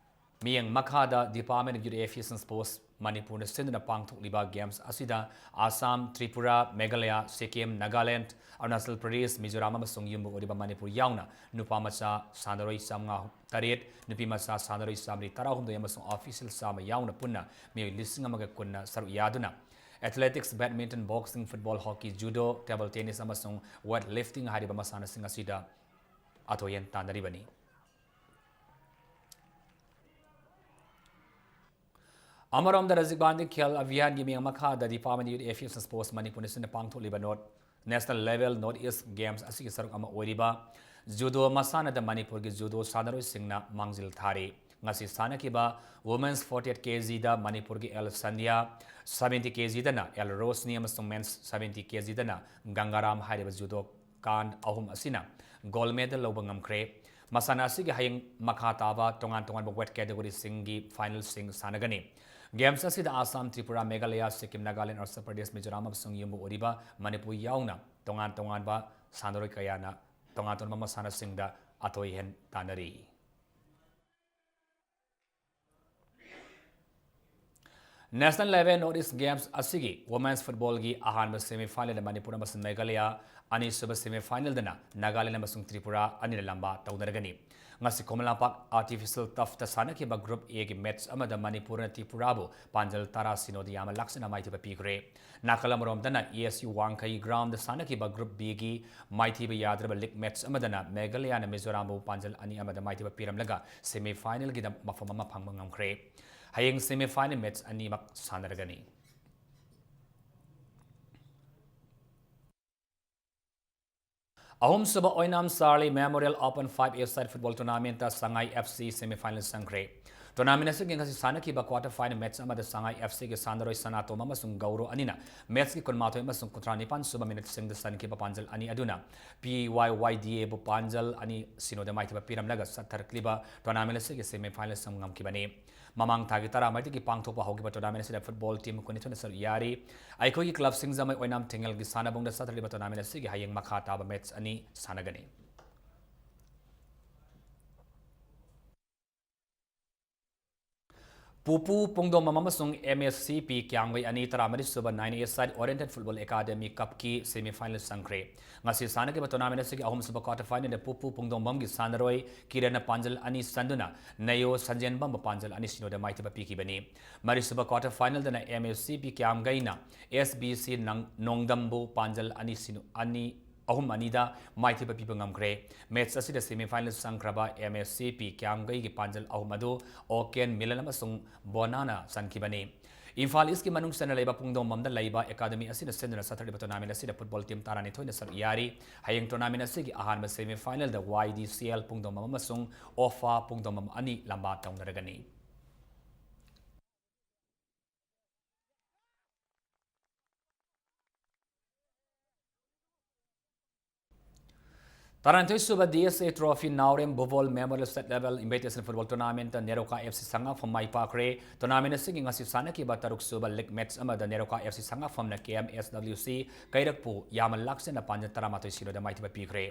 ꯃꯤꯠꯌꯦꯡ ꯃꯈꯥꯗ Department of Youth Affairs and Sports ꯃꯅꯤꯄꯨꯔꯅ ꯁꯤꯟꯗꯨꯅ ꯄꯥꯡꯊꯣꯛꯂꯤꯕ games ꯑꯁꯤꯗ ꯑꯁꯥꯝ, ꯇ꯭ꯔꯤꯄꯨꯔꯥ, ꯃꯦꯘꯥꯂꯌꯥ, ꯁꯤꯛꯀꯤꯝ, ꯅꯥꯒꯥꯂꯦꯟꯗ, ꯑꯔꯨꯅꯥꯆꯜ ꯄ꯭ꯔꯗꯦꯁ, ꯃꯤꯖꯣꯔꯥꯝ ꯑꯃꯁꯨꯡ ꯌꯨꯝꯕꯨ ꯑꯣꯏꯔꯤꯕ ꯃꯅꯤꯄꯨꯔ ꯌꯥꯎꯅ ꯅꯨꯄꯥ ꯃꯆꯥ ꯁꯥꯟꯅꯔꯣꯏ ꯆꯥꯝꯃꯉꯥ ꯇꯔꯦꯠ, ꯅꯨꯄꯤ ꯃꯆꯥ ꯁꯥꯟꯅꯔꯣꯏ ꯆꯥꯃꯔꯤ ꯇꯔꯥꯍꯨꯝꯗꯣꯏ ꯑꯃꯁꯨꯡ official ꯆꯥꯝꯃ ꯌꯥꯎꯅ ꯄꯨꯟꯅ ꯃꯤꯑꯣꯏ ꯂꯤꯁꯤꯡ ꯑꯃꯒ ꯀꯨꯟꯅ ꯁꯔꯨꯛ ꯌꯥꯗꯨꯅ athletics, badminton, boxing, football, hockey, judo, table tennis ꯑꯃꯁꯨꯡ weight lifting ꯍꯥꯏꯔꯤꯕ ꯃꯁꯥꯟꯅꯁꯤꯡ ꯑꯁꯤꯗ ꯑꯊꯣꯏ ꯑꯍꯦꯟ ꯇꯥꯟꯅꯔꯤꯕꯅꯤ꯫ ꯑꯃꯔꯣꯝꯗ ꯔꯥꯖꯤꯕ ꯒꯥꯟꯙꯤ ꯈꯦꯜ ꯑꯚꯤꯌꯥꯟꯒꯤ ꯃꯤꯠꯌꯦꯡ ꯃꯈꯥꯗ Department of Youth Affairs and Sports ꯃꯅꯤꯄꯨꯔꯅ ꯁꯤꯟꯅ ꯄꯥꯡꯊꯣꯛꯂꯤꯕ North, National Level North East Games ꯑꯁꯤꯒꯤ ꯁꯔꯨꯛ ꯑꯃ ꯑꯣꯏꯔꯤꯕ ꯖꯨꯗꯣ ꯃꯁꯥꯟꯅꯗ ꯃꯅꯤꯄꯨꯔꯒꯤ ꯖꯨꯗꯣ ꯁꯥꯟꯅꯔꯣꯏꯁꯤꯡꯅ ꯃꯥꯡꯖꯤꯜ ꯊꯥꯔꯤ꯫ ꯉꯁꯤ ꯁꯥꯟꯅꯈꯤꯕ Women's forty-eight ꯀꯦꯖꯤꯗ ꯃꯅꯤꯄꯨꯔꯒꯤ ꯑꯦꯜ ꯁꯟꯙ꯭ꯌꯥ, seventy ꯀꯦꯖꯤꯗꯅ ꯑꯦꯜ ꯔꯣꯁꯅꯤ ꯑꯃꯁꯨꯡ Men's seventy ꯀꯦꯖꯤꯗꯅ ꯒꯪꯒꯥꯔꯥꯝ ꯍꯥꯏꯔꯤꯕ ꯖꯨꯗꯣ ꯀꯥꯟ ꯑꯍꯨꯝ ꯑꯁꯤꯅ gold medal ꯂꯧꯕ ꯉꯝꯈ꯭ꯔꯦ꯫ ꯃꯁꯥꯟꯅ ꯑꯁꯤꯒꯤ ꯍꯌꯦꯡ ꯃꯈꯥ ꯇꯥꯕ ꯇꯣꯉꯥꯟ ꯇꯣꯉꯥꯟꯕ weight categoryꯁꯤꯡꯒꯤ finalꯁꯤꯡ ꯁꯥꯟꯅꯒꯅꯤ꯫ Games ꯑꯁꯤꯗ ꯑꯁꯥꯝ, ꯇ꯭ꯔꯤꯄꯨꯔꯥ, ꯃꯦꯘꯥꯂꯌꯥ, ꯁꯤꯛꯀꯤꯝ, ꯅꯥꯒꯥꯂꯦꯟ, ꯑꯔꯨꯅꯥꯆꯜ ꯄ꯭ꯔꯗꯦꯁ, ꯃꯤꯖꯣꯔꯥꯝ ꯑꯃꯁꯨꯡ ꯌꯨꯝꯕꯨ ꯑꯣꯏꯔꯤꯕ ꯃꯅꯤꯄꯨꯔ ꯌꯥꯎꯅ ꯇꯣꯉꯥꯟ ꯇꯣꯉꯥꯟꯕ ꯁꯥꯟꯅꯔꯣꯏ ꯀꯌꯥꯅ ꯇꯣꯉꯥꯟ ꯇꯣꯉꯥꯟꯕ ꯃꯁꯥꯟꯅꯁꯤꯡꯗ ꯑꯊꯣꯏ ꯑꯍꯦꯟ ꯇꯥꯟꯅꯔꯤ꯫ National level North East Games ꯑꯁꯤꯒꯤ Women's footballꯒꯤ ꯑꯍꯥꯟꯕ semifinalꯗ ꯃꯅꯤꯄꯨꯔ ꯑꯃꯁꯨꯡ ꯃꯦꯘꯥꯂꯌ, ꯑꯅꯤꯁꯨꯕ semifinalꯗꯅ ꯅꯥꯒꯥꯂꯦꯟ ꯑꯃꯁꯨꯡ ꯇ꯭ꯔꯤꯄꯨꯔꯥ ꯑꯅꯤꯅ ꯂꯝꯕꯥ ꯇꯧꯅꯔꯒꯅꯤ꯫ ꯉꯁꯤ ꯈꯨꯃꯟ ꯂꯝꯄꯥꯛ Artificial Turfꯇ ꯁꯥꯟꯅꯈꯤꯕ Group Aꯒꯤ match ꯑꯃꯗ ꯃꯅꯤꯄꯨꯔꯅ ꯇ꯭ꯔꯤꯄꯨꯔꯥꯕꯨ ꯄꯥꯟꯖꯜ ꯇꯔꯥ ꯁꯤꯅꯣꯗ ꯌꯥꯝꯅ ꯂꯥꯛꯆꯅ ꯃꯥꯏꯊꯤꯕ ꯄꯤꯈ꯭ꯔꯦ꯫ ꯅꯥꯀꯜ ꯑꯃꯔꯣꯝꯗꯅ ESU ꯋꯥꯡꯈꯩ groundꯗ ꯁꯥꯟꯅꯈꯤꯕ Group Bꯒꯤ ꯃꯥꯏꯊꯤꯕ ꯌꯥꯗ꯭ꯔꯕ league match ꯑꯃꯗꯅ ꯃꯦꯘꯥꯂꯌꯅ ꯃꯤꯖꯣꯔꯥꯝꯕꯨ ꯄꯥꯟꯖꯜ ꯑꯅꯤ ꯑꯃꯗ ꯃꯥꯏꯊꯤꯕ ꯄꯤꯔꯝꯂꯒ semifinalꯒꯤꯗ ꯃꯐꯝ ꯑꯃ ꯐꯪꯕ ꯉꯝꯈ꯭ꯔꯦ꯫ ꯍꯌꯦꯡ semifinal match ꯑꯅꯤꯃꯛ ꯁꯥꯟꯅꯔꯒꯅꯤ꯫ ꯑꯍꯨꯝꯁꯨꯕ ꯑꯣꯏꯅꯥꯝ Charlie Memorial Open five-a-side football tournamentꯇ ꯁꯉꯥꯏ FC semifinal ꯆꯪꯈ꯭ꯔꯦ꯫ Tournament ꯑꯁꯤꯒꯤ ꯉꯁꯤ ꯁꯥꯟꯅꯈꯤꯕ quarter final match ꯑꯃꯗ ꯁꯉꯥꯏ FCꯒꯤ ꯁꯥꯟꯅꯔꯣꯏ ꯁꯅꯥꯇꯣꯝ ꯑꯃꯁꯨꯡ ꯒꯧꯔꯣ ꯑꯅꯤꯅ matchꯀꯤ ꯀꯨꯟꯃꯥꯊꯣꯏ ꯑꯃꯁꯨꯡ ꯀꯨꯟꯊ꯭ꯔꯥ ꯅꯤꯄꯥꯟ ꯁꯨꯕ minuteꯁꯤꯡꯗ ꯆꯟꯈꯤꯕ ꯄꯥꯟꯖꯜ ꯑꯅꯤ ꯑꯗꯨꯅ PYYDAꯕꯨ ꯄꯥꯟꯖꯜ ꯑꯅꯤ ꯁꯤꯅꯣꯗ ꯃꯥꯏꯊꯤꯕ ꯄꯤꯔꯝꯂꯒ ꯆꯠꯊꯔꯛꯂꯤꯕ tournament ꯑꯁꯤꯒꯤ semifinal ꯆꯪꯕ ꯉꯝꯈꯤꯕꯅꯤ꯫ ꯃꯃꯥꯡ ꯊꯥꯒꯤ ꯇꯔꯥꯃꯔꯤꯗꯒꯤ ꯄꯥꯡꯊꯣꯛꯄ ꯍꯧꯈꯤꯕ tournament ꯑꯁꯤꯗ football team ꯀꯨꯟꯅꯤꯊꯣꯏꯅ ꯁꯔꯨꯛ ꯌꯥꯔꯤ꯫ ꯑꯩꯈꯣꯏꯒꯤ club ꯁꯤꯡꯖꯃꯩ ꯑꯣꯏꯅꯥꯝ ꯊꯦꯡꯉꯦꯜꯒꯤ ꯁꯥꯟꯅꯕꯨꯡꯗ ꯆꯠꯊꯔꯤꯕ tournament ꯑꯁꯤꯒꯤ ꯍꯌꯦꯡ ꯃꯈꯥ ꯇꯥꯕ match ꯑꯅꯤ ꯁꯥꯟꯅꯒꯅꯤ꯫ ꯄꯨꯄꯨ ꯄꯨꯡꯗꯣꯝꯕꯝ ꯑꯃꯁꯨꯡ MSCP ꯀ꯭ꯌꯥꯝꯒꯩ ꯑꯅꯤ ꯇꯔꯥꯃꯔꯤ ꯁꯨꯕ nine-a-side Oriented Football Academy Cupꯀꯤ semifinal ꯆꯪꯈ꯭ꯔꯦ꯫ ꯉꯁꯤ ꯁꯥꯟꯅꯈꯤꯕ tournament ꯑꯁꯤꯒꯤ ꯑꯍꯨꯝꯁꯨꯕ quarter finalꯗ ꯄꯨꯄꯨ ꯄꯨꯡꯗꯣꯝꯕꯝꯒꯤ ꯁꯥꯟꯅꯔꯣꯏ ꯀꯤꯔꯟꯅ ꯄꯥꯟꯖꯜ ꯑꯅꯤ ꯆꯟꯗꯨꯅ ꯅꯦꯌꯣ ꯁꯟꯖꯦꯟꯕꯝꯕꯨ ꯄꯥꯟꯖꯜ ꯑꯅꯤ ꯁꯤꯅꯣꯗ ꯃꯥꯏꯊꯤꯕ ꯄꯤꯈꯤꯕꯅꯤ꯫ ꯃꯔꯤꯁꯨꯕ quarter finalꯗꯅ MSCP ꯀ꯭ꯌꯥꯝꯒꯩꯅ SBC ꯅꯪ-, ꯅꯣꯡꯗꯝꯕꯨ ꯄꯥꯟꯖꯜ ꯑꯅꯤ ꯁꯤꯅꯣ, ꯑꯅꯤ, ꯑꯍꯨꯝ ꯑꯅꯤꯗ ꯃꯥꯏꯊꯤꯕ ꯄꯤꯕ ꯉꯝꯈ꯭ꯔꯦ꯫ Match ꯑꯁꯤꯗ semifinal ꯆꯪꯈ꯭ꯔꯕ MSCP ꯀ꯭ꯌꯥꯝꯒꯩꯒꯤ ꯄꯥꯟꯖꯜ ꯑꯍꯨꯝ ꯑꯗꯨ ꯑꯣꯀꯦꯟ, ꯃꯤꯂꯟ ꯑꯃꯁꯨꯡ ꯕꯣꯅꯥꯅ ꯆꯟꯈꯤꯕꯅꯤ꯫ ꯏꯝꯐꯥꯜ ꯏꯁꯀꯤ ꯃꯅꯨꯡ ꯆꯟꯅ ꯂꯩꯕ ꯄꯨꯡꯗꯣꯡꯕꯝꯗ ꯂꯩꯕ ꯑꯦꯀꯥꯗꯃꯤ ꯑꯁꯤꯅ ꯁꯤꯟꯗꯨꯅ ꯆꯠꯊꯔꯤꯕ ꯇꯣꯔꯅꯥꯃꯦꯟ ꯑꯁꯤꯗ ꯐꯨꯠꯕꯣꯜ ꯇꯤꯝ ꯇꯔꯥꯅꯤꯊꯣꯏꯅ ꯁꯔꯨꯛ ꯌꯥꯔꯤ꯫ ꯍꯌꯦꯡ ꯇꯣꯔꯅꯥꯃꯦꯟ ꯑꯁꯤꯒꯤ ꯑꯍꯥꯟꯕ ꯁꯦꯃꯤ ꯐꯥꯏꯅꯦꯜꯗ ꯋꯥꯏ ꯗꯤ ꯁꯤ ꯑꯦꯜ ꯄꯨꯡꯗꯣꯡꯕꯝ ꯑꯃꯁꯨꯡ ꯑꯣꯐꯥ ꯄꯨꯡꯗꯣꯡꯕꯝ ꯑꯅꯤ ꯂꯝꯕꯥ ꯇꯧꯅꯔꯒꯅꯤ꯫ ꯇꯔꯥꯅꯤꯊꯣꯏ ꯁꯨꯕ D S A trophy Naorem Bubol memorial state level invitational football tournament Neroka F C Sangakpham my ꯄꯥꯛꯈ꯭ꯔꯦ꯫ Tournament ꯑꯁꯤꯒꯤ ꯉꯁꯤ ꯁꯥꯟꯅꯈꯤꯕ ꯇꯔꯨꯛ ꯁꯨꯕ ꯂꯤꯒ ꯃꯦꯆ ꯑꯃꯗ ꯅꯦꯔꯣꯀꯥ ꯑꯦꯐ ꯁꯤ ꯁꯉꯥꯛꯐꯝꯅ ꯀꯦ ꯑꯦꯝ ꯑꯦꯁ ꯗꯕ꯭ꯂꯤꯎ ꯁꯤ ꯀꯩꯔꯛꯄꯨ ꯌꯥꯝꯅ ꯂꯥꯛꯆꯅ ꯄꯥꯟꯖ ꯇꯔꯥꯃꯥꯊꯣꯏ ꯁꯤꯅꯣꯗ ꯃꯥꯏꯊꯤꯕ ꯄꯤꯈ꯭ꯔꯦ꯫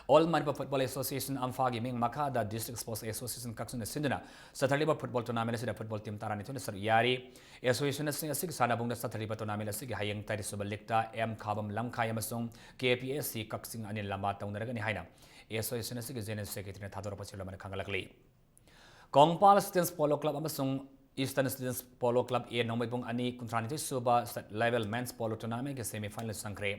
ꯑꯣꯜ ꯃꯅꯤꯄꯨꯔ ꯐꯨꯠꯕꯣꯜ ꯑꯦꯁꯣꯁꯤꯌꯦꯁꯟ, ꯑꯝꯐꯥꯒꯤ ꯃꯤꯡ ꯃꯈꯥꯗ ꯗꯤꯁꯇ꯭ꯔꯤꯛ ꯁ꯭ꯄꯣꯔꯠꯁ ꯑꯦꯁꯣꯁꯤꯌꯦꯁꯟ ꯀꯛꯆꯤꯡꯅ ꯁꯤꯟꯗꯨꯅ ꯆꯠꯊꯔꯤꯕ ꯐꯨꯠꯕꯣꯜ ꯇꯣꯔꯅꯥꯃꯦꯟ ꯑꯁꯤꯗ ꯐꯨꯠꯕꯣꯜ ꯇꯤꯝ ꯇꯔꯥꯅꯤꯊꯣꯏꯅ ꯁꯔꯨꯛ ꯌꯥꯔꯤ꯫ ꯑꯦꯁꯣꯁꯤꯌꯦꯁꯟꯁꯤꯡ ꯑꯁꯤꯒꯤ ꯁꯥꯟꯅꯄꯨꯡꯗ ꯆꯠꯊꯔꯤꯕ ꯇꯣꯔꯅꯥꯃꯦꯟ ꯑꯁꯤꯒꯤ ꯍꯌꯦꯡ ꯇꯔꯦꯠ ꯁꯨꯕ ꯂꯤꯒꯇ ꯑꯦꯝ ꯈꯥꯕꯝ ꯂꯝꯈꯥꯏ ꯑꯃꯁꯨꯡ ꯀꯦ ꯄꯤ ꯑꯦꯁ ꯁꯤ ꯀꯛꯆꯤꯡ ꯑꯅꯤ ꯂꯝꯕꯥ ꯇꯧꯅꯔꯒꯅꯤ ꯍꯥꯏꯅ ꯑꯦꯁꯣꯁꯤꯌꯦꯁꯟ ꯑꯁꯤꯒꯤ ꯖꯦꯅꯔꯦꯜ ꯁꯦꯀ꯭ꯔꯦꯇꯔꯤꯅ ꯊꯥꯗꯣꯔꯛꯄ ꯁꯤꯟꯂꯣꯝ ꯑꯃꯅ ꯈꯪꯍꯜꯂꯛꯂꯤ꯫ ꯀꯣꯡꯄꯥꯜ ꯁ꯭ꯇꯨꯗꯦꯟꯠꯁ ꯄꯣꯂꯣ ꯀ꯭ꯂꯕ ꯑꯃꯁꯨꯡ ꯏꯁꯇꯔꯟ ꯁ꯭ꯇꯨꯗꯦꯟꯠꯁ ꯄꯣꯂꯣ ꯀ꯭ꯂꯕ ꯑꯦ ꯅꯣꯡꯃꯩꯕꯨꯡ ꯑꯅꯤ ꯀꯨꯟꯊ꯭ꯔꯥꯅꯤꯊꯣꯏ sub state level men's polo ꯇꯣꯔꯅꯥꯃꯦꯟꯒꯤ ꯁꯦꯃꯤ ꯐꯥꯏꯅꯦꯜ ꯆꯪꯈ꯭ꯔꯦ꯫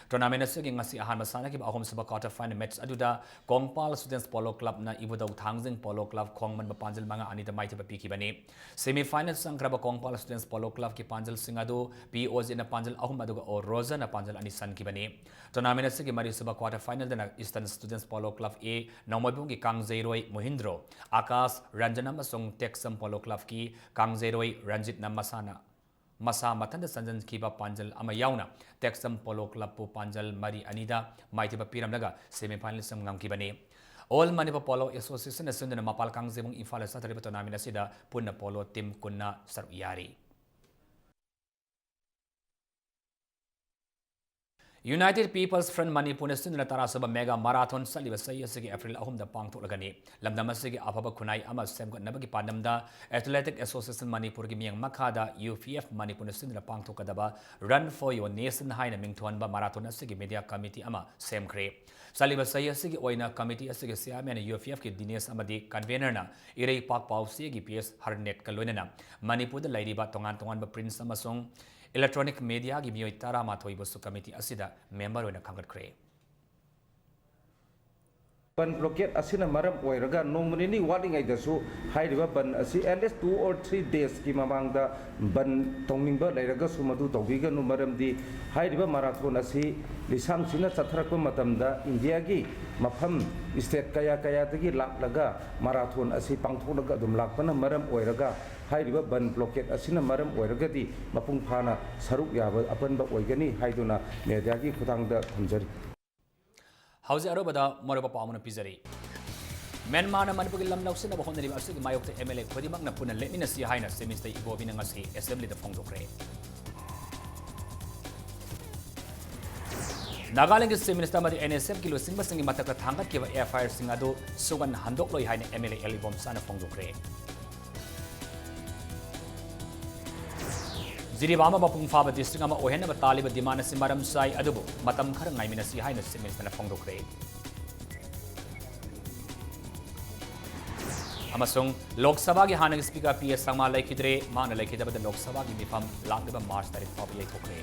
ꯇꯣꯔꯅꯥꯃꯦꯟ ꯑꯁꯤꯒꯤ ꯉꯁꯤ ꯑꯍꯥꯟꯕ ꯁꯥꯟꯅꯈꯤꯕ ꯑꯍꯨꯝꯁꯨꯕ ꯀ꯭ꯋꯥꯇꯔ ꯐꯥꯏꯅꯦꯜ ꯃꯦꯆ ꯑꯗꯨꯗ ꯀꯣꯡꯄꯥꯜ ꯁ꯭ꯇꯨꯗꯦꯟꯠꯁ ꯄꯣꯂꯣ ꯀ꯭ꯂꯕꯅ ꯏꯕꯨꯙꯧ ꯊꯥꯡꯖꯤꯡ ꯄꯣꯂꯣ ꯀ꯭ꯂꯕ ꯈꯣꯡꯃꯟꯕ ꯄꯥꯟꯖꯜ ꯃꯉꯥ ꯑꯅꯤꯗ ꯃꯥꯏꯊꯤꯕ ꯄꯤꯈꯤꯕꯅꯤ꯫ Semi final ꯆꯪꯈ꯭ꯔꯕ Kongpal students polo ꯀ꯭ꯂꯕꯀꯤ ꯄꯥꯟꯖꯜꯁꯤꯡ ꯑꯗꯨ ꯄꯤ ꯑꯣ ꯖꯤꯅ ꯄꯥꯟꯖꯜ ꯑꯍꯨꯝ ꯑꯗꯨꯒ ꯑꯣ ꯔꯣꯖꯔꯅ ꯄꯥꯟꯖꯜ ꯑꯅꯤ ꯁꯟꯈꯤꯕꯅꯤ꯫ ꯇꯣꯔꯅꯥꯃꯦꯟ ꯑꯁꯤꯒꯤ ꯃꯔꯤꯁꯨꯕ quarter ꯐꯥꯏꯅꯦꯜꯗꯅ eastern students polo club ꯑꯦ ꯅꯣꯡꯃꯩꯕꯨꯡꯒꯤ ꯀꯥꯡꯖꯩꯔꯣꯏ ꯃꯣꯍꯤꯟꯗ꯭ꯔꯣ, ꯑꯀꯥꯁ, ꯔꯟꯖꯟ ꯑꯃꯁꯨꯡ ꯇꯦꯛꯁꯝ ꯄꯣꯂꯣ ꯀ꯭ꯂꯕꯀꯤ ꯀꯥꯡꯖꯩꯔꯣꯏ ꯔꯟꯖꯤꯠꯅ ꯃꯁꯥꯅ ꯃꯁꯥ ꯃꯊꯟꯇ ꯆꯟꯖꯟꯈꯤꯕ ꯄꯥꯟꯖꯜ ꯑꯃ ꯌꯥꯎꯅ ꯇꯦꯛꯁꯝ ꯄꯣꯂꯣ ꯀ꯭ꯂꯕꯄꯨ ꯄꯥꯟꯖꯜ ꯃꯔꯤ ꯑꯅꯤꯗ ꯃꯥꯏꯊꯤꯕ ꯄꯤꯔꯝꯂꯒ ꯁꯦꯃꯤ ꯐꯥꯏꯅꯦꯜꯁꯤꯡ ꯉꯝꯈꯤꯕꯅꯤ꯫ ꯑꯣꯜ ꯃꯅꯤꯄꯨꯔ ꯄꯣꯂꯣ ꯑꯦꯁꯣꯁꯤꯌꯦꯁꯟꯅ ꯁꯤꯟꯗꯨꯅ ꯃꯄꯥꯜ ꯀꯥꯡꯖꯩꯕꯨꯡ ꯏꯝꯐꯥꯜꯗ ꯆꯠꯊꯔꯤꯕ ꯇꯣꯔꯅꯥꯃꯦꯟ ꯑꯁꯤꯗ ꯄꯨꯟꯅ ꯄꯣꯂꯣ ꯇꯤꯝ ꯀꯨꯟꯅ ꯁꯔꯨꯛ ꯌꯥꯔꯤ꯫ ꯌꯨꯅꯥꯏꯇꯦꯗ ꯄꯤꯄꯜꯁ ꯐ꯭ꯔꯟꯠ ꯃꯅꯤꯄꯨꯔꯅ ꯁꯤꯟꯗꯨꯅ ꯇꯔꯥꯁꯨꯕ ꯃꯦꯒꯥ ꯃꯔꯥꯊꯣꯟ ꯆꯠꯂꯤꯕ ꯆꯍꯤ ꯑꯁꯤꯒꯤ ꯑꯦꯄ꯭ꯔꯤꯜ ꯑꯍꯨꯝꯗ ꯄꯥꯡꯊꯣꯛꯂꯒꯅꯤ꯫ ꯂꯝꯗꯝ ꯑꯁꯤꯒꯤ ꯑꯐꯕ ꯈꯨꯟꯅꯥꯏ ꯑꯃ ꯁꯦꯝꯒꯠꯅꯕꯒꯤ ꯄꯥꯟꯗꯝꯗ ꯑꯦꯊꯂꯦꯇꯤꯛ ꯑꯦꯁꯣꯁꯤꯌꯦꯁꯟ ꯃꯅꯤꯄꯨꯔꯒꯤ ꯃꯤꯠꯌꯦꯡ ꯃꯈꯥꯗ ꯌꯨ ꯄꯤ ꯑꯦꯐ ꯃꯅꯤꯄꯨꯔꯅ ꯁꯤꯟꯗꯨꯅ ꯄꯥꯡꯊꯣꯛꯀꯗꯕ Run for Your Nation ꯍꯥꯏꯅ ꯃꯤꯡꯊꯣꯟꯕ ꯃꯔꯥꯊꯣꯟ ꯑꯁꯤꯒꯤ ꯃꯤꯗꯤꯌꯥ ꯀꯃꯤꯇꯤ ꯑꯃ ꯁꯦꯝꯈ꯭ꯔꯦ꯫ ꯆꯠꯂꯤꯕ ꯆꯍꯤ ꯑꯁꯤꯒꯤ ꯑꯣꯏꯅ ꯀꯃꯤꯇꯤ ꯑꯁꯤꯒꯤ ꯆꯤꯌꯥꯔꯃꯦꯟ ꯌꯨ ꯄꯤ ꯑꯦꯐꯀꯤ ꯗꯤꯅꯦꯁ ꯑꯃꯗꯤ ꯀꯟꯚꯦꯅꯔꯅ ꯏꯔꯩꯄꯥꯛ ꯄꯥꯎꯆꯦꯒꯤ ꯄꯤ ꯑꯦꯁ ꯍꯔꯅꯦꯠꯀ ꯂꯣꯏꯅꯅ ꯃꯅꯤꯄꯨꯔꯗ ꯂꯩꯔꯤꯕ ꯇꯣꯉꯥꯟ ꯇꯣꯉꯥꯟꯕ ꯄ꯭ꯔꯤꯟꯁ ꯑꯃꯁꯨꯡ ꯏꯂꯦꯛꯇ꯭ꯔꯣꯅꯤꯛ ꯃꯤꯗꯤꯌꯥꯒꯤ ꯃꯤꯑꯣꯏ ꯇꯔꯥꯃꯥꯊꯣꯏꯕꯨꯁꯨ ꯀꯃꯤꯇꯤ ꯑꯁꯤꯗ ꯃꯦꯝꯕꯔ ꯑꯣꯏꯅ ꯈꯟꯒꯠꯈ꯭ꯔꯦ꯫ ꯕꯟ ꯕ꯭ꯂꯣꯀꯦꯠ ꯑꯁꯤꯅ ꯃꯔꯝ ꯑꯣꯏꯔꯒ ꯅꯣꯡꯃ ꯅꯤꯅꯤ ꯋꯥꯠꯂꯤꯉꯩꯗꯁꯨ ꯍꯥꯏꯔꯤꯕ ꯕꯟ ꯑꯁꯤ at least two or three days ꯀꯤ ꯃꯃꯥꯡꯗ ꯕꯟ ꯇꯧꯅꯤꯡꯕ ꯂꯩꯔꯒꯁꯨ ꯃꯗꯨ ꯇꯧꯕꯤꯒꯅꯨ꯫ ꯃꯔꯝꯗꯤ ꯍꯥꯏꯔꯤꯕ ꯃꯔꯥꯊꯣꯟ ꯑꯁꯤ ꯂꯤꯁꯥꯡꯁꯤꯟꯅ ꯆꯠꯊꯔꯛꯄ ꯃꯇꯝꯗ ꯏꯟꯗꯤꯌꯥꯒꯤ ꯃꯐꯝ state ꯀꯌꯥ ꯀꯌꯥꯗꯒꯤ ꯂꯥꯛꯂꯒ ꯃꯔꯥꯊꯣꯟ ꯑꯁꯤ ꯄꯥꯡꯊꯣꯛꯂꯒ ꯑꯗꯨꯝ ꯂꯥꯛꯄꯅ ꯃꯔꯝ ꯑꯣꯏꯔꯒ ꯍꯥꯏꯔꯤꯕ ꯕꯟ ꯕ꯭ꯂꯣꯀꯦꯠ ꯑꯁꯤꯅ ꯃꯔꯝ ꯑꯣꯏꯔꯒꯗꯤ ꯃꯄꯨꯡ ꯐꯥꯅ ꯁꯔꯨꯛ ꯌꯥꯕ ꯑꯄꯟꯕ ꯑꯣꯏꯒꯅꯤ ꯍꯥꯏꯗꯨꯅ media ꯒꯤ ꯈꯨꯠꯊꯥꯡꯗ ꯊꯝꯖꯔꯤ꯫ ꯍꯧꯖꯤꯛ ꯑꯔꯣꯏꯕꯗ ꯃꯔꯨꯑꯣꯏꯕ ꯄꯥꯎ ꯑꯃꯅ ꯄꯤꯖꯔꯤ꯫ ꯃ꯭ꯌꯥꯟꯃꯥꯔꯅ ꯃꯅꯤꯄꯨꯔꯒꯤ ꯂꯝ ꯂꯧꯁꯤꯟꯅꯕ ꯍꯣꯠꯅꯔꯤꯕ ꯑꯁꯤꯒꯤ ꯃꯥꯌꯣꯛꯇ M L A ꯈꯨꯗꯤꯡꯃꯛꯅ ꯄꯨꯟꯅ ꯂꯦꯞꯃꯤꯟꯅꯁꯤ ꯍꯥꯏꯅ Chief Minister ꯏꯕꯣꯕꯤꯅ ꯉꯁꯤ assembly ꯗ ꯐꯣꯡꯗꯣꯛꯈ꯭ꯔꯦ꯫ ꯅꯥꯒꯥꯂꯦꯟꯒꯤ Chief Minister ꯑꯃꯗꯤ N S F ꯀꯤ ꯂꯨꯆꯤꯡꯕꯁꯤꯡꯒꯤ ꯃꯊꯛꯇ ꯊꯥꯡꯒꯠꯈꯤꯕ F I R ꯁꯤꯡ ꯑꯗꯨ ꯁꯨꯒꯟ ꯍꯟꯗꯣꯛꯂꯣꯏ ꯍꯥꯏꯅ M L A L ꯏꯕꯣꯝꯆꯥꯅ ꯐꯣꯡꯗꯣꯛꯈ꯭ꯔꯦ꯫ ꯖꯤꯔꯤꯕꯥꯝ ꯑꯃ ꯃꯄꯨꯡ ꯐꯥꯕ district ꯑꯃ ꯑꯣꯏꯍꯟꯅꯕ ꯇꯥꯜꯂꯤꯕ demand ꯑꯁꯤ ꯃꯔꯝ ꯆꯥꯏ, ꯑꯗꯨꯕꯨ ꯃꯇꯝ ꯈꯔ ꯉꯥꯏꯃꯤꯟꯅꯁꯤ ꯍꯥꯏꯅ Chief Minister ꯅ ꯐꯣꯡꯗꯣꯛꯈ꯭ꯔꯦ꯫ ꯑꯃꯁꯨꯡ ꯂꯣꯛ ꯁꯚꯥꯒꯤ ꯍꯥꯟꯅꯒꯤ Speaker P A ꯁꯪꯃꯥ ꯂꯩꯈꯤꯗ꯭ꯔꯦ꯫ ꯃꯍꯥꯛꯅ ꯂꯩꯈꯤꯗꯕꯗ ꯂꯣꯛ ꯁꯚꯥꯒꯤ ꯃꯤꯐꯝ ꯂꯥꯛꯂꯤꯕ March ꯇꯥꯔꯤꯛ ꯐꯥꯎꯕ ꯌꯩꯊꯣꯛꯈ꯭ꯔꯦ꯫